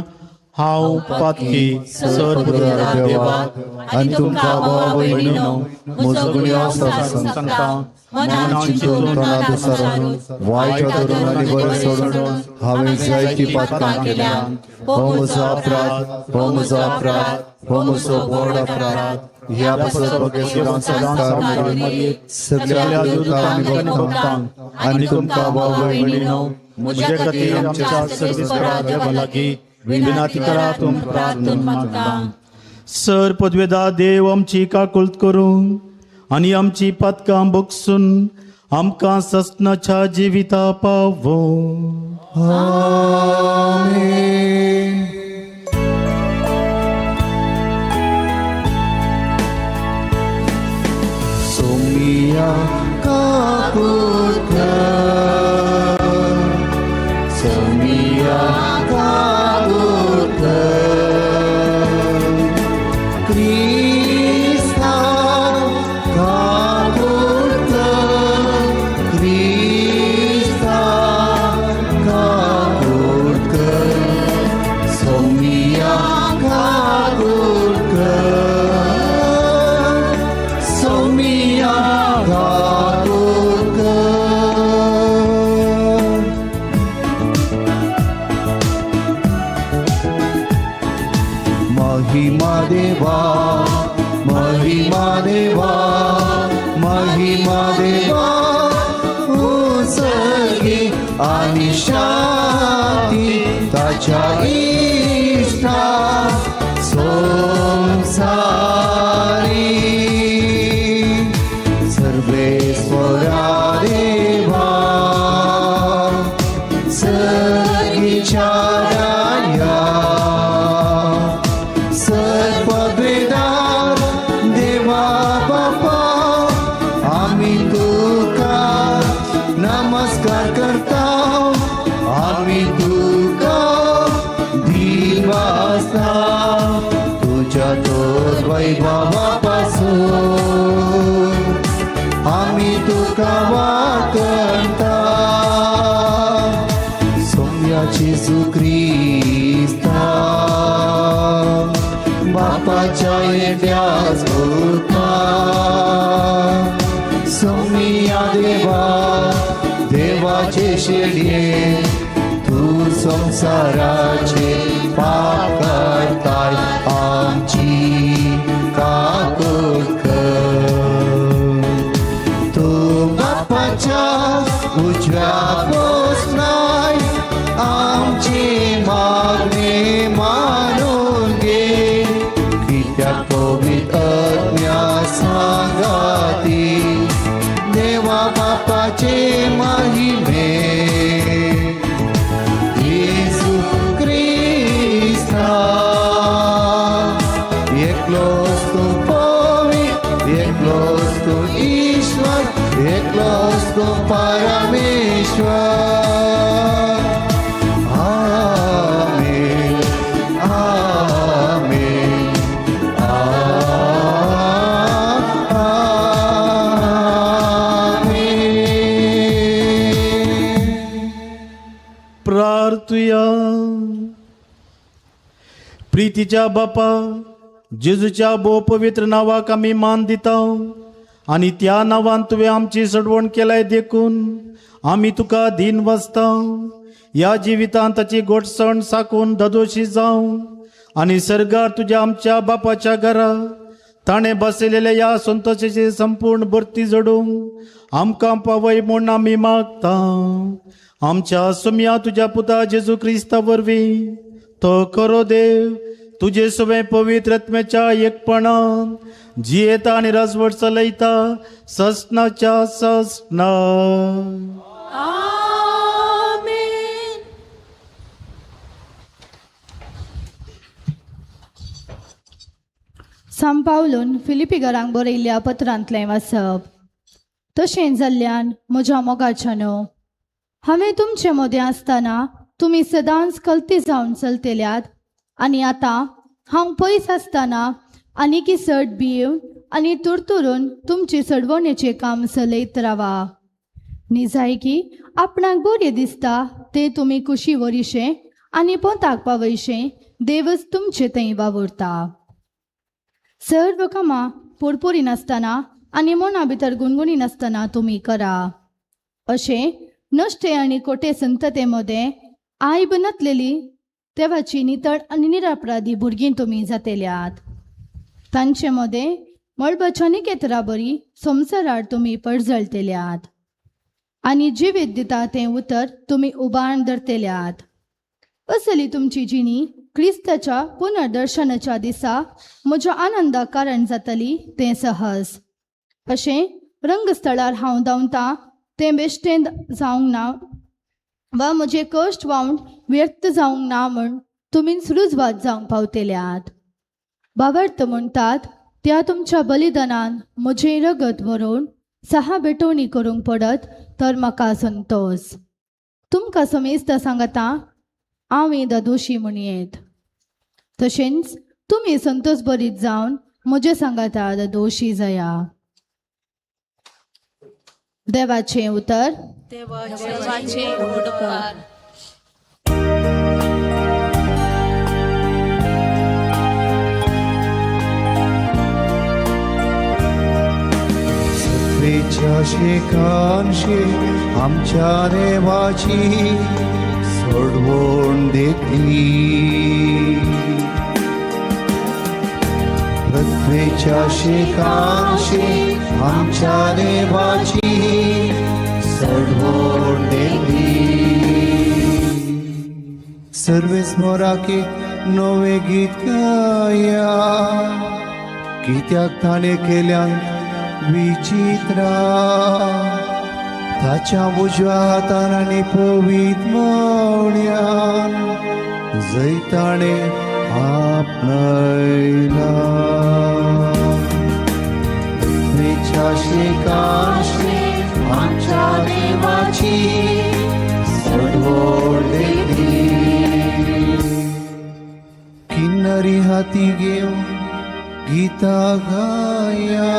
हांव पातकी सर्व देवाक आनी तुमकां भाव भयणीनो म्हजो गुन्यांव सांगता. मनान चिंतून तोंडान दुसरून वायट धरून आनी बरें सोडून हांवें जायतीं पातकां केल्यात. हो म्हजो अपराध, हो म्हजो अपराध, हो म्हजो व्हड अपराध. ह्या पासत भगेसुरां संस्कार मेरेन सगळ्या देवतांक आनी भक्तांक आनी तुमकां भाव भयणीनो म्हजे खातीर आमच्या सर्वेस्परा देवा लागीं विनंती करात प्रार्थना मागता. सर पदवेदा देव आमची काकुळट करूं आनी आमची पातकां बगसून आमकां ससनाच्या जिविता पावों. आमेन. सोमिया काकुळट कर, सोमिया काकुळट कर, क्रिस्ता काकुळट कर, क्रिस्ता काकुळट कर, सोमिया काकुळट कर, सोमिया काकुळट कर. महिमा देवा, महिमा देवा, महिमा देवा, उंचगी आनी शांती ताच्या इश्टा संवसारी. सर्वेस्वरा देवा, सर्गीच्या राया, सर्ववेदार देवा बापा, आमी तुका नमस्कार करता, आमी तुका दिवासता, तुझ्या तोर वैभवा पासून आमी तुका वाकणता. सोम्या जेजू क्रिस्ता, बापाच्या येद्याच पुता, सोमिया देवा, देवाचे शेडये, तूं संवसाराचे पाप करताय, आमची काकुळट बापाच्या उजव्या बसलाय आमची मागणी मानून घे कित्याक पवित्र आत्म्या सांगाती देवा बापाचे महिमे येशू क्रिस्ता एकलोच तूं पवित्र एकलोच तूं ईश्वर एकलोच तूं परमेश्वर. आमेन आमेन आमेन. प्रार्थुया. प्रितीच्या बापा जेजूच्या भोव पवित्र नांवाक आमी मान दिता आनी त्या नांवान तुवें आमची सडवण केलाय देखून आमी तुका दीन वाचता. ह्या जिवितांत ताची गोडसण साकून ददोशी जावं आनी सर्गार तुज्या आमच्या बापाच्या घरा ताणें बसयलेल्या ह्या संतोषाची संपूर्ण भरती जोडूंक आमकां पावय म्हूण आमी मागता. आमच्या सुम्या तुज्या पुता जेजू क्रिस्ता वरवीं तो खरो देव तुजे सवें पवित्र आत्म्याच्या एकपणान जियेता आनी राजवट चलयता ससनाच्या ससना. आमेन. सांत पावलून फिलिपीकरांक बरयल्ल्या पत्रांतलें वाचप. तशें जाल्ल्यान म्हज्या मोगाच्यानो हांवें तुमचे मदें आसतना तुमी सदांच कलती जावन चलतेल्यात आनी आतां हांव पयस आसतना आनीकी चड भियेवन आनी तुरतुरून तुमचे सडवणेचें काम चलयत रावा. निजायकी आपणाक बरें दिसता तें तुमी कुशी वरिशें आनी पोंताक पावयशें देवच तुमचे थंय वावुरता. सर्व कामां पोरपोरी नासतना आनी मना भितर गुणगुणी नासतना तुमी करा. अशें नश्टे आनी कोटे संतते मदें आयब नातलेली देवाची नितळ आनी निरपराधी भुरगीं तुमी जातेल्यात. तांचे मदें मळबाच्या निकेतरा बरी संवसारार तुमी परजळतेल्यात आनी जिवीत दिता तें उतर तुमी उबाण धरतेल्यात. असली तुमची जिणी क्रिस्ताच्या पुनर्दर्शनाच्या दिसा म्हज्या आनंदाक कारण जातली तें सहज. अशें रंगस्थळार हांव धांवता तें बेश्टें जावंक ना वा म्हजें कश्ट व्हांवन व्यर्थ जावंक ना म्हूण तुमीच रुजवात जावंक पावतेल्यात. बाबर्थ म्हणटात त्या तुमच्या बलिदानान म्हजें रगत व्हरून सहा भेटवणी करूंक पडत तर म्हाका संतोष. तुमकां समेस्तां सांगता हांव ददोशी म्हणयेत. तशेंच तुमी संतोष बरीत जावन म्हजें सांगाता ददोशी जाया. देवाचें उतर. देवाचे उपकार. सत्वेच्या शेकांशी आमच्या देवाची सोडवण देखली. पृथ्वेच्या शेकांशी आमच्या देवाची सोडवण देखली. सर्वेस मोराके नवे गीत गाया कित्याक ताणें केल्यान विचित्रा ताच्या उजव्या हातान आनी पवित्र मावळ्यान जैताणें आपणयला. पृथ्वेच्या शेकांशी आमच्या देवाची सोडवण देखली. किन्नरी हाती घेवन गीता गाया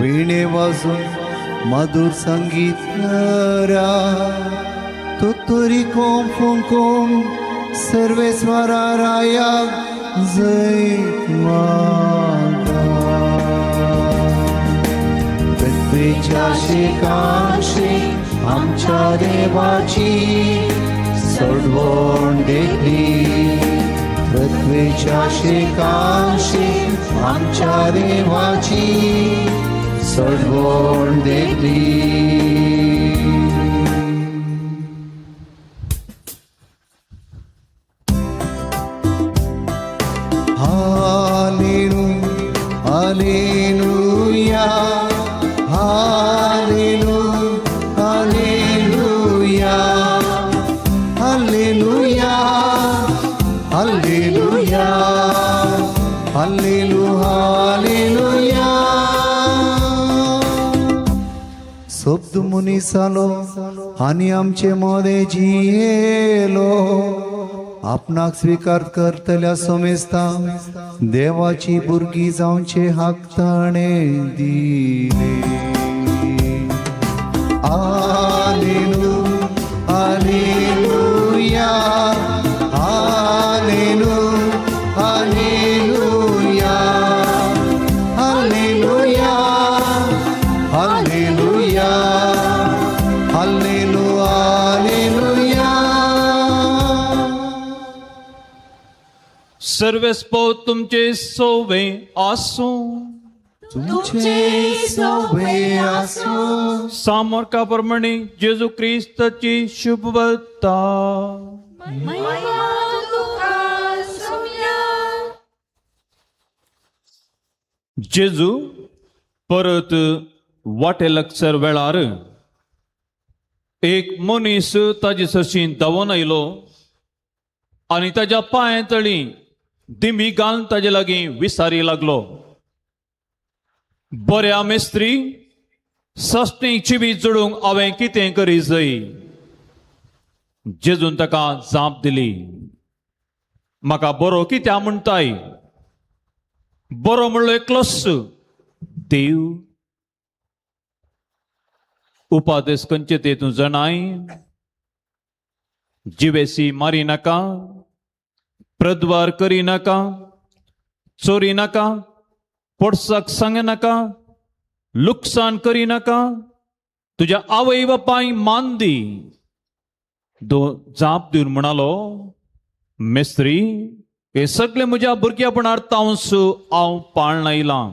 वीणे वाजून मधुर संगीत करा तुतुरी कोम फुंकून सर्वेस्वरा राया जैत मागा. पृथ्वेच्या शेकांशी आमच्या देवाची सोडवण देखली. पृथ्वेच्या शेकांशी आमच्या देवाची सडवण देखली. Hallelujah, hallelujah, hallelujah, hallelujah, hallelujah, hallelujah, hallelujah. शब्द मनीसालो आनी आमचे मदें जियेलो. आपणाक स्वीकार करतल्या समेस्ता देवाची भुरगीं जावचे हक ताणें दिले. Hallelujah, hallelujah, hallelujah, hallelujah, hallelujah, hallelujah, hallelujah, hallelujah. सर्वेस्पो तुमचे सोवे आसूं. तुमचे सोवे आसूं. सामोरका प्रमाणे जेजू क्रिस्ताची शुभवत्ता. जेजू परत वाटे लागसर वेळार एक मनीस ताजे सरशी धांवून आयलो आनी ताज्या पांया तळी दिमी घालून ताजे लागीं विसारी लागलो. बऱ्या मेस्त्री, सस्ती चिबी जोडूंक हांवें कितें करी जाय? जेजून ताका जाप दिली, म्हाका बरो कित्याक म्हणटाय? बरो म्हणलो एकलोच देव. उपादेस खंयचे ते तूं जाणाय? जिवेसी मारी नाका, प्रद्वार करी नाका, चोरी नाका, पोटसाक सांग नाका, लुकसाण करी नाका, तुज्या आवय बापाय मान दी. दो जाप दिवन म्हणालो, मेस्त्री, हे सगळे म्हज्या भुरग्यापणार तावंस हांव पाळण आयलां.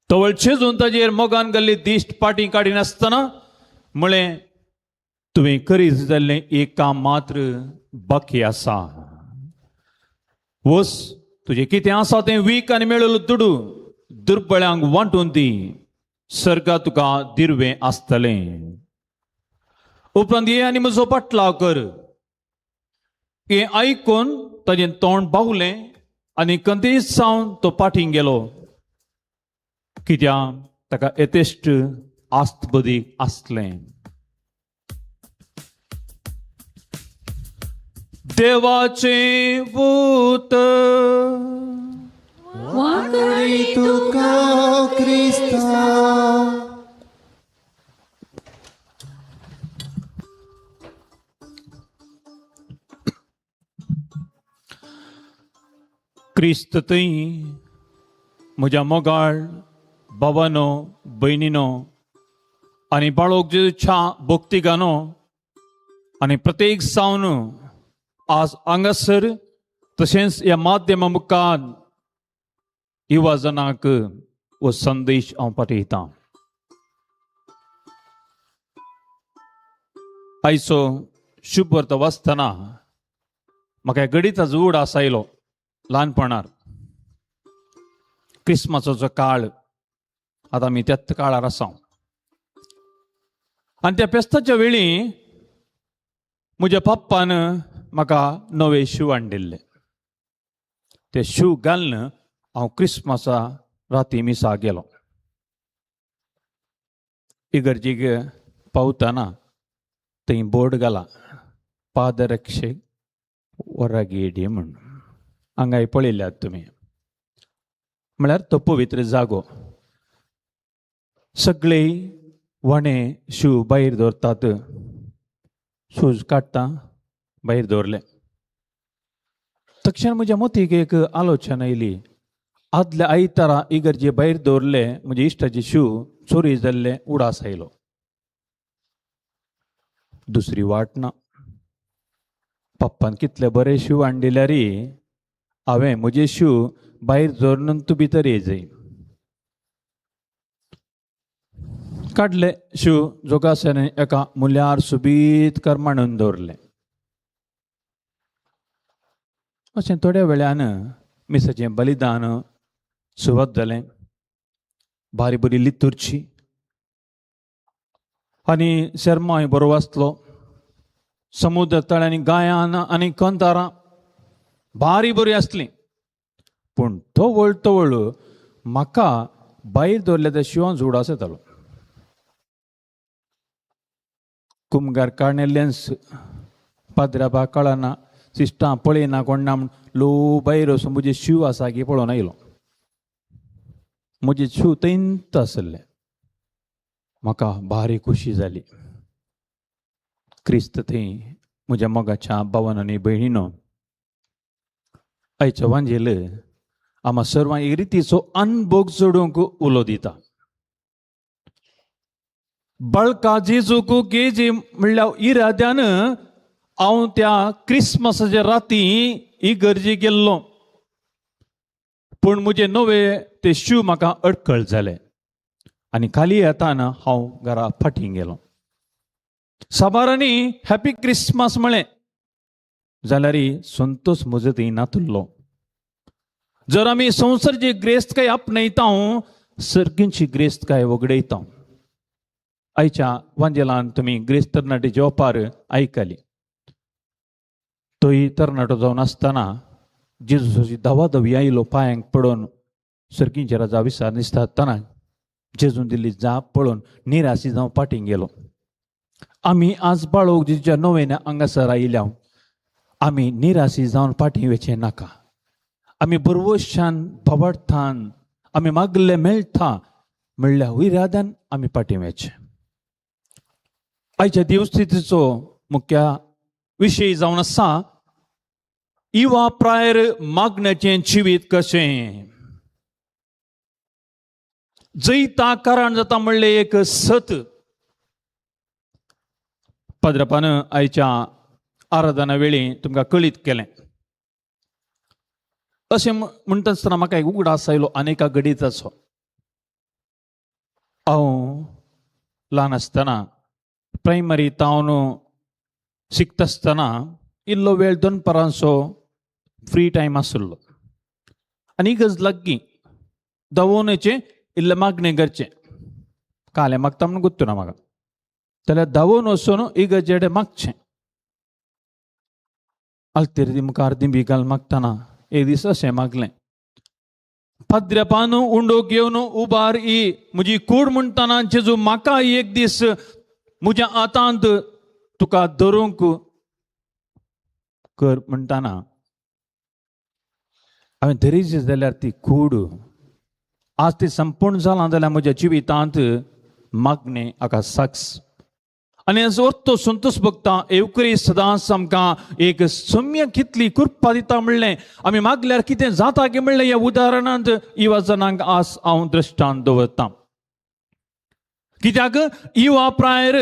तवळ शेजून ताजेर मोगान घाल्ली दिश्ट पाटी काडिनासतना म्हळें, तुवें करीत जाल्लें एक काम मात्र बाकी आसा. वस, तुजें कितें आसा तें वीक आनी मेळिल्लो दुडू दुर्बळ्यांक वांटून दी, सर्गा तुका दिरवें आसतलें. उपरांत ये आनी म्हजो पाटलाव कर. हें आयकून ताजें तोंड बावलें आनी कंतीच सावन तो पाटीं गेलो, कित्याक ताका येतेश्ट आस्त बदीक आसलें. देवाचें उतर. वांगडी तुका क्रिस्ता. क्रिस्त थंय म्हज्या मोगाळ बाबानो, भयणीनो आनी बाळोक जेजूच्या भक्तिगानो आनी प्रत्येक सावन आज हांगासर तशेंच ह्या माध्यमा मुखार युवा जणांक हो संदेश हांव पाठयतां. आयचो शुभवर्त वाचतना म्हाका गणिताचो उडास आयलो. ल्हानपणार क्रिस्मसाचो जो काळ, आतां आमी त्याच काळार आसा आनी त्या फेस्ताच्या वेळी म्हज्या पप्पान म्हाका नवे शू हाडिल्ले. ते शू घालून हांव क्रिस्मसा राती मिसाक गेलो. इगर्जीक पावतना थंय बोर्ड घाला, पादरक्षे वरागेडी म्हूण. हांगाय पळयल्यात तुमी, म्हळ्यार तो पवित्र जागो. सगळे व्हणे शू भायर दवरतात, शूज काडटा भायर दवरले. तक्षण म्हज्या मतीक एक आलोचना आयली, आदल्या आयतारा इगर्जे भायर दवरले म्हजे इश्टाचे शू चोरी जाल्ले उडास आयलो. दुसरी वाट ना. पप्पान कितले बरे शू हाडिल्यारी हांवें म्हजे शू भायर दवरून तूं भितर येयजय. काडले शिव जोगासाने एका मुल्यार सुबीत कर मांडून दवरलें. अशें थोड्या वेळान मिसाचें बलिदान सुरवात जालें. बारी बरी लितुरची आनी शर्माय बरो वाचलो. समुद्र तळ्यांनी गायान आनी कंतारां भारी बरी आसलीं. पूण तवळ तवळ म्हाका भायर दवरल्या त्या शिंवान उडास येतालो. कुमगार काडलेंच पाद्रा कळना सिस्टां पळयना कोण्णा म्हूण लो भायर वचून म्हजे शीव आसा की पळोवन आयलो. म्हजे शीव थंयच आसले. म्हाका भारी खोशी जाली. क्रिस्त थंय म्हज्या मोगाच्या भावान आनी भयणीनो, आयचो वांजेल आमा सर्वां एक रितीचो अनभोग जोडूंक उलो दिता. बळका जेजूक गेजी म्हणल्यार इराद्यान हांव त्या क्रिसमसाच्या राती इगर्जी गेल्लो. पूण म्हजे नवे ते शू म्हाका अडकळ जाले आनी खाली येताना हांव घरा फाटीं गेलो. साबारांनी हॅपी क्रिसमस म्हळें जाल्यार संतोष म्हजो थंय नातुल्लो. जर आमी संवसारची ग्रेस्तकाय आपणयता सर्गींची ग्रेस्तकाय वगडयता. आयच्या वांजेलान तुमी ग्रेस्त तरणाटेची ओपार आयकली. तोय तरणाटो जावन आसतना जेजूची धांवाधावी आयलो पांयांक पडून सर्गींच्या राजा विसार दिसता आसतना जेजून दिल्ली जाप पळोवन निराशी जावन फाटीं गेलो. आमी आज बाळोक जेजूच्या नव्यान हांगासर आयल्या आमी निराशी जावन फाटीं वचचें नाका. आमी बरवशान भावार्थान आमी मागले मेळटा म्हणल्यार इराद्यान आमी फाटीं वचचें. आयच्या देवस्थितीचो मुख्य विशय जावन आसा युवा प्रायर मागण्याचें जिवीत कशें. जैता कारण जाता म्हणलें एक सत. पाद्रपान आयच्या आराधना वेळी तुमकां कळीत केलें. अशें म्हणटा आसतना म्हाका एक उगडास आयलो अनेका घडीताचो. हांव ल्हान आसतना प्रायमरी तावन शिकता आसतना इल्लो वेळ दनपारांचो फ्री टायम आशिल्लो आनी इगर्ज लागीं धांवोवण्याचें इल्लें मागणें करचें. कालें मागता म्हूण गुत्तू ना म्हाका, जाल्यार धांवून वचून इगर्जे कडेन मागचें. आल्तेर मुखार दिंबी घाल मागतना एक दीस अशें मागलें, पाद्र्यापान उंडो घेवन उबार ही म्हजी कूड म्हणटना जेजू म्हाका एक दीस म्हज्या हातांत तुका धरूंक कर म्हणटना हांवें धरीच जाल्यार ती कूड आज ती संपूर्ण जालां जाल्यार म्हज्या जिवितांत मागणें हाका साक्ष. आनी अर्थ संतोष भोगता. एवकरी सदांच आमकां एक सम्य कितली कृपा दिता म्हणलें आमी मागल्यार कितें जाता की म्हणलें ह्या उदाहरणांत युवा जणांक आज हांव दृश्टांत दवरतां. कित्याक युवा प्रायर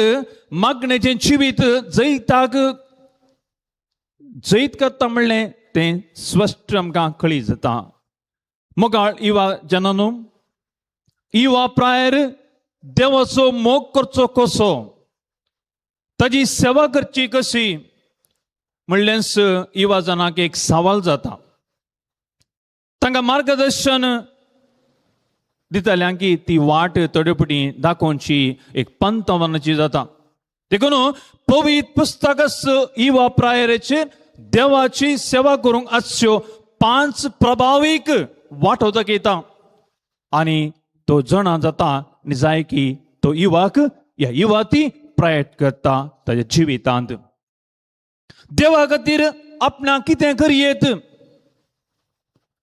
मागण्याचें जिवीत जैताक जैत करता म्हणलें तें स्पश्ट आमकां कळी जाता. मोगाळ युवा जनानो, युवा प्रायर देवाचो मोग करचो कसो, ताजी सेवा करची कशी म्हणल्यार युवा जनाक एक सवाल जाता. तांकां मार्गदर्शन दिताल्या की ती वाट थोडे पटी दाखोवची एक पंतवनाची जाता. देखून पवित्र पुस्तकच युवा प्रायराचेर देवाची सेवा करूंक आसच्यो 5 प्रभावीक वाटो दाखयता आनी तो जाणा जाता आनी जाय की तो युवाक ह्या युवा ती प्रयत्न करता ताज्या जिवितांत. देवा खातीर आपणाक कितें करयेत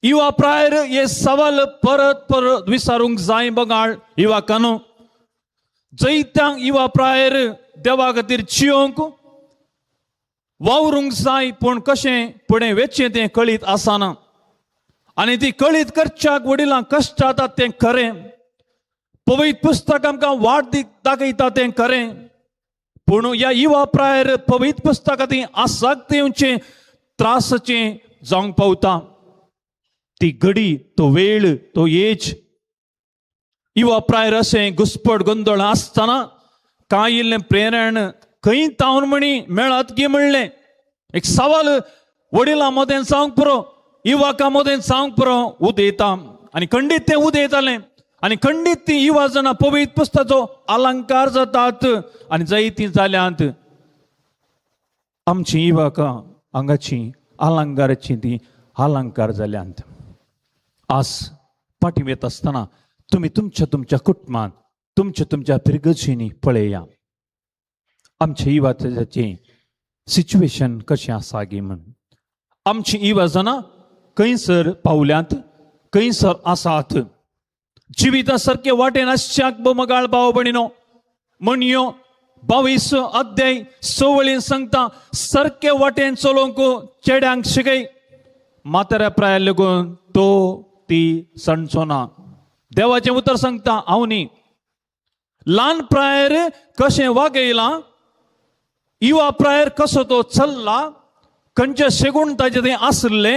युवा प्रायर हे सवाल परत परत विचारूंक जाय. बगाळ युवाकानो जैत्यांक युवा प्रायर देवा खातीर जियोंक वावरूंक जाय, पूण कशें फुडें वेचें तें कळीत आसना आनी ती कळीत करच्याक वडिलांक कश्ट जातात तें खरें. पवित्र पुस्तक आमकां वाट दाखयता तें खरें, पूण ह्या युवा प्रायर पवित्र पुस्तकां ती आसक्त येवचें त्रासाचें जावंक पावता. ती घडी, तो वेळ, तो एज. युवा प्रायर अशें घुसपट गोंदळ आसतना कांय इल्लें प्रेरण खंय तावन म्हणी मेळत की म्हणलें एक सवाल वडिलां मदें जावंक पुरो, युवकां मदें जावंक पुरो उदयता. आनी खंडीत तें उदयतालें आनी खंडीत ती युवा जाणां पवित्र पुस्तकाचो अलंकार जातात आनी जायतीं जाल्यांत. आमची युवकां हांगाची अलंकाराची ती अलंकार जाल्यांत. आज फाटीं येत आसतना तुमी तुमच्या तुमच्या कुटुंबान तुमच्या तुमच्या पिरगर्जींनी पळया आमच्या युवाचें सिच्युएशन कशें आसा गी म्हण. आमची युवा जाणां खंयसर पावल्यांत, खंयसर आसात. जिविता सारके वाटेन आसच्याक बोमगाळ भाव भयणीनो म्हणयो 22 अध्याय 6 सांगता सारके वाटेन चलोवंक चेड्यांक शिकय, म्हाताऱ्या प्रायार लागून तो ती सणचो ना. देवाचें उतर सांगता हांव न्ही. ल्हान प्रायर कशें वागयलां, युवा प्रायर कसो तो चल्ला, खंयचे शेगूण ताजे थंय आसले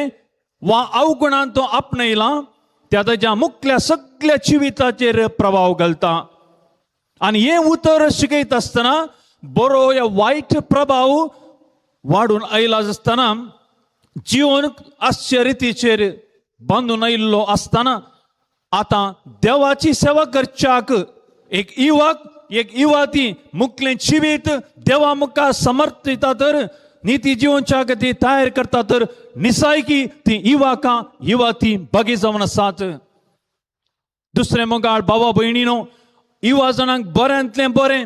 वा अवगुणान तो आपणयला, त्या ताज्या मुखल्या सगळ्या जिविताचेर प्रभाव घालता. आनी हें उतर शिकयता आसतना बरो या वायट प्रभाव वाडून आयला आसतना, जिवन आसचे रितीचेर बांदून आयिल्लो आसतना आतां देवाची सेवा करच्याक एक युवक एक युवती मुखलें जिवीत देवा मुखार समर्पिता तर निती जिवनच्या ती तयार करता तर निसायकी ती युवकां युवती बागी जावन आसात. दुसरें मोगाळ भावा भयणीनो, युवा जाणांक बऱ्यांतलें बरें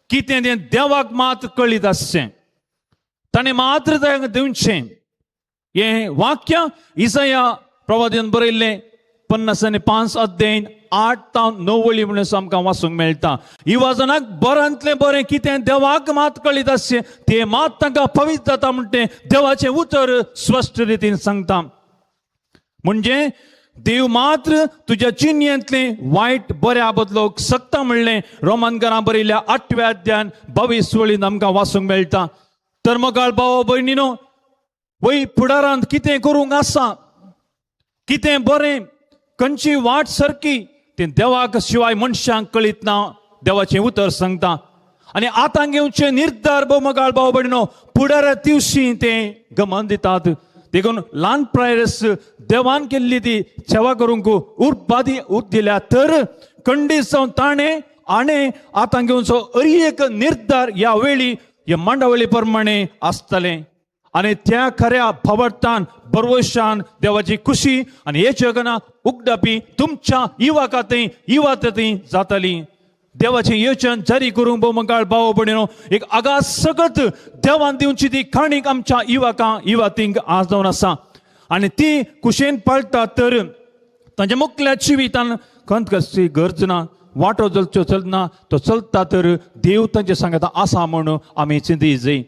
कितें तें देवाक मात कळीत आसचें, ताणें मात्र ताका दिवचें. हें वाक्य इसाया प्रवादीन बरयल्लें 55 अध्याय 8 ते 9 वळी म्हणून आमकां वाचूंक मेळटा. युवा जाणांक बऱ्यांतलें बरें कितें देवाक मात कळीत आसचें तें मात तांकां पवित्र जाता म्हणटें देवाचें उतर स्पश्ट रितीन सांगता. म्हणजे देव मात्र तुज्या जिणेंतलें वायट बऱ्या बदलोवंक शकता म्हणलें रोमानकारां बरयल्या 8व्या अध्यायान 22 वळीन आमकां वाचूंक मेळटा. तर मोगाळ भाव भयणीनो, वय फुडारांत कितें करूंक आसा, कितें बरें, खंयची वाट सारकी तें देवाक शिवाय मनशांक कळीत ना, देवाचें उतर सांगता. आनी आतां घेवचे निर्धार भोवमगाळ भाव भयणीनो फुडारा दिवशी तें गमन दितात. देखून ल्हान प्रायस देवान केल्ली ती सेवा करूंक उर्बा दिल्या तर खंडीत जावन ताणें आणे आतां घेवचो अरी एक निर्धार ह्या वेळी ह्या मांडावळी प्रमाणे आसतलें. आनी त्या खऱ्या भावार्थान बरवशान देवाची खुशी आनी हे जगना उगडापी तुमच्या युवका थंय युवा थंय जाताली. देवाचें योजन जारी करूंक भोवमगाळ भाव भयणीनो एक आगाज सगत देवान दिवची ती काणीक आमच्या युवकां युवतींक आज जावन आसा आनी ती कुशेन पाळटा तर तांच्या मुखल्या जिवितान खंत कसली गरज ना, वाटो चलच्यो चलना तो चलता तर देव तांचे सांगता आसा म्हणून आमी चिंती जाय.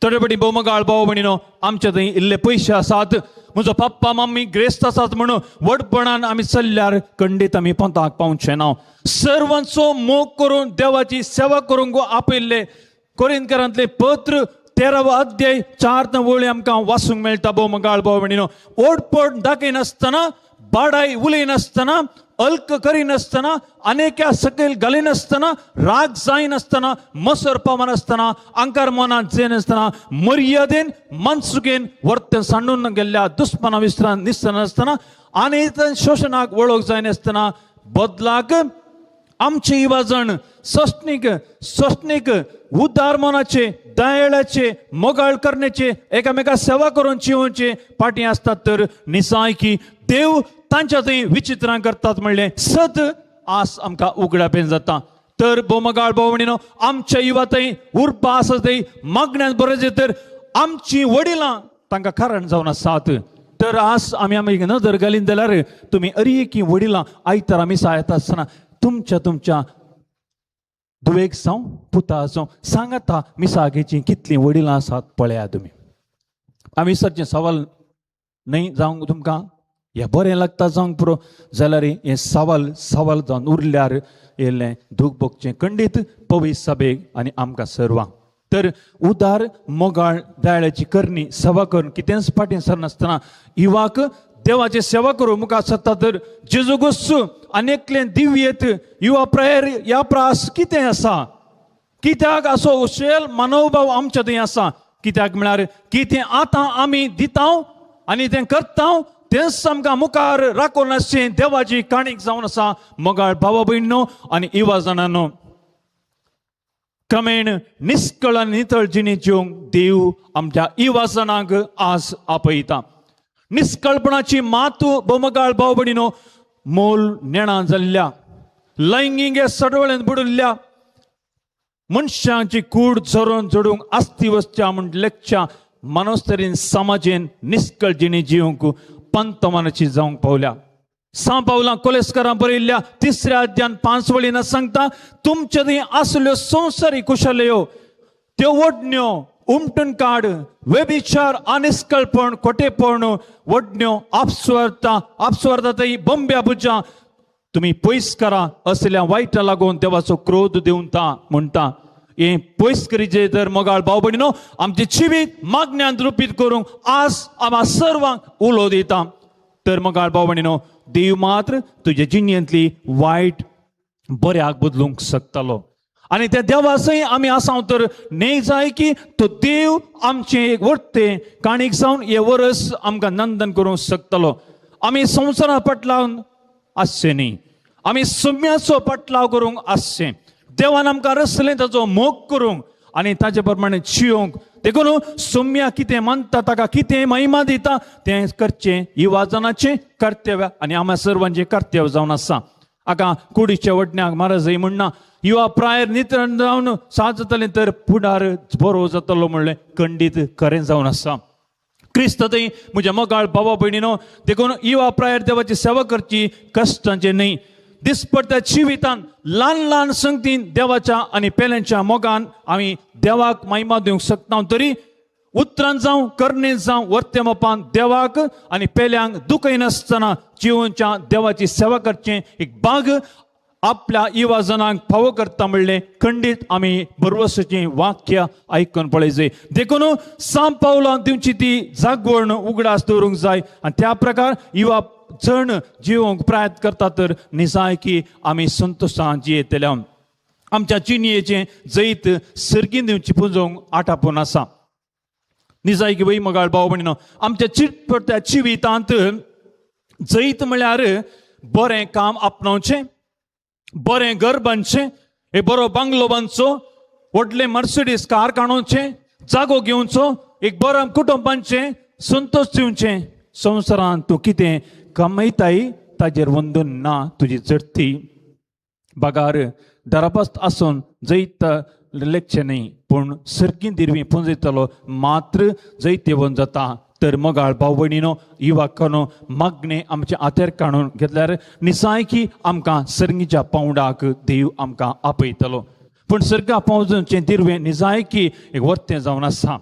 थोडे फावटी भोवमगाळ भाव भयणीनो आमच्या थंय इल्ले पयशे आसात, म्हजो पप्पा मम्मी ग्रेस्त आसात म्हणून व्हडपणान आमी चल्ल्यार खंडीत आमी पंथाक पावचे ना. सर्वांचो मोग करून देवाची सेवा करूंक आपयल्ले कोरिंतकारांतले पत्र 13 अध्याय 4 वळी आमकां वाचूंक मेळटा. भोवमगाळ भाव भयणीनो, ओडपण दाखयनासतना, बाडाय उलयनासतना, अल्क करिनासतना, अनेक्या सकयल घालिनासतना, राग जायनासतना, मसर पावनासतना, अंकार मनांत जायनासतना, मर्यादेन मनसुकेन वर्तन सांडून गेल्ल्या दुस्माना विसरान दिसनासतना आनी शोशणाक वळख जायनासतना बदलाक आमचे युवाजण सस्नीक सस्नीक उदार मनाचे, दयाळाचे, मोगाळ करण्याचे, एकामेका सेवा करून जिवनचे फाटीं आसतात तर निसायकी देव तांच्या थंय विचित्रां करतात म्हणलें सत आज आमकां उगडापेन जाता. तर भोवमगाळ भाव भयणीनो, आमच्या युवा थंय उर्बा आसा थंय मागण्यान बरें तर आमची वडिलां तांकां कारण जावन आसात. तर आज आमी आमी नदर घालीन जाल्यार तुमी अरेकी वडिलां आयतारा मिसा येता आसतना तुमच्या तुमच्या धुवेक जावं पुता जावं सांगाता मिसागेची कितलीं वडिलां आसात पळया तुमी. आमी सरचें सवाल न्हय जावंक तुमकां हें बरें लागता जावंक पुरो जाल्यार हें सवाल सवाल जावन उरल्यार येयल्लें दूख भोगचें खंडीत पवीस सभेक आनी आमकां सर्वांक. तर उदार मोगाळ दयाळाची करणी सेवा करून कितेंच फाटीं सरनासतना युवाक देवाची सेवा करूं मुखार सरता तर जेजू गोस्तू आनी एकलें दिव्येत युवा प्रायर ह्या प्रास कितें आसा, कित्याक असो उशेल मनोभाव आमच्या थंय आसा, कित्याक म्हळ्यार कितें आतां आमी दिता आनी तें करता तेंच आमकां मुखार राखून आसचें देवाची काणीक जावन आसा. मोगाळ भावा भयणो आनी युवा जाणांनो, क्रमेण निस्कळ आनी नितळ जिणी जिवंक देव आमच्या युवा जाणांक आज आपयता. निस्कळपणाची मातू बोमगाळ भाव भयणीनो मोल नेणा जाल्ल्या लैंगीक सडवळेन बुडिल्ल्या मनशांची कूड झरोवन जोडूंक आस्ती वसच्या म्हण लेखच्या मनोस्तरीन समाजेन निस्कळ जिणी जिवंक पंतमानाची जावंक पावल्या. सां पावलां कोलेस्करां बरयल्ल्या तिसऱ्या अध्यान 5 वळीन सांगता, तुमचे थंय आसल्यो संवसारी कुशलयो त्यो ओडण्यो उमटून काड, व्यभिचार अनिस्कळपण खोटेपण वडण्यो आपस्वार्था आपस्वार्थातय बंब्या बुज्या तुमी पयस करा, असल्या वायटा लागून देवाचो क्रोध दिवता म्हणटा. हें पयस करीचे तर मोगाळ भाव भयणीनो आमचें जिवीत मागण्यांत रुपीत करूंक आज आमा सर्वांक उलो दिता. तर मोगाळ भाव भयणीनो देव मात्र तुज्या जिणेंतली वायट बऱ्याक बदलूंक शकतालो आनी त्या देवासय आमी आसा तर न्हय जाय की तो देव आमचें एक वर्तें काणीक जावन हें वरस आमकां नंदन करूंक शकतलो. आमी संवसारा पटलावन आसचें न्ही, आमी सुम्याचो पटलाव करूंक आसचें. देवान आमकां रसलें ताचो मोग करूंक आनी ताचे प्रमाणे जियोंक. देखून सुम्या कितें मानता ताका कितें महिमा दिता तें करचें युवाजनाचें कर्तव्य आनी आमच्या सर्वांचें कर्तव्य जावन आसा. आका कुडीच्या वटण्याक म्हाराजय म्हणना युवा प्रायर नितळ जावन साथ जातलें तर फुडार बरो जातलो म्हणलें खंडीत खरें जावन आसा. क्रिस्त थंय म्हज्या मोगाळ बाबा भयणीनो, देखून युवा प्रायर देवाची सेवा करची कश्टांचें न्हय. दिसपट्ट्या जिवितान ल्हान ल्हान संगतीन देवाच्या आनी पेल्यांच्या मोगान आमी देवाक महिमा दिवंक शकता तरी उतरान जावं करणे जावं वर्ते मापान देवाक आनी पेल्यांक दुखयनासतना जिवनच्या देवाची सेवा करचें एक बाग आपल्या युवा जणांक फावो करता म्हणलें खंडीत आमी बरवसाचें वाक्य आयकून पळयचें. देखून सां पावलां दिवची ती जागवण उगडास दवरूंक जाय आनी त्या प्रकार युवा जण जिवंक प्रयत्न करता तर निजाय की आमी संतोशान जियेतले. आमच्या जिणयेचें जैत सर्गीन दिवची पुंजोवंक आटापून आसा. निजाय की वय मगाळ भाव भयणीनो आमच्या चिटपट्ट्या जिवितांत जैत म्हळ्यार बरें काम आपणावचें, बरें घर बांदचें, एक बरो बांगलो बांदचो, व्हडलें मर्सिडीज कार काणोवचें, जागो घेवचो, एक बरें कुटुंब बांदचें, संतोश दिवचें. संवसारांत तूं कितें कमयताय ताजेर वंदून ना तुजी चडती बागार दरापास्त आसून जैत लेखचें न्हय पूण सर्गीं दिरवी पुंजयतलो मात्र जैतेवन जाता. तर मोगाळ भाव भयणीनो युवाकानो मागणें आमचें आतेर काडून घेतल्यार निसाय की आमकां सर्गीच्या पावंडाक देव आमकां आपयतलो. पूण सर्गा पावजचें दिरवें निजाय की एक वर्तें जावन आसा.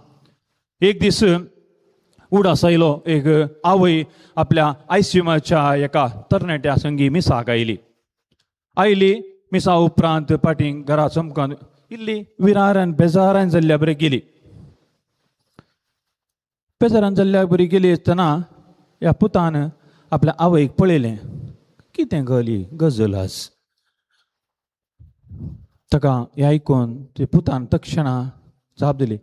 एक दीस उडास आयलो एक आवय आपल्या आयसीएमाच्या एका तरणाट्या संगी मिसाक आयली. आयली मिसा उपरांत पाटी घरा चमकान इल्ली विरारान बेजारान जाल्ल्या बरी गेली. बेजारान जाल्ल्या बरी गेली आसतना ह्या पुतान आपल्या आवयक पळयलें, कितें गली गजल आज. ताका हें आयकून ते पुतान तक्षणा जाप दिली,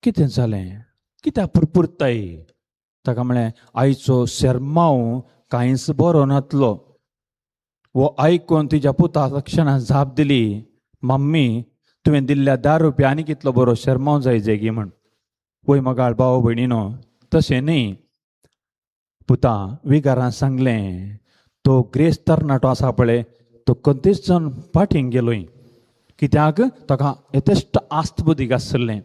कितें जालें, कित्याक पुरपुरताय? ताका म्हळें आयचो शेरमांव कांयच बरो नातलो. वो आयकून तिच्या पुता तक्षणा जाप दिली, मम्मी तुवें दिल्ल्या 10 रुपया आनी कितलो बरो शेरमांव जाय जाय म्हण. वय मगाळ भाव भयणीनो तशें न्ही पुता, विगारान सांगलें तो ग्रेस तरणाटो आसा पळय तो कंतेच जावन फाटीं गेलोय, कित्याक ताका यथेश्ट आस्त बुदीक आसलें.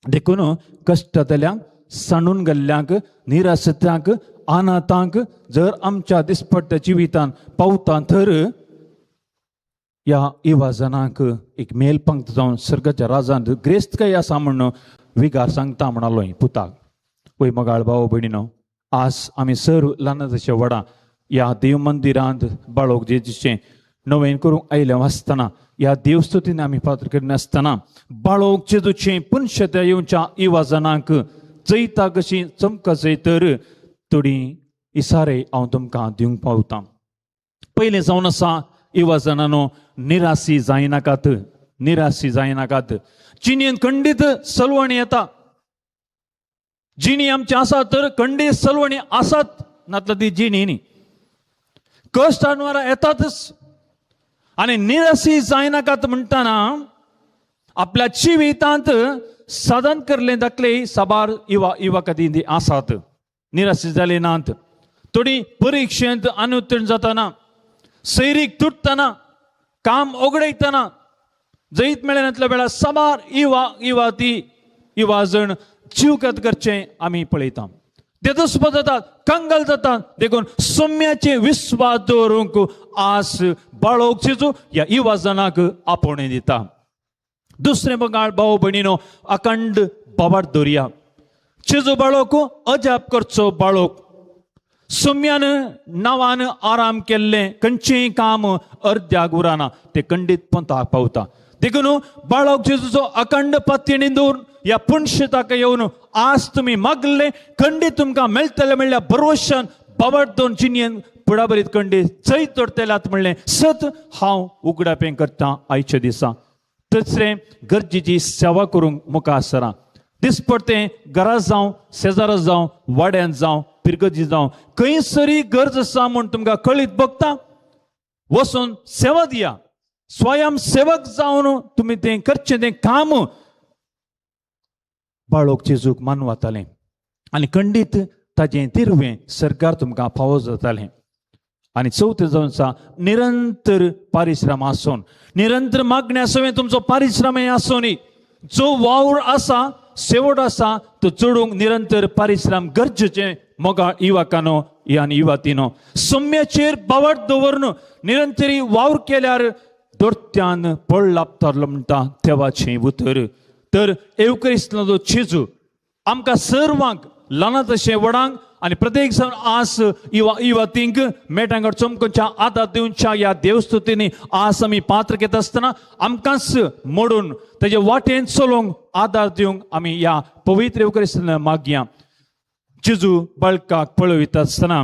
देखून कश्टांतल्यांक, सांडून गेल्ल्यांक, निराशत्यांक, अनाथांक जर आमच्या दिसपट्ट्या जिवितान पावता तर ह्या युवा जणांक एक मेल पंक्त जावन सर्गाच्या राजान ग्रेस्त काय आसा म्हण विगार सांगता म्हणालो पुताक. वय मगाळ भाव भयणीनो आज आमी सर्व ल्हान तशे व्हडां ह्या देव मंदिरांत बाळोक जेजूचें नवें करूंक आयलें आसतना ह्या देवस्तुतीन आमी पात्र करिनासतना बाळोक जेजूचें पुनशत्या येवच्या युवा जणांक जैता कशी चमकाजय तर थोडी इसारे हांव तुमकां दिवंक पावतां. पयलें जावन आसा इवाजनानो निराशी जायनाकात, निराशी जायनाकात. जिणेंत खंडीत सलवणी येता, जिणी आमची आसा तर खंडीत सलवणी आसात, नातल्यार ती जिणी न्ही. कश्ट अनवारा येतातच आनी निराशी जायनाकात म्हणटना आपल्या जिवितांत साधन करले दाखले साबार युवा युवकाती ती आसात. निराशी जाले नात, थोडी परिक्षेंत अनुत्तीर्ण जाताना, सैरीक तुटतना, काम ओगडयतना, जैत मेळनातल्या वेळार साबार युवा युवाती युवा जण जीवघात करचें आमी पळयता. देदस्प जातात, कंगाल जातात. देखून सोम्याचे विस्वास दवरूंक आस बाळोवंक जेजू ह्या युवा जणांक आपोवणें दिता. दुसरें बंगाळ भाव भयणीनो अखंड बाबार दवरया. जेजू बाळोक अजाप करचो बाळोक सोम्यान नांवान आराम केल्लें खंयचेंय काम अर्द्याक उरना, तें खंडीत पंथाक पावता. देखून बाळोक जेजूचो अखंड पातयेणी दवरून ह्या पुनशेताक येवन आज तुमी मागले खंडीत तुमकां मेळटलें म्हणल्यार भरवशान बाबार दोन जिणेन पुडाबरीत खंडीत जैत दवरतल्यात म्हणलें सत हांव उगडापें करतां आयच्या दिसा. तिसरें गरजेची सेवा करूंक मुखार सरा. दिसपडतें घरा जावं, शेजारा जावं, वाड्यांत जावं, पिरगजी जावं, खंयसरी गरज आसा म्हूण तुमकां कळीत बघता वचून सेवा दिया. स्वयं सेवक जावन तुमी तें करचें तें काम बाळोक जेजूक मानवतालें आनी खंडीत ताजें तिरवें सरकार तुमकां फावो जातालें. आनी चवथें जावन आसा निरंतर परिश्रम आसून, निरंतर मागण्या सवें तुमचो परिश्रम आसून जो वावर आसा शेवट आसा तो चडूंक निरंतर परिश्रम गरजेचें मोगाळ युवकानो आनी युवतीनो. सौम्याचेर बावट दवरून निरंतरी वावर केल्यार दोर्त्यान पळ लाबतालो म्हणटा देवाचें उतर. तर एवक्रिस्ताचो जेजू आमकां सर्वांक ल्हाना तशें व्हडांक आनी प्रत्येक जाण आस युवा युवतींक मेटांगड चमकोच्या आदार दिवच्या ह्या देवस्तुतींनी आस आमी पात्र घेता आसतना आमकांच मोडून तेजे वाटेन चलोवंक आदार दिवंक आमी ह्या पवित्र एवक्रिस्तान मागया. जेजू बाळकाक पळयता आसतना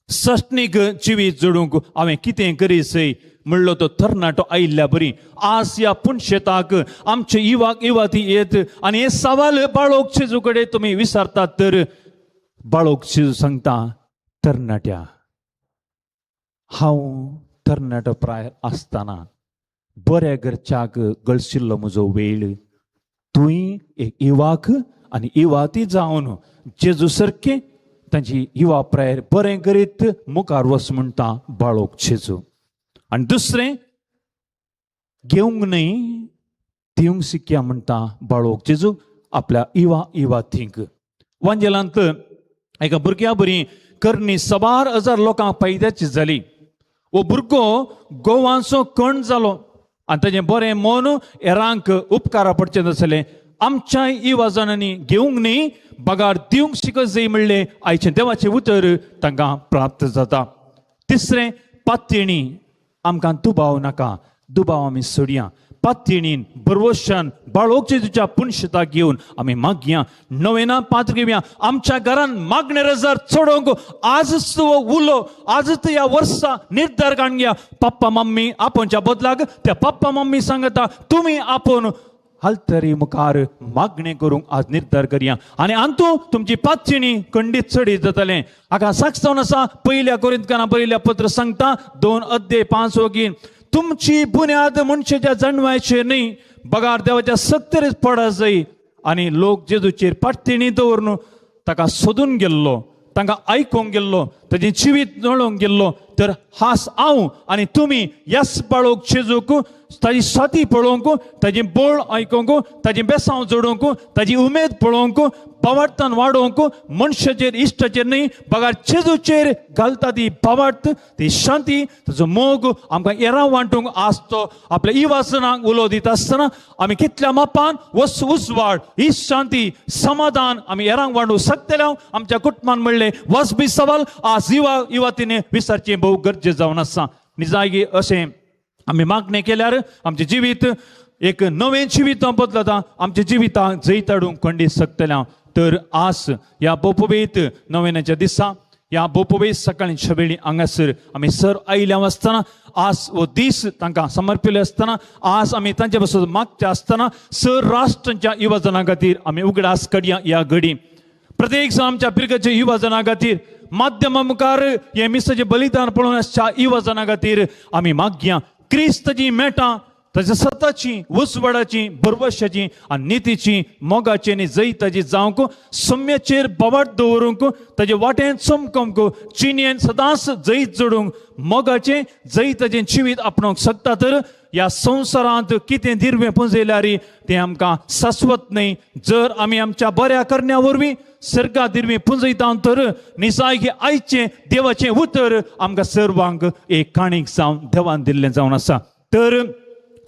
सश्टनीक जिवीत जोडूंक हांवें कितें करी सय म्हणलो तो तरणाटो आयिल्ल्या बरी आज ह्या पुनशेताक आमचे युवाक युवती येत आनी हे सवाल बाळोक जेजू कडेन तुमी विचारतात तर बाळोक जेजू सांगता, तरणाट्या हांव तरणाटो प्राय आसतना बऱ्या घरच्याक गळशिल्लो म्हजो वेळ, तुंय एक युवाक आनी युवाती जावन जेजू सारकें तांची युवा प्रायर बरें करीत मुखार वच म्हणटा बाळोक जेजू. आनी दुसरें घेवंक न्हय दिवंक शिकया म्हणटा बाळोक जेजू आपल्या युवा युवातींक. वांजेलांत एका भुरग्या बरी करणी साबार हजार लोकांक फायद्याची जाली. हो भुरगो गोवांचो कण जालो आनी ताजें बरें मन हेरांक उपकारा पडचें नासलें. आमच्या युवा जाणांनी घेवंक न्ही बगार दिवंक शिकत जाय म्हणलें आयचें देवाचें उतर तांकां प्राप्त जाता. तिसरें पातयेणी आमकां दुबाव नाका, दुबाव आमी सोडया. पातयेणीन बरवशान बाळोक जेजूच्या पुनशेताक घेवन आमी मागया, नवेना पात्र घेवया. आमच्या घरान मागणे रजार चडोवंक आजच तो उलो आजच ह्या वर्सा निर्धार काडून घ्या. पप्पा मम्मी आपोवच्या बदलाक त्या पप्पा मम्मी सांगता तुमी आपोवन हालतरी मुखार मागणें करूंक आज निर्धार करया आनी अंतू तुमची पातयेणी खंडीत चडीत जातलें. हाका साक्ष जावन आसा पयल्या कोरिंतकारां बरयल्ल्या पत्र सांगता 2 अध्याय 5 वगीन तुमची बुन्याद मनशाच्या जाणवायचेर न्ही बगार देवाच्या सत्तेरच पडा जाय. आनी लोक जेजूचेर पातयेणी दवरून ताका सोदून गेल्लो, तांकां आयकूंक गेल्लो, ताजें जिवीत नळोवंक गेल्लो. तर हास हांव आनी तुमी ह्याच बाळोक जेजूक ताजी साथी पळोवंक, ताजें बोळ आयकूंक, ताजें बेसांव जोडूंक, ताजी उमेद पळोवंक, बावार्थान वाडोवंक, मनशाचेर इश्टाचेर न्ही बगार जेजूचेर घालता ती बावार्थ, ती शांती, ताजो मोग आमकां येरां वांटूंक आज तो आपल्या इवासनाक उलो दिता आसतना आमी कितल्या मापान वस उजवाड ही शांती समाधान आमी येरांक वांटूंक शकतले. आमच्या कुटुंबान म्हणलें वाजपी सवाल आज युवा युवतीने विचारचें भोव गरजें जावन आसा. निजागी अशें आमी मागणें केल्यार आमचें जिवीत एक नवें जिवीत बदलता, आमच्या जिविताक जैत हाडूंक खंडीत शकतले. तर आज ह्या भोपवेत नवेनाच्या दिसा ह्या बोपवे सकाळी शबेळी हांगासर आमी सर आयिल्ले आसतना आज हो दीस तांकां समर्पिल्ले आसतना आज आमी तांचे पासून मागचे आसतना सर राष्ट्रांच्या युवाजनां खातीर आमी उगडास काडया. ह्या घडी प्रत्येक जाण आमच्या पिरगाच्या युवाजनां खातीर माध्यमा मुखार हे मिसाचें बलिदान पळोवन आसच्या युवाजनां खातीर आमी मागया. क्रिस्ताची मेटां ताच्या सताची उजवाडाची भरवशाची आनी नितीची मोगाची आनी जैताची जावंक सम्याचेर बवाट दवरूंक ताजे वाटेन चमकोवंक जिणेन सदांच जैत जोडूंक मोगाचें जैताचें जिवीत आपणोवंक शकता. तर ह्या संवसारांत कितें दिर्वें पुंजयल्यार तें आमकां शाश्वत न्हय. जर आमी आमच्या बऱ्या करण्या वरवीं सर्गा दिर्वें पुंजयता तर निजाय आयचें देवाचें उतर आमकां सर्वांक एक काणीक जावन देवान दिल्लें जावन आसा. तर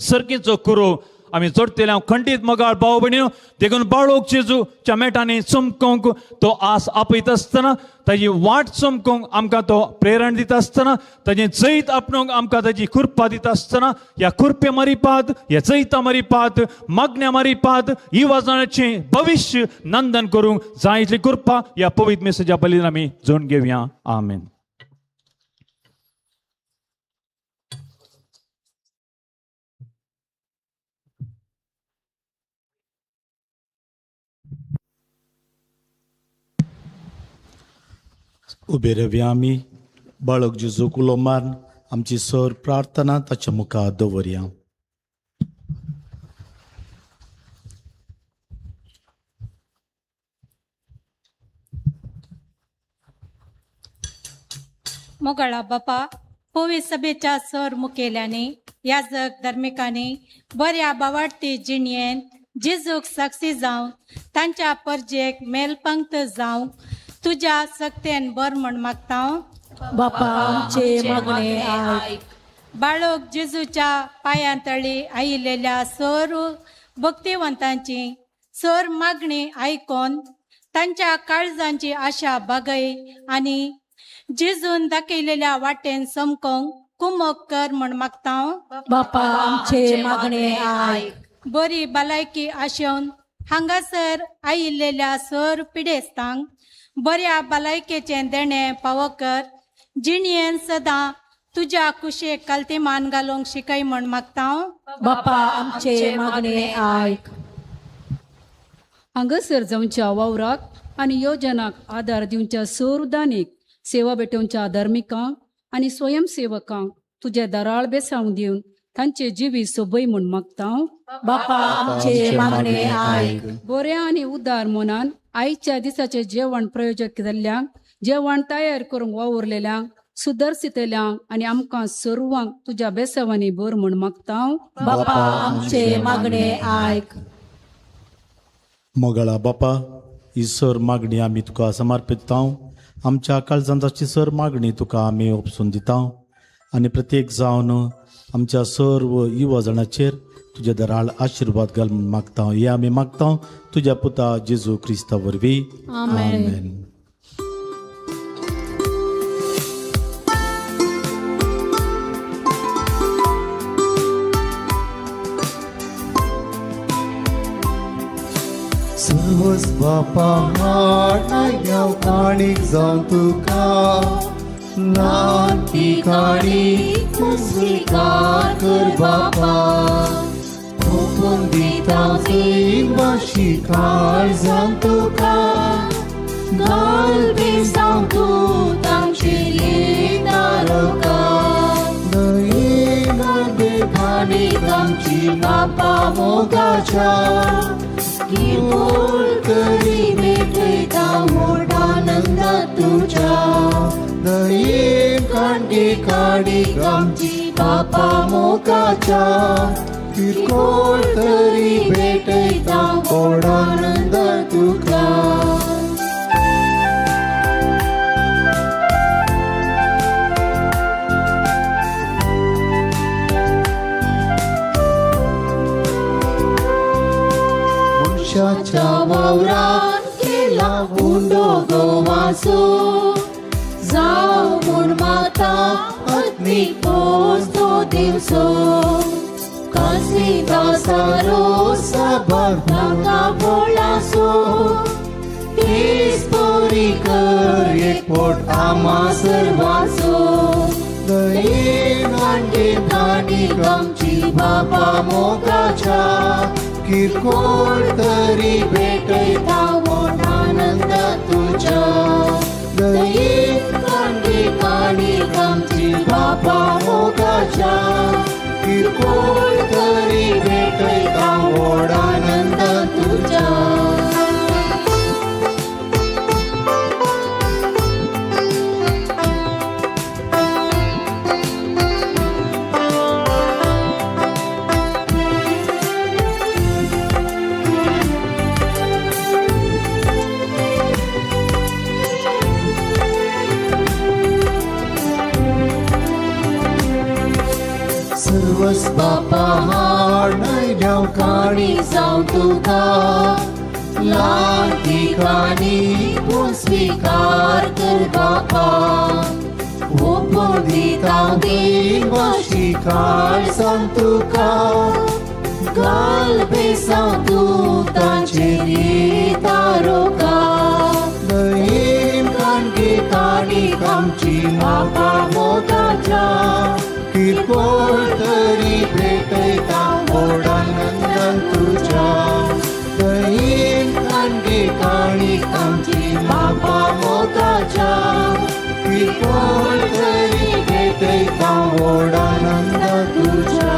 सर्गीचो कुरो आमी जोडटले. हांव खंडीत मोगाळ भाव भयणीनो, देखून बाळोक जेजूच्या मेटांनी चमकोवंक तो आस आपयता आसतना ताजी वाट चमकोवंक आमकां तो प्रेरण दिता आसतना ताजें जैत आपणोवंक आमकां ताजी कृपा दिता आसतना ह्या कृपे मारिपात ह्या जैता मारिपात मागण्या मारिपात युवाजणाचें भविश्य नंदन करूंक जाय इतली कृपा ह्या पवित्र मिसाच्या बलिदान आमी जोडून घेवया. आमेन. उबे रव्या आमी बाळक जेजूक उलो मारून आमची सर प्रार्थना ताच्या मुखार दवरया. मोगाळा बापा, पवित्र सभेच्या सर मुखेल्यांनी याजक धर्मिकांनी बऱ्या बावाडती जिणयेन जेजूक साक्षी जावन तांच्या परजेक मेलपंक्त जावंक तुज्या सक्तेन बर म्हण मागता. बापा आमचे मागणे आयक. बाळक जेजूच्या पांयां तळी आयिल्ल्या सर्व भक्तिवंतांची सर मागणी आयकून तांच्या काळजांची आशा बागय आनी जेजून दाखयलेल्या वाटेन समकोंक कुमक कर म्हण मागता. बापा आमचे मागणे आयक. बरी भलायकी आशेवन हांगासर आयिल्ल्या सर पिडेस्तांक बऱ्या भलायकेचें देणें पावो कर. जिणयेन सदां तुज्या कुशेक कल्तीमान घालूंक शिकय म्हण मागता. बापा आमचे मागणे आयक. हांगासर जावच्या वावराक आनी योजनाक आदार दिवच्या सर्व दानीक सेवा भेटोवच्या धार्मिकांक आनी स्वयंसेवकांक तुजें दराळ बेसावंक दिवन तांचे जिवीत सोबय म्हूण मागता. बापा आमचे मागणे आयक. बऱ्या आनी उदार मनान आयच्या दिसाचें जेवण प्रयोजक जाल्ल्यांक जेवण तयार करूंक वावुरलेल्यांक सुदर्शितल्यांक आनी आमकां सर्वांक तुज्या बेसावांनी भर म्हूण मागता. बापा आमचे मागणे आयक. मोगाळा बापा, ही सर मागणी आमी तुका समर्पिता. आमच्या काळजांची सर मागणी तुका आमी ओपसून दिता आनी प्रत्येक जावन आमच्या सर्व युवा जाणाचेर तुज्या दराळ आशिर्वाद घाल म्हूण मागता. हे आमी मागता तुज्या पुता जेजू क्रिस्ता वरवीं. आमेन. सर्वस बापा हाड काणीक जावं तुका ल्हान ती काणी तूं स्विकार कर बापा. ओपून दिता मातशी काळजान तुका घाल बेसांव तूं तांचे तारका दयेन काणीक आमची बापा मोगाच्या किरकोळ तरी भेटयता व्हड आनंदात तुज्या दयेन काणगे काणीक आमची बापा मोगाच्या किरकोळ तरी भेटयता व्हड आनंदात तुका. मनशाच्या वावरान केला उंडो गोवाचो जावं म्हूण मागता आत्मीक पोस तो दिवचो कासी दासारो साबार नाका बोलासो तीस पोरी कर एक पोट आमा सर्वांचो दयेन काणी आमची बापा मोगाच्या किरकोळ तरी भेटयता व्हड आनंद तुज्या दयेन काणी आमची बापा मोगाच्या किरकोळ तरी भेटयता व्हड आनंद तुज्या. बापा हाड काणी जावं तुका ल्हान ठिकाणी तूं स्विकार कर बापा ओपून दिता देवाशी काळ सांग तुका घाल बेसांव तूं तांचेर दिता रोका दयेन काणगे काणी आमची बापा मोगाच्या किरकोळ तरी भेटयता व्हड आनंदान तुज्या दयेन काणगे काणी आमची बापा मोगाच्या किरकोळ तरी भेटयता व्हड आनंदान तुज्या.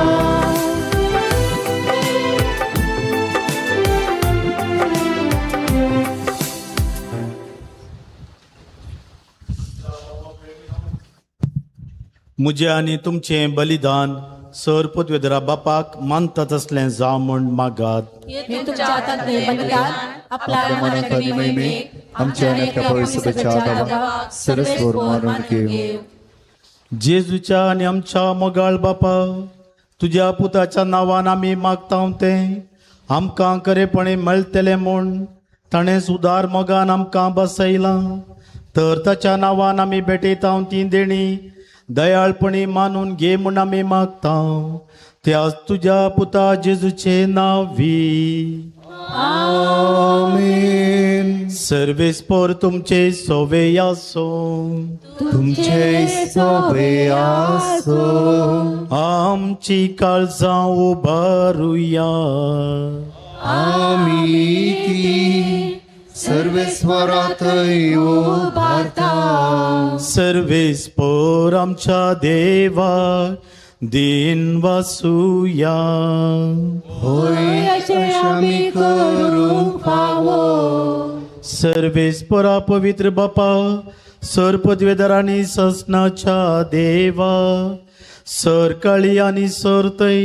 मुझे आनी तुमचें बलिदान सर पदवेधरा बापाक मानता तसलें जावं म्हूण मागात. तुमच्या हातांतलें बलिदान आपल्या मनांत आनी महिमेक आमच्या आनी आपल्या पवित्र देवाक सरस्वर मानून घेवं. जेजूच्या आनी आमच्या मोगाळ बापा तुज्या पुताच्या नांवान आमी मागता तें आमकां खरेपणी मेळटलें म्हूण ताणें सुदार मोगान आमकां बसयलां तर ताच्या नांवान आमी भेटयता ती देणी दयाळपणी मानून घे म्हूण आमी मागता त्याच तुज्या पुता जेजूचे नांवी. आमेन. सर्वेस्पोर तुमचे सोवे आसो तुमचे सोवे आसो. आमची काळजां उबारुया आमी ती सर्वेस्वराथंय उबारता. सर्वेस्पोर आमच्या देवाक दिन वासुया. होय अशें आमी करूंक फावो. सर्वेस्पोरा पवित्र बापा सर पदवेदार आनी ससनाच्या देवा सर काळी आनी सर तय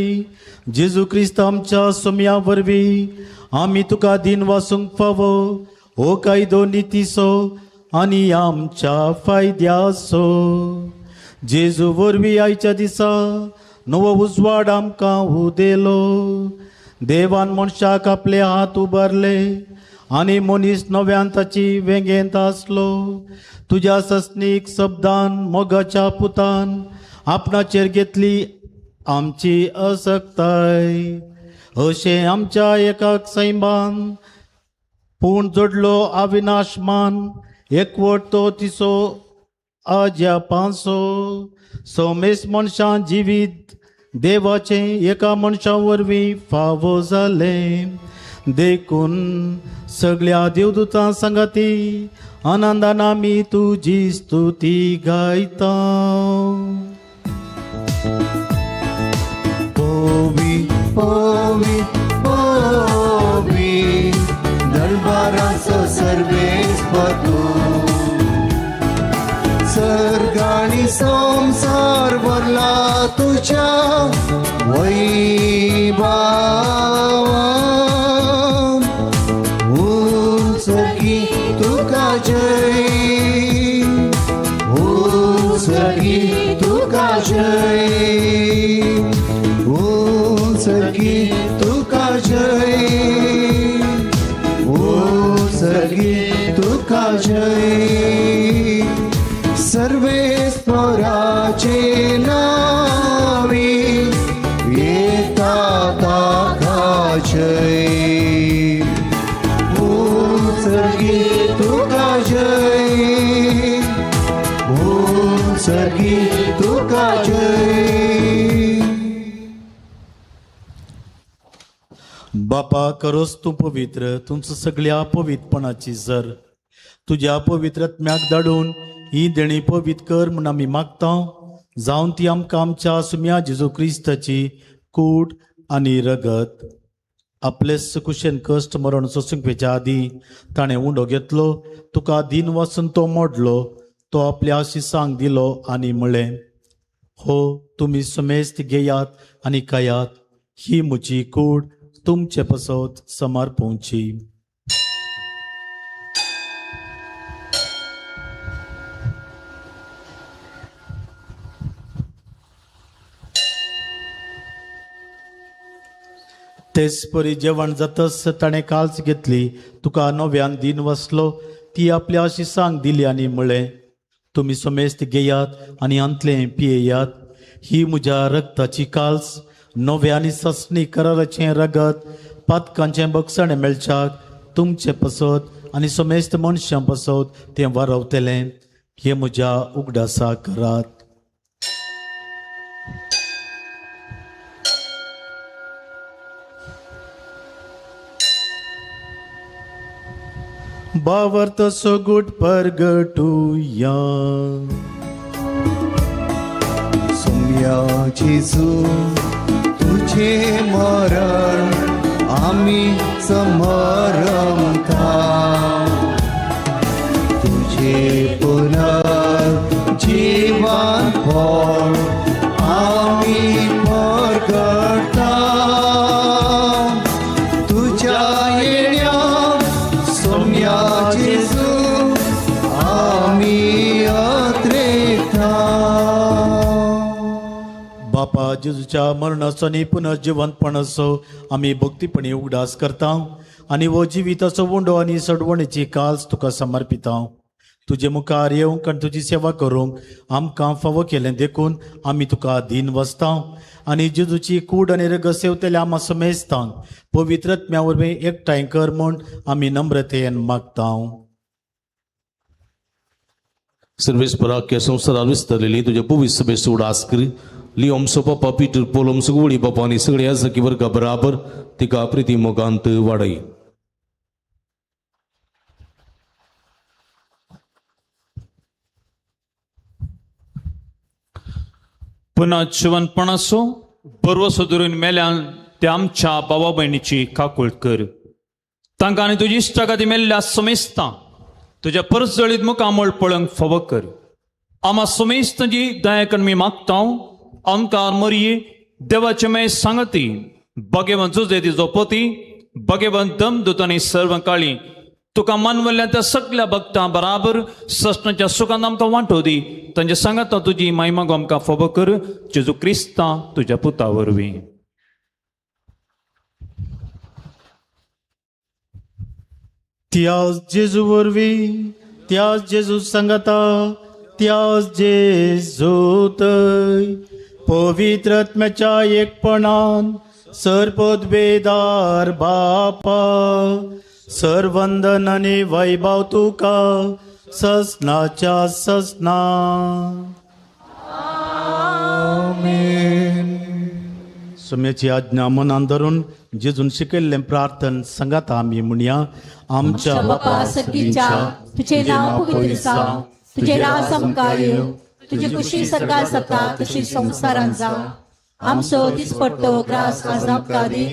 जेजू क्रिस्त आमच्या सोम्या वरवीं आमी तुका दिन वासूंक फावो हो कायदो नितीचो आनी आमच्या फायद्याचो. जेजू वरवीं आयच्या दिसा नवो उजवाड आमकां उदेलो. देवान मनशाक आपले हात उबारले आनी मनीस नव्यान ताची वेंगेंत आसलो. तुज्या सस्नीक शब्दान मोगाच्या पुतान आपणाचेर घेतली आमची असक्ताय अशें आमच्या एकाक सैमान पूण जोडलो अविनाश मान एकवट तो तिसो आज्या पांचो सोमेस मनशां जिवीत देवाचें एका मनशा वरवीं फावो जालें. देखून सगळ्या देवदूतां सांगाती आनंदान आमी तुजी स्तुती गायता. पवी पवी पवी दरबाराचो सर्वेस्पर तूं सर्ग आनी संवसार भरला तुज्या वैभावान. उंच की तुका जय उंच की तुका जय उंच की तुका जय उंच की तुका जय. सर्वेस्पराचे नावी येता ताका जय उंच की तुका जय बापा करोस तूं पवित्र तुमचो सगळ्या पवित्रपणाची जर तुज्या पवित्रत्म्याक धाडून ही देणी पवित्र कर म्हूण आमी मागता, जावन ती आमकां आमच्या सुम्या जेजू क्रिस्ताची कूड आनी रगत. आपले कुशेन कश्ट मरण सोसूंक आदीं ताणें उंडो घेतलो, तुका दिन वाचून तो मोडलो, तो आपल्या आशिसांक दिलो आनी म्हळें, हो तुमी समेस्त घेयात आनी खायात, ही म्हजी कूड तुमचे पसत समर्पवची. तेच परी जेवण जातच ताणें काल्च घेतली, तुका नव्यान दिन वसलो, ती आपल्या आशिसांक दिली आनी म्हळें, तुमी समेस्त घेयात आनी हांतलें पियेयात, ही म्हज्या रक्ताची काल्स, नव्या आनी ससणी कराराचें रगत, पातकांचें बक्षाणें मेळच्याक तुमचें पसत आनी समेस्त मनशां पसत तें वारवतलें. हें म्हज्या उगडासा करात. बावर्त सोगूट परगटुया. सुम्या जेजू तुझे मरण आमी समरमता, तुझे पुनर्जीवन फळ आमी परगटा, तुझ्या येण्या सोम्या जेजू आमी अत्रेता. बापा जेजूच्या मरणाचो आनी पुनर्जिवंतपणाचो आमी भक्तीपणी उगडास करता आनी हो जिविताचो उंडो आनी सडवणेची काल्स तुका समर्पिता. तुजे मुखार येवंक आनी तुजी सेवा करूंक आमकां फावो केलें देखून आमी तुका दीन वसता आनी जेजूची कूड आनी रगत सेवतल्या आमा समेस्तांक पवित्र आत्म्या वरवीं एकठांय कर म्हूण आमी नम्रतेन मागता. सर्वेस्पराख्या संवसारात विस्तरलेली तुज्या पवित्र सभेचो उगडास कर. लियोमसो पापा पीटर पोलोमसो गुळी बापा आनी सगळ्या सखी वर्गा बराबर तिका प्रिती मोगांत वाडय. पुन्हा जिवनपणाचो बरवसो धरून मेल्यान त्या आमच्या बाबा भयणीची काकूळ कर. तांकां आनी तुजी इश्टागती मेल्ल्या समेस्तां तुज्या परजळीत मुखामळ पळोवंक फावो कर. आमा समेस्तांची दया करून मी मागता. आमकां मरये देवाचे मे सांगती भगेवन जुजे तिजो पती भगेवन दमदूत आनी सर्व काळी तुका मानवल्ल्या त्या सगल्या भक्तां बराबर सस्नाच्या सुखान आमकां वांटो दी. तांचे सांगाता तुजी महिमा आमकां फावो कर. जेजू क्रिस्ता तुज्या पुता वरवीं. त्याच जेजू वरवीं, त्याच जेजू सांगाता, त्याच जेजू पवित्र आत्म्याच्या एकपणान सर्वोद्वेदार बापा सर्वंदन आनी वैभव तुका ससनाच्या ससना. आमेन. सुम्याची आज्ञा मनान धरून जेजून शिकयल्लें प्रार्थन सांगाता आमी म्हणया. आमच्या बापा सर्गीच्या, तुझे नाव पवित्र जावं, तुझे राज आमकां येवं, तुजी खुशी सरकार जाता तशी संवसारांत जावं. आमचो दिसपट्टो ग्रास आज आमकां दी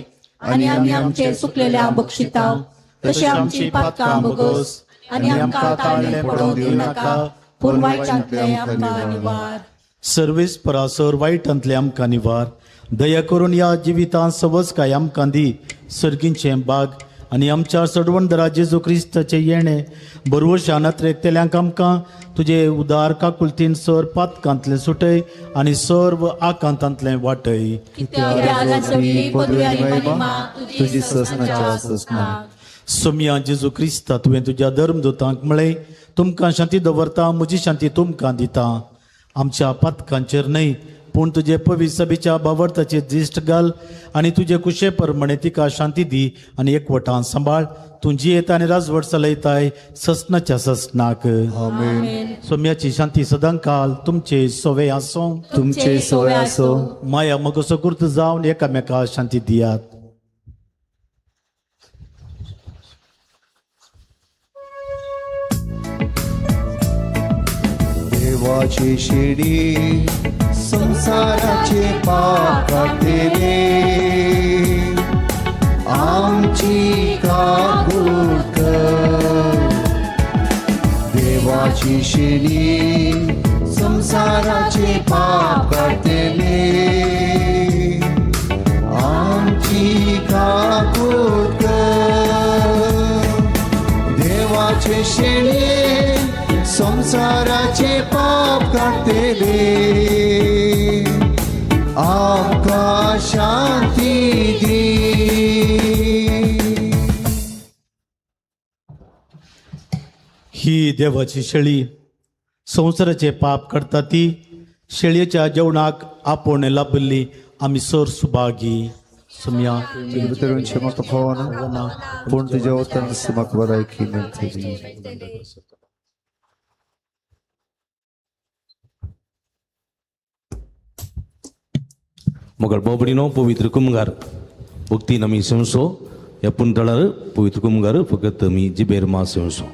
आनी आमी आमचे चुकलेल्या बक्षिताव तशें आमची पातकां भोगोस आनी आमकां ताळणें पडोवंक दिवं नाका, पूण वायटांतलें आमकां निवार. सर्वेस परासर वायटांतलें आमकां निवार. दया करून ह्या जिवितांत सवजकाय आमकां दी. सर्गींचें बाग आनी आमच्या सडवणदरा जेजू क्रिस्ताचें येणें बरवशान अत्रेकतल्यांक आमकां तुजे उदार काकुलतीन सर पातकांतलें सुटय आनी सर्व आकांतांतलें वाटय. तुजी ससनाच्या ससना. सोम्या जेजू क्रिस्ता, तुवें तुज्या धर्मदूतांक म्हळें, तुमकां शांती दवरता, म्हजी शांती तुमकां दिता. आमच्या पातकांचेर न्हय पूण तुजे पवित्र सभेच्या बावडताचेर दिश्ट घाल आनी तुजे कुशे प्रमाणे तिका शांती दी आनी एकवटान सांबाळ. तूं जियेता आनी राजवट चलयताय ससनाच्या ससनाक. आमेन. सोम्याची शांती सदांकाल तुमचे सोवे आसूं. तुमचे सोवे आसूं. माया मगसो कुर्त जावन एकामेका शांती दियात. देवाची शिडी संसाराचे पाप काडटले आमची काकूट कर. देवाची शिडी संसाराचे पाप काडटले आमची काकूट कर. देवाचे शेणे संसाराचे पाप काडटले आमकां शांती दी. ही देवाची शेळी संवसाराचे पाप करता ती शेळयेच्या जेवणाक आपोवणें लाभिल्ली आमी सर सुभागी सुमया. तुजे भितर येवन म्हाका फावना पूण तुज्या वतान म्हाका बरायकी मेळटली. मगर बोबडीनो पवित्र कुमगार भक्तीन आमी सेवसो ह्या पुंतळार पवित्र कुमगार फकत आमी जिबेर मा सेवसो.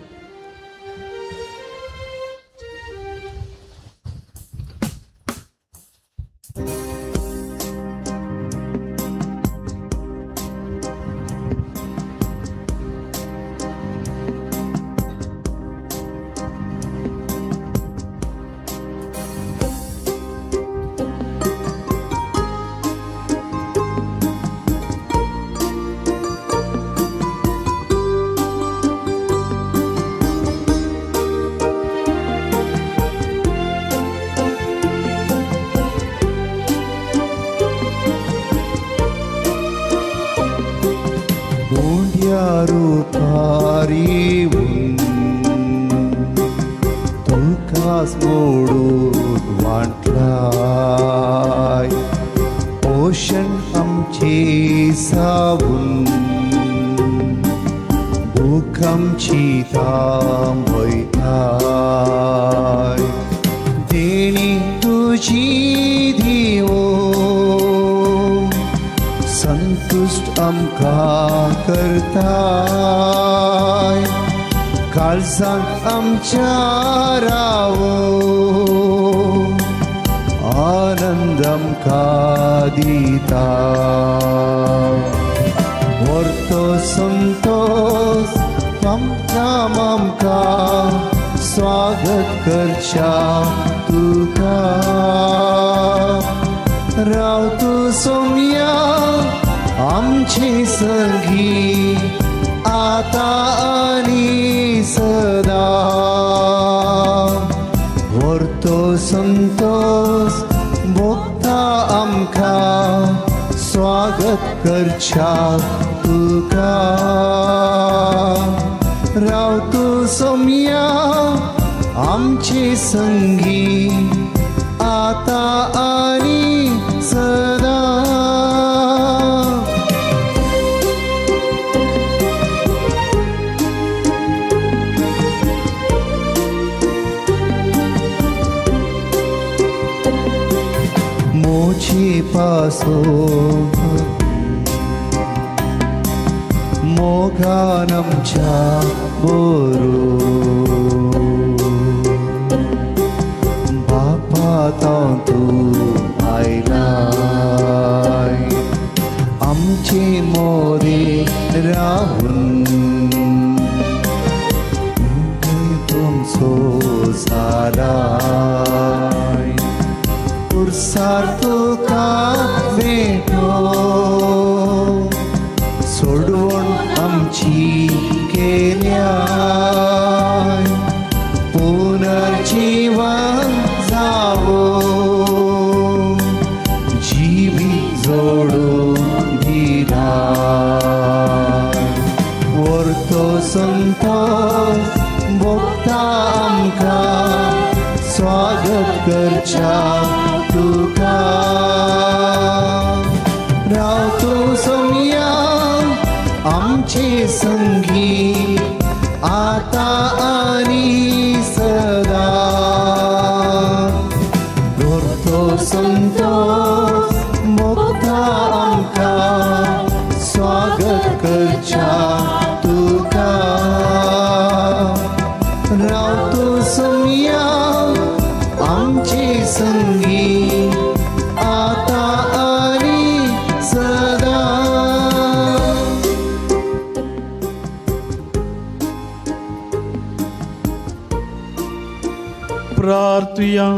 प्रार्थुया.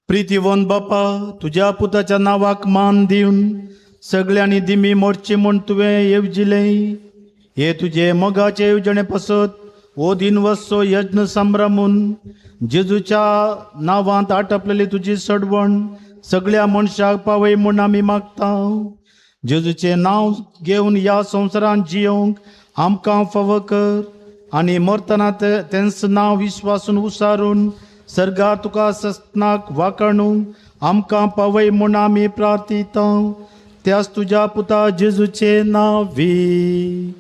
प्रितीवंत बापा, तुज्या पुताच्या नांवाक मान दिवन सगळ्यांनी दिमी मोडची म्हूण तुवें येवजिलें. हे तुजे मोगाचे येवजणे पासत हो दिन वसचो यज्ञ संभ्रमून जेजूच्या नांवांत आटपलेली तुजी सडवण सगळ्या मनशाक पावय म्हूण आमी मागता. जेजूचें नांव घेवन ह्या संवसारांत जियोंक आमकां फावो कर आनी मरतना तेंच नांव विश्वासून उसारून सर्गार तुका सस्नाक वाकाणूंक आमकां पावय म्हूण आमी प्रार्थिता. त्याच तुज्या पुता जेजूचे नांवी.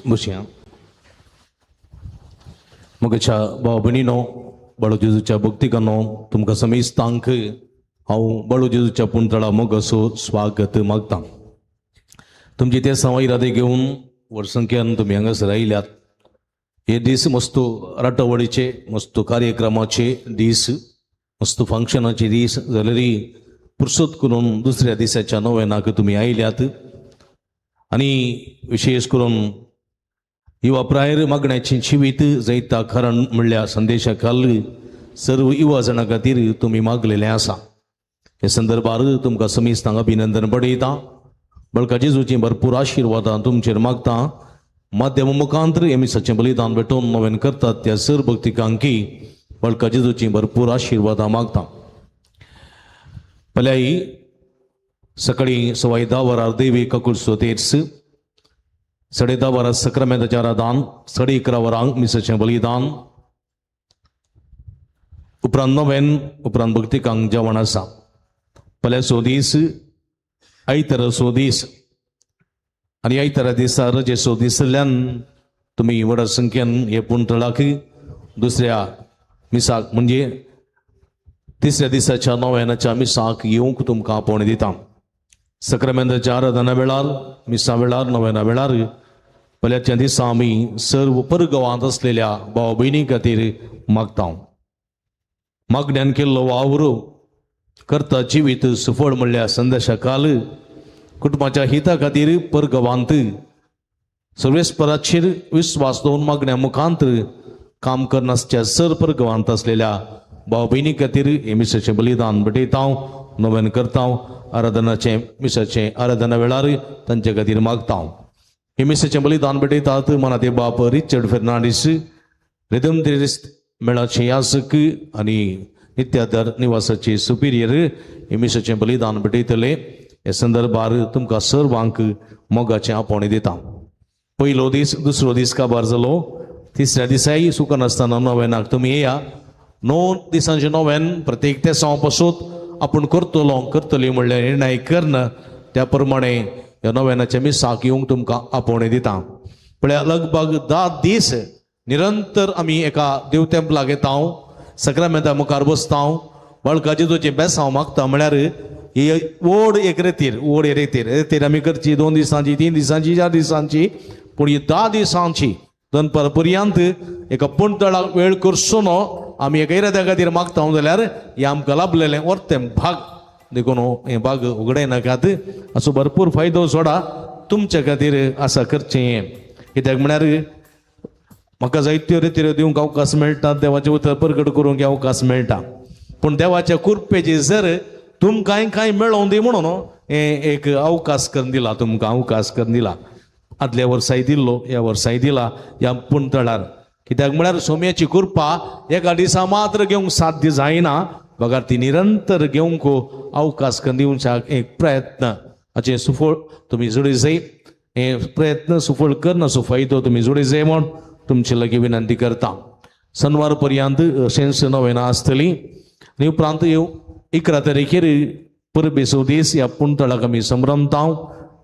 बसया. म्हज्या भाव भयणीनो, बाळू जेजूच्या भक्तिकांनो, तुमकां समेस्तांक हांव बाळू जेजूच्या पुंतळा मोगाचो स्वागत मागता. तुमची ते सवा इरादे घेवन व्हड तुमी हांगासर आयल्यात. हे दीस मस्त राटावळीचे, मस्त कार्यक्रमाचे दीस, मस्त फंक्शनाचे दीस जाल्यार पुरसत करून दुसऱ्या दिसाच्या नव्यानाक तुमी आयल्यात. आनी विशेष करून युवा प्रायर मागण्याची जिवीत जैता खरण म्हणल्या संदेशा खाल सर्व युवा जाणां खातीर तुमी मागलेलें आसा. हे संदर्भार तुमकां समेस्तांक अभिनंदन पडयता. बळका जेजूची भरपूर आशिर्वादां तुमचेर मागता. माध्यम मुखांतर एमिसाचें बलिदान भेटोवन नवेन करतात त्या सर भक्तिकांकी बळका जेजूची भरपूर आशिर्वादां मागता. पल्याई सकाळी 10:15 वरार देवी ककुलसो तेर्स, 10:30 वरार सक्रामेंताचें आराधन, 11:30 वरांक मिसाचें बलिदान, उपरांत नवेन, उपरांत भक्तिकांक जेवण आसा. पल्याचो दीस आयताराचो दीस आनी आयतारा दिसा रजेचो दिसल्यान तुमी व्हडा संख्येन हे पुंतळाक दुसऱ्या मिसाक म्हणजे तिसऱ्या दिसाच्या नव्यानाच्या मिसाक येवंक तुमकां आपोवणें दिता. सक्रामेंताच्या आराधना वेळार, मिसा वेळार, नव्याना वेळार पल्याच्या दिसा आमी सर्व परगांवांत आसलेल्या भाव भयणी खातीर मागता. मागण्यान केल्लो वावर करता जिवीत सुफळ म्हणल्या संदेशा काल कुटुंबाच्या हिता खातीर परगांवांत सर्वेस्पराचेर विस्वास दवरून मागण्या मुखांत काम करनासच्या सर परगांवांत आसलेल्या भाव भयणी खातीर हे मिसाचें बलिदान भेटयता, नवेन करता, आराधनाचें मिसाचें आराधना वेळार तांचे खातीर मागता. हे मिसाचें बलिदान भेटयतात मनाते बाप रिचर्ड फेर्नांडीस, रिदम मेळाचे यासक आनी नित्यादर निवासाचे सुपिरियर हे मिसाचें बलिदान भेटयतले. हे संदर्भार तुमकां सर्वांक मोगाचें आपोवणें दिता. पयलो दीस, दुसरो दीस काबार जालो, तिसऱ्या दिसाय सुकनासतना नव्यानाक तुमी येया. 9 दिसांचें नव्यान प्रत्येक तेसांव पासून आपूण करतलो करतली म्हणल्यार निर्णय करन त्या प्रमाणे ह्या नव्यानाच्या मिसाक येवंक तुमकां आपोवणें दिता. पळया लगभग 10 दीस निरंतर आमी एका देव तेंपलाक येता, सक्रामेंता मुखार बसता, बाळका जेजूचें बेसांव मागता. म्हळ्यार ही व्हड एक रेतीर, व्हड रेतीर रेतीर आमी करची 2 दिसांची, 3 दिसांची, 4 दिसांची, पूण ही 10 दिसांची दनपार पर्यंत एका पुणतळाक वेळ करचो न्हू आमी एका इराद्या खातीर मागता जाल्यार हें आमकां लाभलेलें वर्तें भाग. देखून हें भाग उगडायनाकात, असो भरपूर फायदो सोडा तुमच्या खातीर आसा करचें हें. कित्याक म्हळ्यार म्हाका जायत्यो रेतिऱ्यो दिवंक अवकाश मेळटा, देवाचें उतर परगट करूंक अवकाश मेळटा, पूण देवाच्या कृपेची जर तुमकांय कांय मेळोवन दी म्हणून हें एक अवकाश करून दिला, तुमकां अवकाश करून दिला. आदल्या वर्साय दिल्लो, ह्या वर्साय दिला ह्या पुणतळार. कित्याक म्हळ्यार सोम्याची कृपा एका दिसा मात्र घेवंक साध्य जायना, बगर ती निरंतर घेवंक अवकाश करून दिवच्याक एक प्रयत्न हाचें सुफळ तुमी जोडी जाय. हे प्रयत्न सुफळ करना फायदो तुमी जोडी जाय म्हूण तुमचे लागीं विनंती करता. शनिवार पर्यंत अशेंच नवेना आसतली आनी उपरांत 11 तारखेर परबेचो दीस ह्या पुणतळाक आमी संभ्रमता.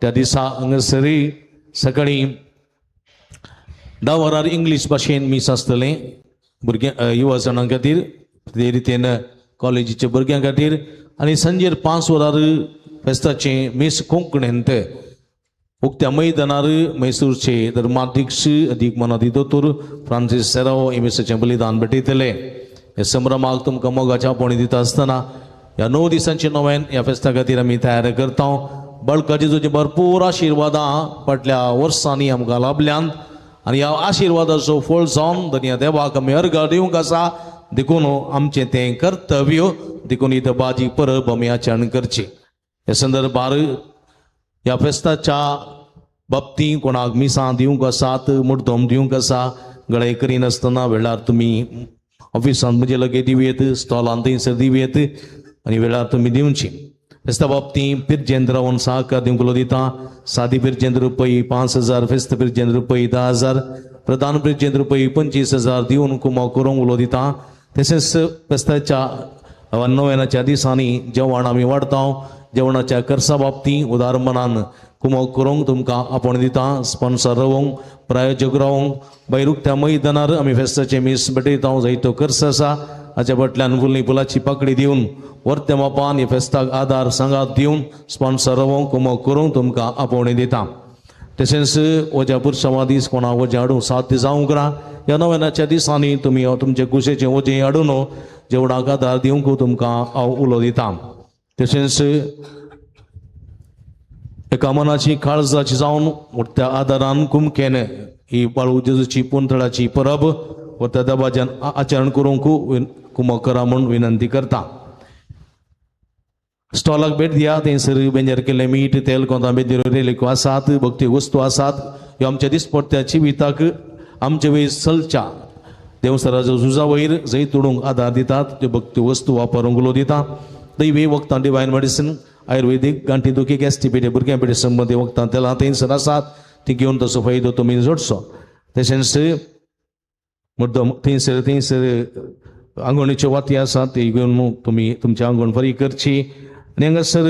त्या दिसा हांगासर सकाळीं 10 वरार इंग्लीश भाशेन मीस आसतलें भुरग्यां युवा जाणां खातीर, ते रितीन कॉलेजीच्या भुरग्यां खातीर, आनी सांजेर 5 वरार फेस्ताचें मीस कोंकणींत उक्त्या मैदानार मैसूरचे धर्माध्यक्ष अदीक मनादी दोतोर फ्रांसीस सेराव हे मिसाचें बलिदान भेटयतले. हे संभ्रमाक तुमकां मोगाच्या आपोवणें दिता आसतना ह्या 9 दिसांचे नव्यान ह्या फेस्ता खातीर आमी तयार करता. बळका जेजूचे भरपूर आशिर्वादां फाटल्या वर्सांनी आमकां लाभल्यांत आनी ह्या आशिर्वादाचो फळ जावन धनया देवाक आमी अर्घ दिवंक आसा. देखून आमचें तें कर्तव्य, देखून ही दबाजी परब आमी आचरण करची. ह्या संदर्भार ह्या फेस्ताच्या बाबतींत कोणाक मिसां दिवंक आसात, मुड्डम दिवंक आसा, गळाय करिनासतना वेळार तुमी ऑफिसांत म्हजे लगे दिवयेत, स्टॉलांत थंयसर दिवयेत आनी वेळार तुमी दिवची. फेस्ता बाबतींत पिरजेंत रावन सहकार दिवंक उलो दिता. सादी पिरजेंत रुपय 5,000, फेस्त पिरजेंत रुपय 10,000, प्रधान पिरजेंत रुपय 25,000 दिवन कुमो करूंक उलो दिता. तशेंच फेस्ताच्या नोवेनाच्या दिसांनी जेवण आमी वाडटा. जेवणाच्या खर्चा बाबतींत उदार मनान कुमो करूंक तुमकां आपोवणें दिता. स्पॉन्सर रावंक, प्रायोजक रावंक, भायर उक्त्या मैदानार आमी फेस्ताचें मीस भेटयता. जायतो खर्च आसा, हाच्या फाटल्यान फुलनी फुलाची पाकळी दिवन वर्त्या मापान ह्या फेस्ताक आदार सांगात दिवन स्पॉन्सर रावंक कुमो करूंक तुमकां आपोवणें दिता. तशेंच वज्या पुरसांवा दीस कोणा वजें हाडूंक साध्य जावंक ना, ह्या नोवेनाच्या दिसांनी तुमी तुमचे कुशेचें वजें हाडून जेवणाक आदार दिवंक तुमकां हांव उलो दिता. तशेंच एका मनाची काळजाची जावन त्या आदारान कुमकेन ही बाळू जेजूची पुंतळाची परब व त्या दबाज्यान आचरण करूंक कुमक करा म्हूण विनंती करता. स्टॉलाक भेट दिया, थंयसर बेंजर केल्लें मीठ, तेल, कोंता बेंजर रेलिको आसात, भक्ती वस्तू आसात. ह्यो आमच्या दिसपट्ट्या जिविताक आमचे वयर चलच्या देवसराच्या झुजा वयर जैत उडोवंक आदार दितात. त्यो भक्ती वस्तू वापरूंक उलो दिता. दैवी वखदां, डिवायन मेडिसीन, आयुर्वेदीक, गांठी दुखी, गॅस्ट्रिक, भुरग्यां पेटे संबंदी वखदां तेलां थंयसर आसात, ती घेवन तसो फायदो तुमी जोडचो. तशेंच मुद्दम थंयसर थंयसर आंगवणीच्यो वाती आसात, ती घेवन तुमी तुमची आंगवण बरी करची. आनी हांगासर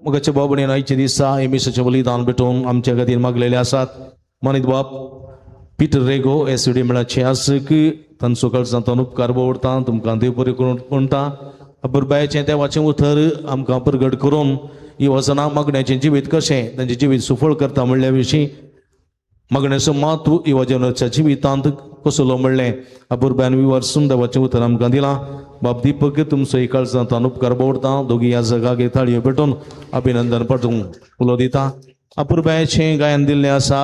मोगाच्या भाव भयणीन आयच्या दिसा हे मिसाचें बलिदान भेटोवन आमच्या खातीर मागलेले आसात. मानीत बाप पिटर रेगो एस डी मेळाचे आसक तांचो काळजांतल्यान उपकार दवरता. तुमकां देव बरें करूंक म्हणटा. अपुरबायेचें देवाचें उतर आमकां परगट करून ही वचनां मागण्याचें जिवीत कशें तांचें जिवीत सुफळ करता म्हणल्या विशीं मागण्याचो म्हत्व युवजनाच्या जिवितांत कसलो म्हणलें अपुरबायन विवर्सून देवाचें उतर आमकां दिलां. बाब दीपक तुमचो काळजांतल्यान उपकार दवरता. दोगी ह्या जगाक ताळयो पेटोवन अभिनंदन पाठोवंक उलो दिता. अपुरबायेचें गायन दिल्लें आसा.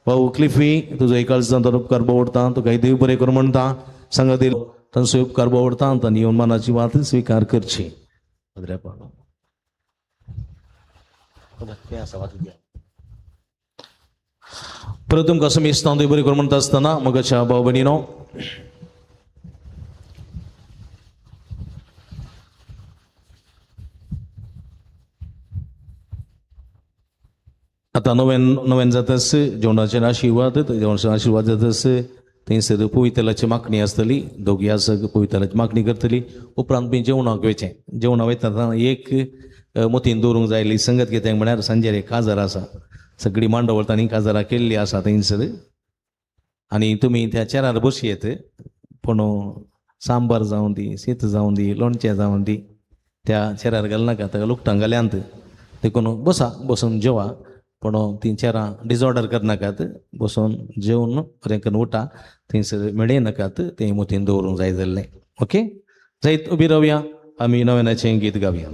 भाऊ क्लिफी तुजो काळजांतल्यान उपकार दवरता. तुका देव बरें करूं म्हणटा. सांगा दिल तांचो उपकार दवरता. तांणी येवन मनाची वात स्विकार करची. परत तुमकां समेस्तां देव बरें करूं म्हणटा आसतना मोगाच्या भाव भयणीनो, आतां नव्यान नव्यान जातास जेवणाचेर आशिर्वाद, जेवणाचेर आशिर्वाद जातास थंयसर पवितेलाची मागणी आसतली. दोगी आसक पवितेलाची मागणी करतली. उपरांत बी जेवणाक वयचें. जेवणाक वयता एक मोतीन दवरूंक जाय संगत कितें म्हळ्यार सांजेर एक काजार आसा. सगळी मांडवळ तांणी काजारां केल्ली आसा थंयसर आनी तुमी त्या चेरार बसयेत. पूण सांबार जावं दी, शीत जावं दी, लोणचें जावं दी, त्या चेरार घालनाका, ताका लुकटां घाल्यांत. देखून बसा, बसून जेवा. पूण तीं चेरां डिजॉर्डर करनाकात. बसून जेवन बरें करून उठा, थंयसर मेळयनाकात. तें मोतीन दवरूंक जाय जाल्लें. ओके, जायत उबी रावया, आमी नव्यानाचें गीत गावया.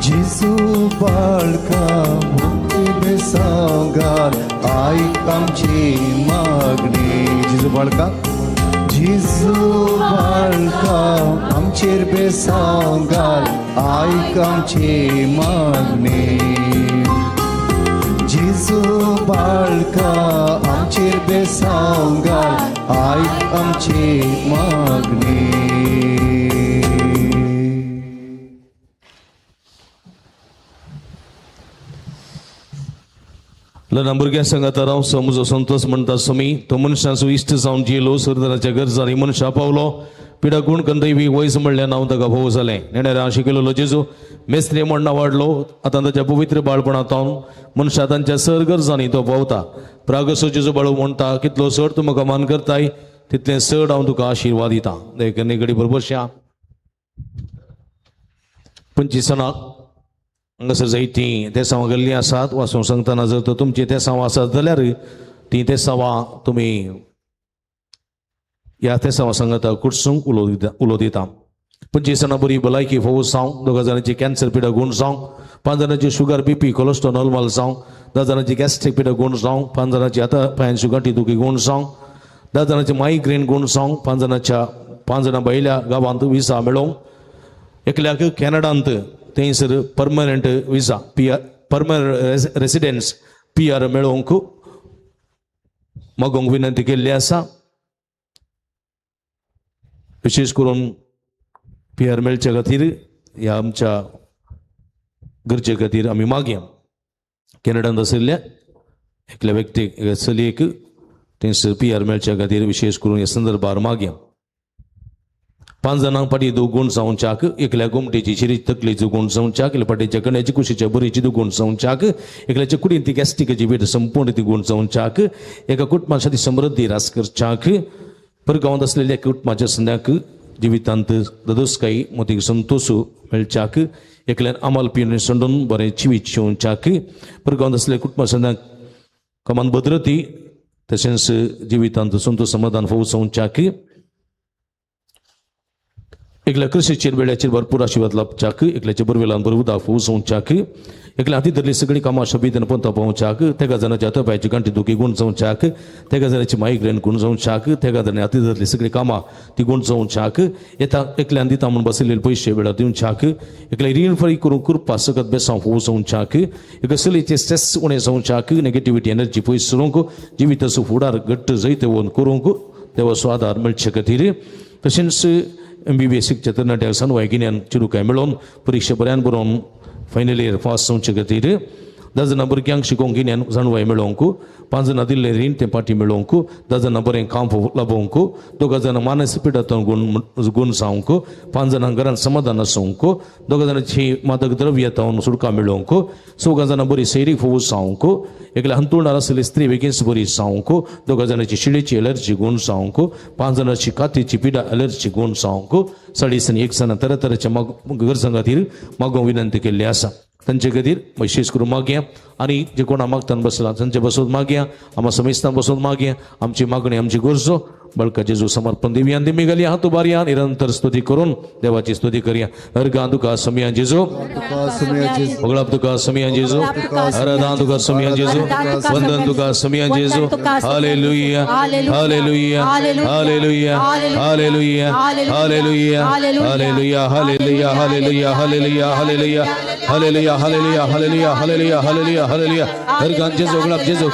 जेजू बाळका मुक्ती बेसांगाल आयक आमची मागणी. जेजू बाळका, जेजू बाळका आमचेर बेसांगाल आयक आमची मागणी. जेजू बाळका आमचेर बेसांगाल आयक आमची मागणी. ल्हान भुरग्यां सांगाता राव समजो संतोष म्हणटा समी तो मनशांचो इश्ट जावन जियेलो. सरदाराच्या गरजांनी मनशां पावलो. पिडा गुण कंदैवी वयस म्हणल्यार नांव ताका भोव जालें. नेणाऱ्या शिकयलेलो जेजू मेस्त्री म्हण वाडलो. आतां ताच्या पवित्र बाळपणांत मनशां तांच्या सर गरजांनी तो पावता. प्रागसो जेजू बाळू म्हणटा, कितलो चड तूं म्हाका मान करताय तितलें चड हांव तुका आशिर्वाद दितां. देखून घडी बरोबर 25 हांगासर जायतीं तेसांवां गेल्लीं आसात. वाचूंक सांगतना जर तर तुमचीं तेसांवां आसात जाल्यार तीं तेसांवां तुमी ह्या तेसांव सांगाता कुडसूंक उलो दिता. 25 जाणां बरी भलायकी फोव जावं, 2 जाणांची कॅन्सर पिडा गूण जावं, 5 जाणांची शुगर बीपी कोलेस्ट्रॉल नॉर्मल जावं, 10 जाणांची गॅस्ट्रीक पिडा गूण जावं, 5 जाणांची हाता पांयांची गांठी दुखी गूण जावं, 10 जाणांची मायग्रेन गूण जावं, 5 जाणां भायल्या गांवांत विजा मेळोवंक, एकल्याक कॅनडांत थंयसर permanent visa PR permanent residence PR मेळोवंक मागोवंक विनंती केल्ली आसा. विशेश करून पीआर मेळचे खातीर ह्या आमच्या गरजे खातीर आमी मागया. कॅनडांत आशिल्ल्या एकल्या व्यक्तीक एका चलयेक थंयसर पीआर मेळच्या खातीर विशेश करून ह्या संदर्भार मागया. 5 जाणांक फाटी गुण जावच्याक, एकल्या गोमटेची शिरी तकलेचो गुण जावच्याक, एकल्या फाटीच्या कण्याची कुशीच्या बरीची गुण जावच्याक, एकल्याच्या कुडीन ती गॅस्ट्रिकाची भेट संपूर्ण ती गुण जावच्याक, एका कुटुंबाची समृद्धी रास करच्याक, परगांवांत आसलेल्या कुटुंबाच्या संद्याक जिवितांत ददोसकाय मोतीक संतोश मेळच्याक, एकल्यान आमाल पिवन संडून बरें जिवीत शिवच्याक, परगांवांत आसलेल्या कुटुंबा संद्याक कमान भद्रती तशेंच जिवितांत संतोष समाधान फोव जावच्याक, एकल्या कृषीचेर वेळाचेर भरपूर आशिर्वाद लाभच्याक, एकल्याच्या बरवेलान बरें उदक फोव जावच्याक, एकल्या हाती धरली सगळीं कामां शबीतेन पंता पावच्याक, तेगा जाणाच्या हाता पांयाची गांठी दुखी गूण जावच्याक, तेगा जाणाची मायग्रेन गूण जावच्याक, तेगा जाणांनी हाती धरली सगळीं कामां ती गूण जावच्याक, येता एकल्यान दिता म्हूण बसयल्ले पयशे वेळार दिवच्याक, एकल्या रीण फारीक करूंक कृपा सकत बेसांव फोव जावच्याक, एका चलयेचें स्ट्रेस उणें जावच्याक, नेगेटिविटी एनर्जी पयस करूंक, जिविताचो फुडार घट्ट जैतवंत करूंक देवाचो आदार मेळचे खातीर, तशेंच MBBS शिकच्या तरणाट्यांक सानवाय गिन्यान चिरुकाय मेळोवन परिक्षा बऱ्यान बरोवन फायनल इयर पास जावचे खातीर, 10 जाणां भुरग्यांक शिकोवंक गिन्यान जाणवाय मेळोवंक, 5 जाणां दिल्लें रीण तें पाटी मेळोवंक, 10 जाणां बरें काम लाभोवंक, 2 जाणां मानसीक पिडांतून गुण जावंक, 5 जाणां घरांत समाधान आसूंक, 2 जाणांची मादक द्रव्य सुटका मेळोवंक, 4 जाणां बरी सैरीक फोव जावंक, एकल्या हंतुळणार आसलेली स्त्री बेगीनच बरी जावंक, 2 जाणांची शिळेची एलर्जी गुण जावंक, 5 जाणांची कातीची पिडा एलर्जी गुण जावंक, 1.5 जाणां तरातराच्या गरजां खातीर मागोवंक विनंती केल्ली आसा. तांचे खातीर विशेश करून मागया आनी जे कोणा मागतान बसला तांचे बसून मागया, आमा समेस्तान बसून मागया. आमची मागणी आमची गरजो बळका जेजू समर्पण दिवया. दिमी घालया हात उबारया, निरंतर स्तुती करून देवाची स्तुती करया. अर्गां तुका समिया जेजू, होगळाप तुका समिया जेजू, आराधना तुका समिया जेजू, वंदन तुका समिया जेजू. Hallelujah, hallelujah, hallelujah, hallelujah, hallelujah, hallelujah, hallelujah, hallelujah, hallelujah, hallelujah, hallelujah, hallelujah, hallelujah, hallelujah, hallelujah, hallelujah. अर्गां जेजू, होगळाप जेजू,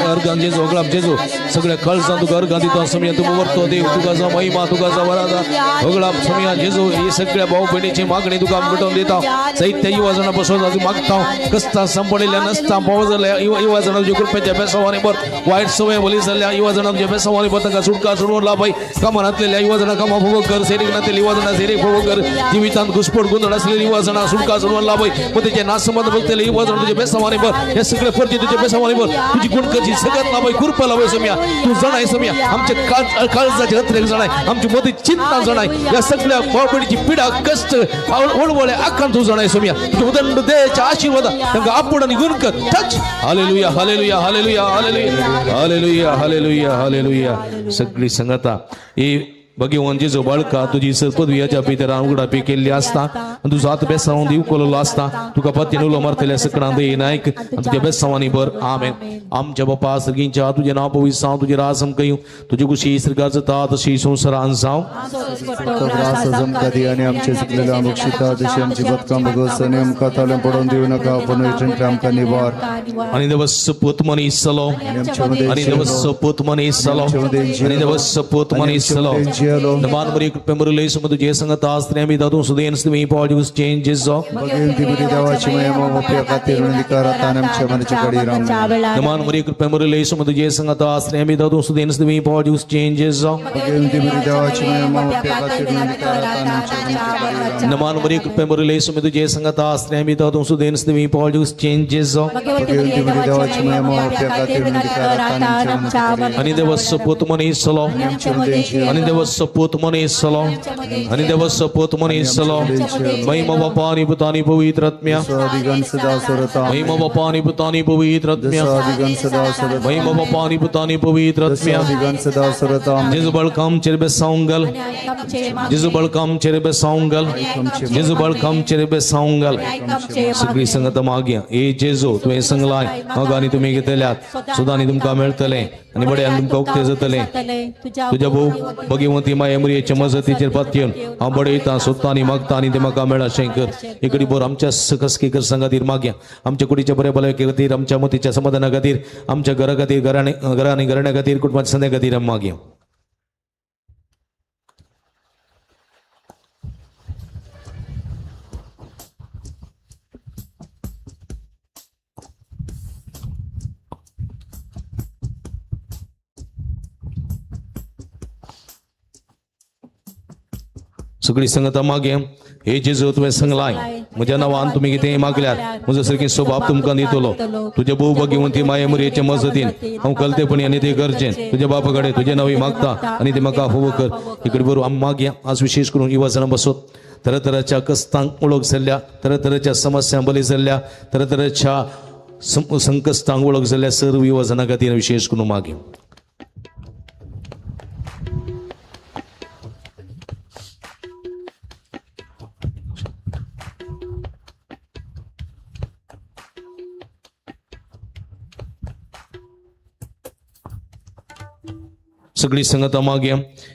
अर्गां जेजू, होगळाप जेजू. सगळ्या कळसां तुका अर्गां दिता समिया, तुका वरतो देव, तुका जावं महिमा, तुका जावं आराधना. होगळाप समिया जेजू, ही सगळ्या भाव भयणीची मागणी तुका मिटोवन दिता. साहित्य युवा जाणां बसून मागता, कस्ता संपडिल्ल्या नसता पावस जाल्ल्या युवा जाणां तुज्या कृपेच्या बेसावानी भर, वायट सवय बली जाल्ल्या युवा जाणां तुज्या बेसावानी भर, तांकां सुटका सोडून लाभय. कामांतलेल्या युवा जाणां कामां फुगो कर, सेरीक नातलेल्या युवा जाणां सेरीक फुगो कर, जिवितांत घुसपट गोंदळ आसलेल्या युवा जाणां सुटका सोडून लाभय. मग तेचे नासंबंद बघतले युवा जाणां तुज्या बेसावानी भर, हे सगळे फर्जी तुज्या बेसावानी भर, तुजी गुणकरची सगळ्यात लाभय, कृपा लाभय समिया. तूं जाणाय समिया आमच्या काळजाचे हत्रेक जाणाय, आमची मदी चिंता जाणाय, या सगळ्या भावभयणीची पिडा कष्ट वळवळे आखान तूं जाणाय समिया. तुझ्या उदंड दयेच्या आशीर्वाद तांकां आपूण आनी गुण कर. Touch. Hallelujah, hallelujah, hallelujah, hallelujah, hallelujah, hallelujah, hallelujah. सगळी संगता ही भगवान जेजू बाळका तुजी सर पदवीच्या भितर उगडापी केल्ली आसता आनी तुजो हात बेसावन दिव कोलोलो आसता. तुका पत्तीन उलो मारतल्या सकडां दे नायक आनी तुज्या बेसावांनी भर. आमेन. आमच्या बापा सर्गींच्या तुजें नांव पवित्र जावं, तुजें राज आमकां येवं, तुजी खुशी सर्गार जाता तशी संवसारान जावं. आनी आमचे चुकलेले आमकां तशी आमची बदकां भोगस आनी आमकां ताल्यां पडोवन दिवं नाका, पूण वयटणें आमकां निवार. आनी देवस पूत मनीस जालो, आनी देवस पूत मनीस जालो, आनी देवस पूत मनीस जालो. नमान मरी कृपे मुरली समुद्र जे संगत आस्त्रे मी दादू सुदेन स्वी पॉड्यूस चेंजेस देवाची महिमा आपल्या खातीर अधिकारात आनी आमच्या मनाच्या घडयेर. नमान मरी कृपे मुरली समुद्र जे संगत आस्त्रे मी दादू सुदेन स्वी पॉड्यूस चेंजेस. देवाची महिमा आपल्या खातीर अधिकारात आनी आमच्या मनाच्या घडयेर. नमान मरी कृपे मुरली समुद्र जे संगत आस्त्रे मी दादू सुदेन स्वी पॉड्यूस चेंजेस. देवाची महिमा आपल्या खातीर अधिकारात आनी आमच्या मनाच्या घडयेर. आणि देवस पूत मनीस जालो, आणि देवस देवाचो पूत मनीस जालो आनी देवाचो पूत मनीस जालो. महिमा बापा आनी पुता आनी पवित्र आत्म्या. महिमा बापा आनी पुता आनी पवित्र आत्म्या. महिमा बापा आनी पुता आनी पवित्र आत्म्या. जेजू बळका आमचेर बेसावंक घाल. जेजू बळका आमचेर बेसावंक घाल. जेजू बळका आमचेर बेसावंक घाल. सगळी संगत मागया. ए जेजू तुवें संगलाय मग आनी तुमी घेतल्यात सुदां आनी तुमकां मेळटलें आनी बड्यान तुमकां उक्तें जातलें. तुज्या भोव भगिवंती माये मुरयेचे मजतीचेर पातयेवन हांव बडयतां सोदतां आनी मागतां आनी तें म्हाका मेळ अशें कर. इकडे बोर आमच्या सकसकी संगातीर मागया. आमच्या कुडीच्या बऱ्या भलायके खातीर, आमच्या मतीच्या समाधाना खातीर, आमच्या घरा खातीर, घरा आनी घराण्या खातीर, कुटुंबाच्या संद्या खातीर आमी मागया. सगळी संगता मागे. हे जेजू तुवें संगलाय म्हज्या नांवान तुमी कितें मागल्यार म्हजो सारकी स्वभाव तुमकां दितलो. तुज्या भोव भगिवंती माये मुरयेचे मजतीन हांव कलतेपणी आनी ते गरजेन तुज्या बापा कडेन तुजें नांव मागता आनी ते म्हाका फोव कर. इकडे बरोबर आमी मागया. आज विशेष करून युवा जाणां बसत तरातराच्या कस्तांक वळख जाल्ल्या, तरातराच्या समस्यांक बली जाल्ल्या, तरातराच्या संकश्टांक वळख जाल्ल्या सर्व युवा जाणां खातीर विशेष करून मागया. सगळी संगता मागया.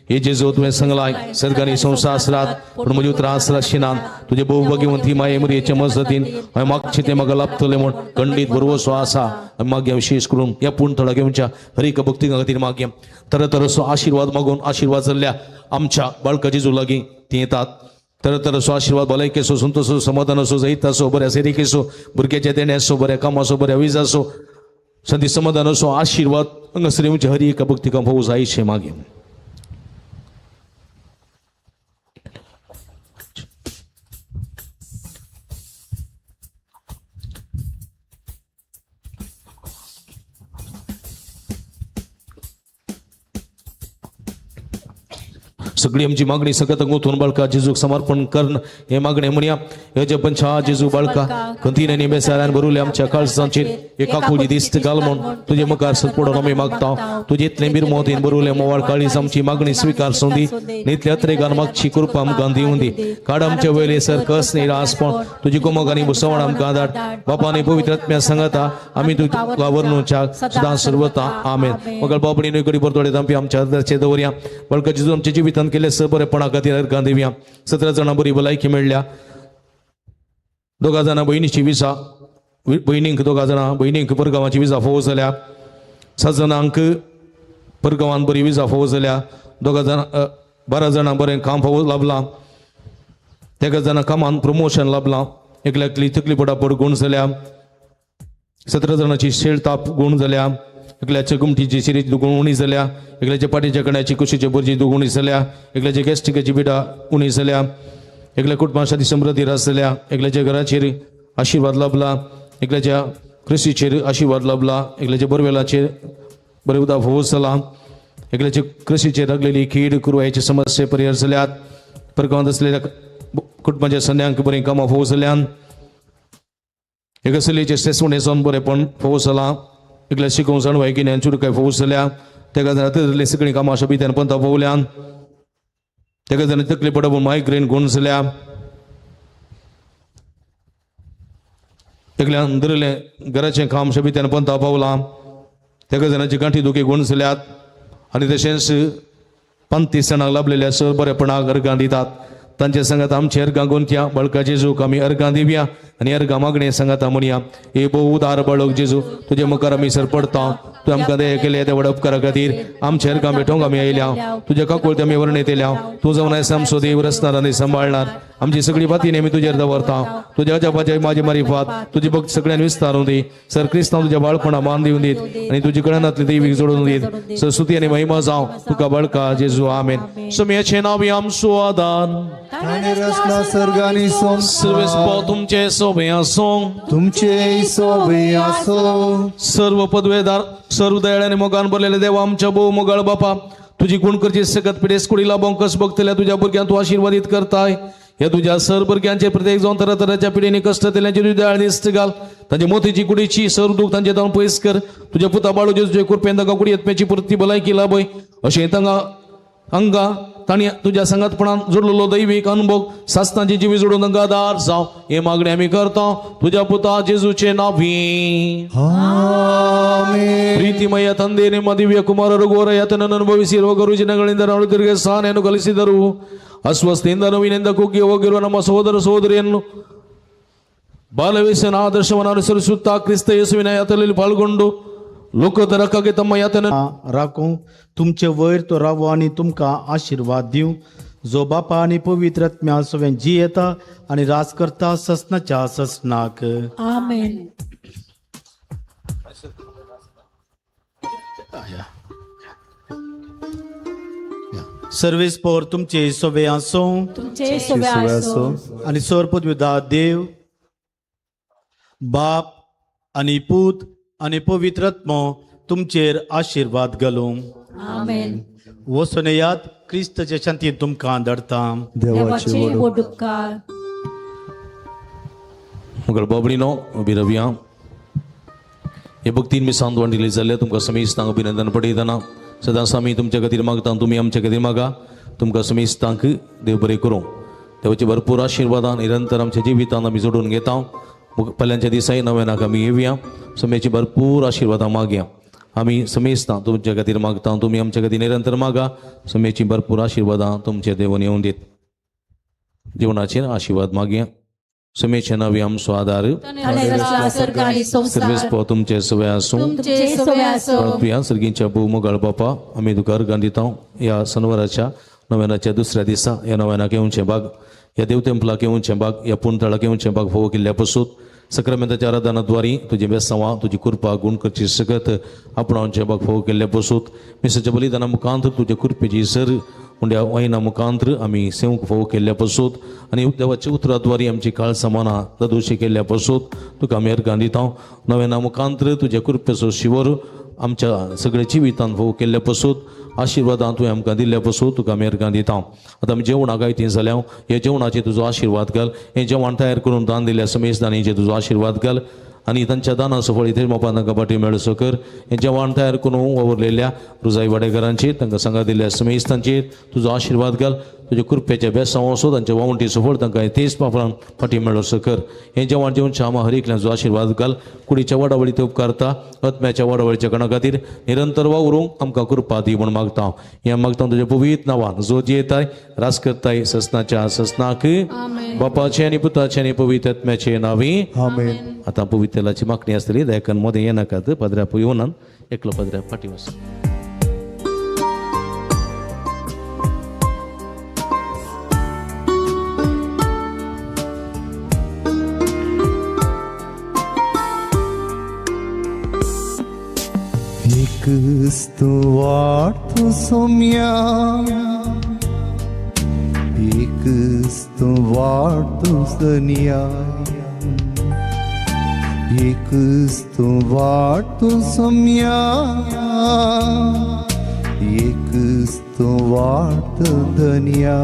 हे जेजू तुवें संगलाय सरकारी संस्था आसरात पूण म्हज्यो त्रास राशिनान तुजे भोव भगिवंती माये मुरयेचे मजतीन हांवें मागचें तें म्हाका लाभतलें म्हूण खंडीत भरवसो आसा. आमी मागया विशेष करून ह्या पूण थळा घेवच्या हर एका भक्ती खातीर मागया. तरातराचो आशिर्वाद मागून आशिर्वाद जाल्ल्या आमच्या बाळका जेजू लागीं तीं येतात. तरातराचो आशिर्वाद भलायकेचो, संतोसो, समाधानाचो, जैताचो, बऱ्या सेरिकेचो, भुरग्याच्या देण्याचो, बऱ्या कामाचो, बऱ्या विजाचो, संती समाधानाचो आशिर्वाद हांगासर येवच्या हर एका भक्तिका भोव जायशें मागीर. सगळी आमची मागणी सगळं गुंतून बाळका जेजूक समर्पण करण हे मागणे म्हणया. हे पंचा जेजू बाळका खंतीन आनी बेसारान भरुले आमच्या काळजांचेर एका कुली दिस्त घाल म्हूण तुजे मुखार सतपडून आमी मागता. तुजे इतलें बिरमोतीन भरुले मोवाळ काळीज आमची मागणी स्विकार संदी इतल्या अत्रेगान मागची कृपा आमकां दिवं दी. काड आमच्या वयले सर कस निरासपण तुजी कुमक आनी भुसवण आमकां धाड. बापा आनी पवित्र आत्म्या सांगता आमी तुका वर्णुच्या सदां सर्वता. आमेन. मगळ बाबणी न्हय बरतोडे आमची आमच्या आदराचे दवरया. बाळका जेजू आमच्या जिवितांत केले स बरेपणा खातीर अर्घां दिवया. 17 जाणां बरी भलायकी मेळ्ळ्या. 2 जाणां भयणीची विजा, भयणींक 2 जाणां भयणींक परगांवाची विजा फोव जाल्या. 7 जाणांक परगांवान बरी विजा फोव जाल्या. 2 जाणां 12 जाणां बरें काम फोव लाभलां. 13 जाणां कामान प्रमोशन लाभलां. एकल्याकली तकली पडापड गूण जाल्या. 17 जाणांची शेळ ताप गूण जाल्या. एकल्याच्या गुमटीची शिरीची दुगुण उणी जाल्या. एकल्याच्या पाटीच्या कण्याची कुशीचे बोरची दुगुणी जाल्या. एकल्याच्या गॅस्ट्रिकाची बिडा उणी जाल्या. एकल्या कुटुंबासाठी समृद्धी रास जाल्या. एकल्याच्या घराचेर आशिर्वाद लाभला. एकल्याच्या कृषीचेर आशिर्वाद लाभला. एकल्याच्या बोरवेलाचेर बरें उदक फोवस जाला. एकल्याच्या कृषीचेर लागलेली कीड कुरवायची समस्या परिहार जाल्यात. परगांवांत आसलेल्या कुटुंबाच्या सन्यांक बरीं कामां फोवस जाल्यान. एका चलयेचें सेसवणें जावन बरेंपण फोवस जालां. एकल्या शिकोवंक जाणवाय गिन्यान चुरकाय फोवस जाल्या. तेका जाणां सगळीं कामां शबित्यान पंथा पोवल्यान. तेका जाणां तकली पडप मायग्रेन गुण जाल्या. एकल्यान धरलें घराचें काम शबित्यान पंथा पावलां. तेका जाणांची गांठी दुखी गुण जाल्यात. आनी तशेंच 35 जाणांक लाभलेल्या सर बरेपणाक अर्घां दितात. तांचे सांगात आमचे अर्घां गुंतया. बाळका जेजूक आमी अर्घां दिवया आनी अर्घां मागणे सांगाता म्हणया. हे भोव उदार बाळक जेजू तुजे मुखार आमी सरपडता. तूं आमकां दया केल्या त्या व्हड उपकारा खातीर आमचे अर्घां भेटोवंक आमी आयल्या. तुज्या काकुळते आमी वर्णेत येयल्या. तूं जावन आयज आमचो देव रचणार आनी सांबाळणार. आमची सगळी बाती नेहमी तुजेर दवरता. तुज्या अजापाच्या माझी मारिफात तुजी भक्त सगळ्यांनी विस्तारून दी. सर क्रिस्तांव तुज्या बाळपणा मान दिवन दीत आनी तुजी कळनातली देवीक जोडून दीत. सर स्तुती आनी महिमा जावं तुका बाळका जेजू. आमेन. सोम्याचें नांव आमचो आदार. तुमचे सोबे आसो, तुमचे सोबे आसो. सर्व पदवेदार सर्व दयाळ्याने मोगान भरलेले देवा आमच्या भोव मोगाळ बापा, तुजी गुण करची सकत पिडेस कुडी लाभोंक कस बघतल्या तुज्या भुरग्यांक तूं आशिर्वादीत करताय. ह्या तुज्या सर भुरग्यांचे प्रत्येक जावन तरा तराच्या पिढींनी कश्ट दिल्यांची तुजी दयाळ दिश्ट घाल. तांचे मोतीची कुडीची सर दूख तांचे जावन पयस कर. तुज्या पुता बाळू जेजूचे कृपेन तांकां कुडी यत्मेची पुरती भलायकी लाभय. अशें तांकां अंगा तांणी तुज्या सांगातपणान जोडलेलो दैवीक अनुभव सासनाची जिवी जोडून तांकां आदार जावं हे मागणी आमी करता तुज्या पुता जेजूचे नांवी. ಪ್ರೀತಿಮಯ ತಂದೆ, ನಿಮ್ಮ ದಿವ್ಯ ಕುಮಾರ ರಘುವರ ಯಾತನನ್ನು ಅನುಭವಿಸಿರುವ ಗುರುಜನಗಳಿಂದ ನಡುತ್ತಿರುಗೆ ಸಹನೆಯನ್ನು ಕಲಿಸಿದರು. ಅಸ್ವಸ್ಥೆಯಿಂದ ನೋವಿನಿಂದ ಕುಗ್ಗಿ ಹೋಗಿರುವ ನಮ್ಮ ಸಹೋದರ ಸಹೋದರಿಯನ್ನು ಬಾಲವೇಶನ ಆದರ್ಶವನ್ನು ಅನುಸರಿಸುತ್ತಾ ಕ್ರಿಸ್ತ ಯೇಸುವಿನ ಯಾತನೆಯಲ್ಲಿ ಪಾಲ್ಗೊಂಡು ಲೋಕದರಕ್ಕಾಗಿ ತಮ್ಮ ಯಾತನೆ राखूं तुमचे वयर तो रावो आनी तुमकां आशिर्वाद दिवं, जो बापा आनी पवित्र आत्म्या सगळें जियेता आनी राज करता ससनाच्या ससनाक. आमेन. सर्वेस पोर तुमचे सोबे आसूं तुमचे सोबे आसूं. आनी सर पदवीदा देव बाप आनी पूत आनी पवित्र आत्मो तुमचेर आशिर्वाद घालूं. आमेन. वचून येयात, क्रिस्ताचे शांती तुमकां धाडटा. देवाचे व्हड उपकार. मगर बाबडीनो उबी रावया. हे भक्तीन मी सांदवान दिली जाल्ले तुमकां समेस्तांक अभिनंदन पडयतना सदांच आमी तुमच्या खातीर मागता, तुमी आमच्या खातीर मागा. तुमकां समेस्तांक देव बरें करूं. देवाचे भरपूर आशिर्वादान निरंतर आमच्या जिवितान आमी जोडून घेता. फाल्यांच्या दिसाय नव्यानाक आमी येवया, समेची भरपूर आशिर्वादां मागया. आमी समेस्तां तुमच्या खातीर मागता, तुमी आमच्या खातीर निरंतर मागा. समेची भरपूर आशिर्वादां तुमचे देवन येवन दीत. जेवणाचेर आशिर्वाद मागया. समेचे नावी आमचो आदार सर्वेस्पो तुमचे सवय आसूं. सर्गींच्या भोव बापा, आमी तुका अर्गां दिता ह्या सनवाराच्या नव्यानाच्या दुसऱ्या दिसा ह्या नव्यानाक येवचें भाग, ह्या देवतेंपलाक येवचें भाग, ह्या पुणतळाक येवचें भाग फावो केल्ल्या पसून सक्रामेंताच्या आराधनाद्वारी तुजें बेसांवां तुजी कृपा गुण करची सकत आपणावचें भाग फावो केल्ल्या पसून मिसाच्या बलिदाना मुखांत तुजे कृपेची सर उंड्या वायना मुखांत आमी सेवंक फावो केल्ल्या पसून आनी देवाच्या उतराद्वारी आमची काळ समाना ददोशी केल्ल्या पसून तुका आमी अर्गां दिता. नव्याना मुखांत तुज्या कृपेचो शिवर आमच्या सगळ्या जिवितांत फावो केल्ल्या पसून आशिर्वादां तुवें आमकां दिल्ल्या पसून तुका आमी अर्गां दिता. आतां आमी जेवणाक आयतीं जाल्या ह्या जेवणाचेर तुजो आशिर्वाद घाल. हें जेवण तयार करून दान दिल्ल्या समेजदानीचेर तुजो आशिर्वाद घाल आनी तांच्या दानाचो फळ इथे मोपान तांकां फाटी मेळसो कर. हें जेवण तयार करून वावुरलेल्या रुजाई वाडेकारांचेर तांकां सांगा दिल्ल्या समेस्तांचेर तुजो आशिर्वाद घाल. तुज्या कृपेच्या बेसांव असो तांच्या वावंटीचो फळ तांकां तेच पापरान फाटी मेळसो कर. हें जेवण जेवण आमा हर एकल्याचो आशिर्वाद घाल. कुडीच्या वाडावळी ते उपकारता आत्म्याच्या वाडावळीच्या कणा खातीर निरंतर वावरूंक आमकां कृपा दी म्हूण मागता. हें मागता तुज्या पवित्र नांवान जो जियेताय रास करताय ससनाच्या ससनाक बापाचे आनी पुताचे आनी पवित्र आत्म्याचे नांवी. आतां पवित्र तेलाची मागणी आसतली. दयाकन मदें येनाकात, पाद्र्या येवनात, एकलो पाद्र्या फाटीं वच. एकच तूं वाट सोम्या, एकच तूं वाट सनिया, एकच तूं वाट सोम्या, एकच तूं वाट धनिया.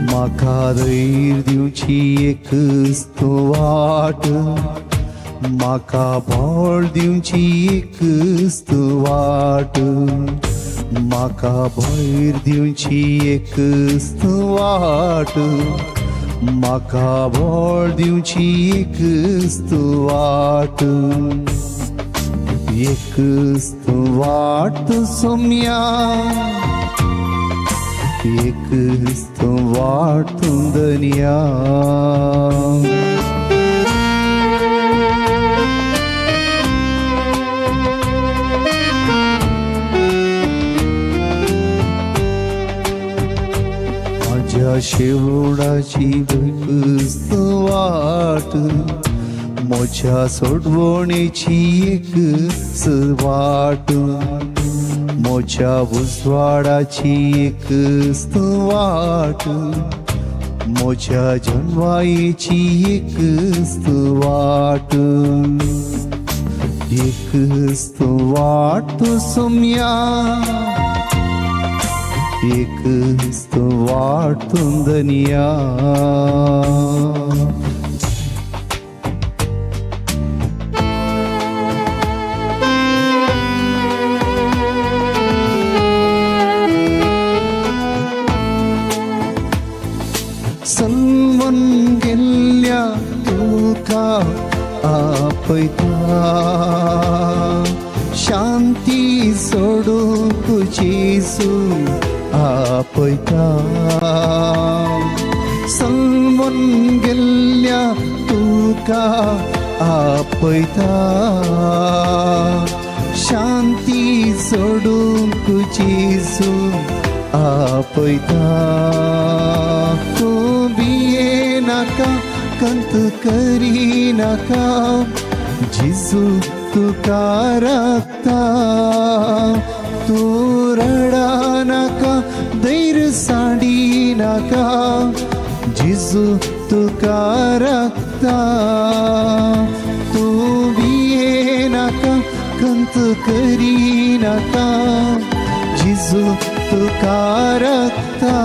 म्हाका धैर्य दिवची एकच तूं वाट, म्हाका बळ दिवची एकच तूं वाट, म्हाका भैर दिवची एकच तूं वाट, म्हाका बळ दिवची एकच तूं वाट, एकच तूं वाट सोम्या, एकच तूं वाट धनिया. म्हज्या शेवडाची एकच तूं वाट, म्हज्या सोडवणेची एकच वाट, म्हज्या उजवाडाची एक वाट, म्हज्या जनवायेची एक वाट, एक वाट तूं सोम्या, एक वाट तूं दनिया. सलमन गेल्ल्या तुका आपयता, शांती सोडूंक जेजू आपयता. सलमन गेल्ल्या तुका आपयता, शांती सोडूंक जेजू आपयता. तूं भिये नाका, कंत करी नाका, जेजू तुका राखता. तूं रडा नाका, धैर्य सांडी नाका, जेजू तुका राखता. तूं भिये नाका, कंत करी नाका, जेजू तुका राखता.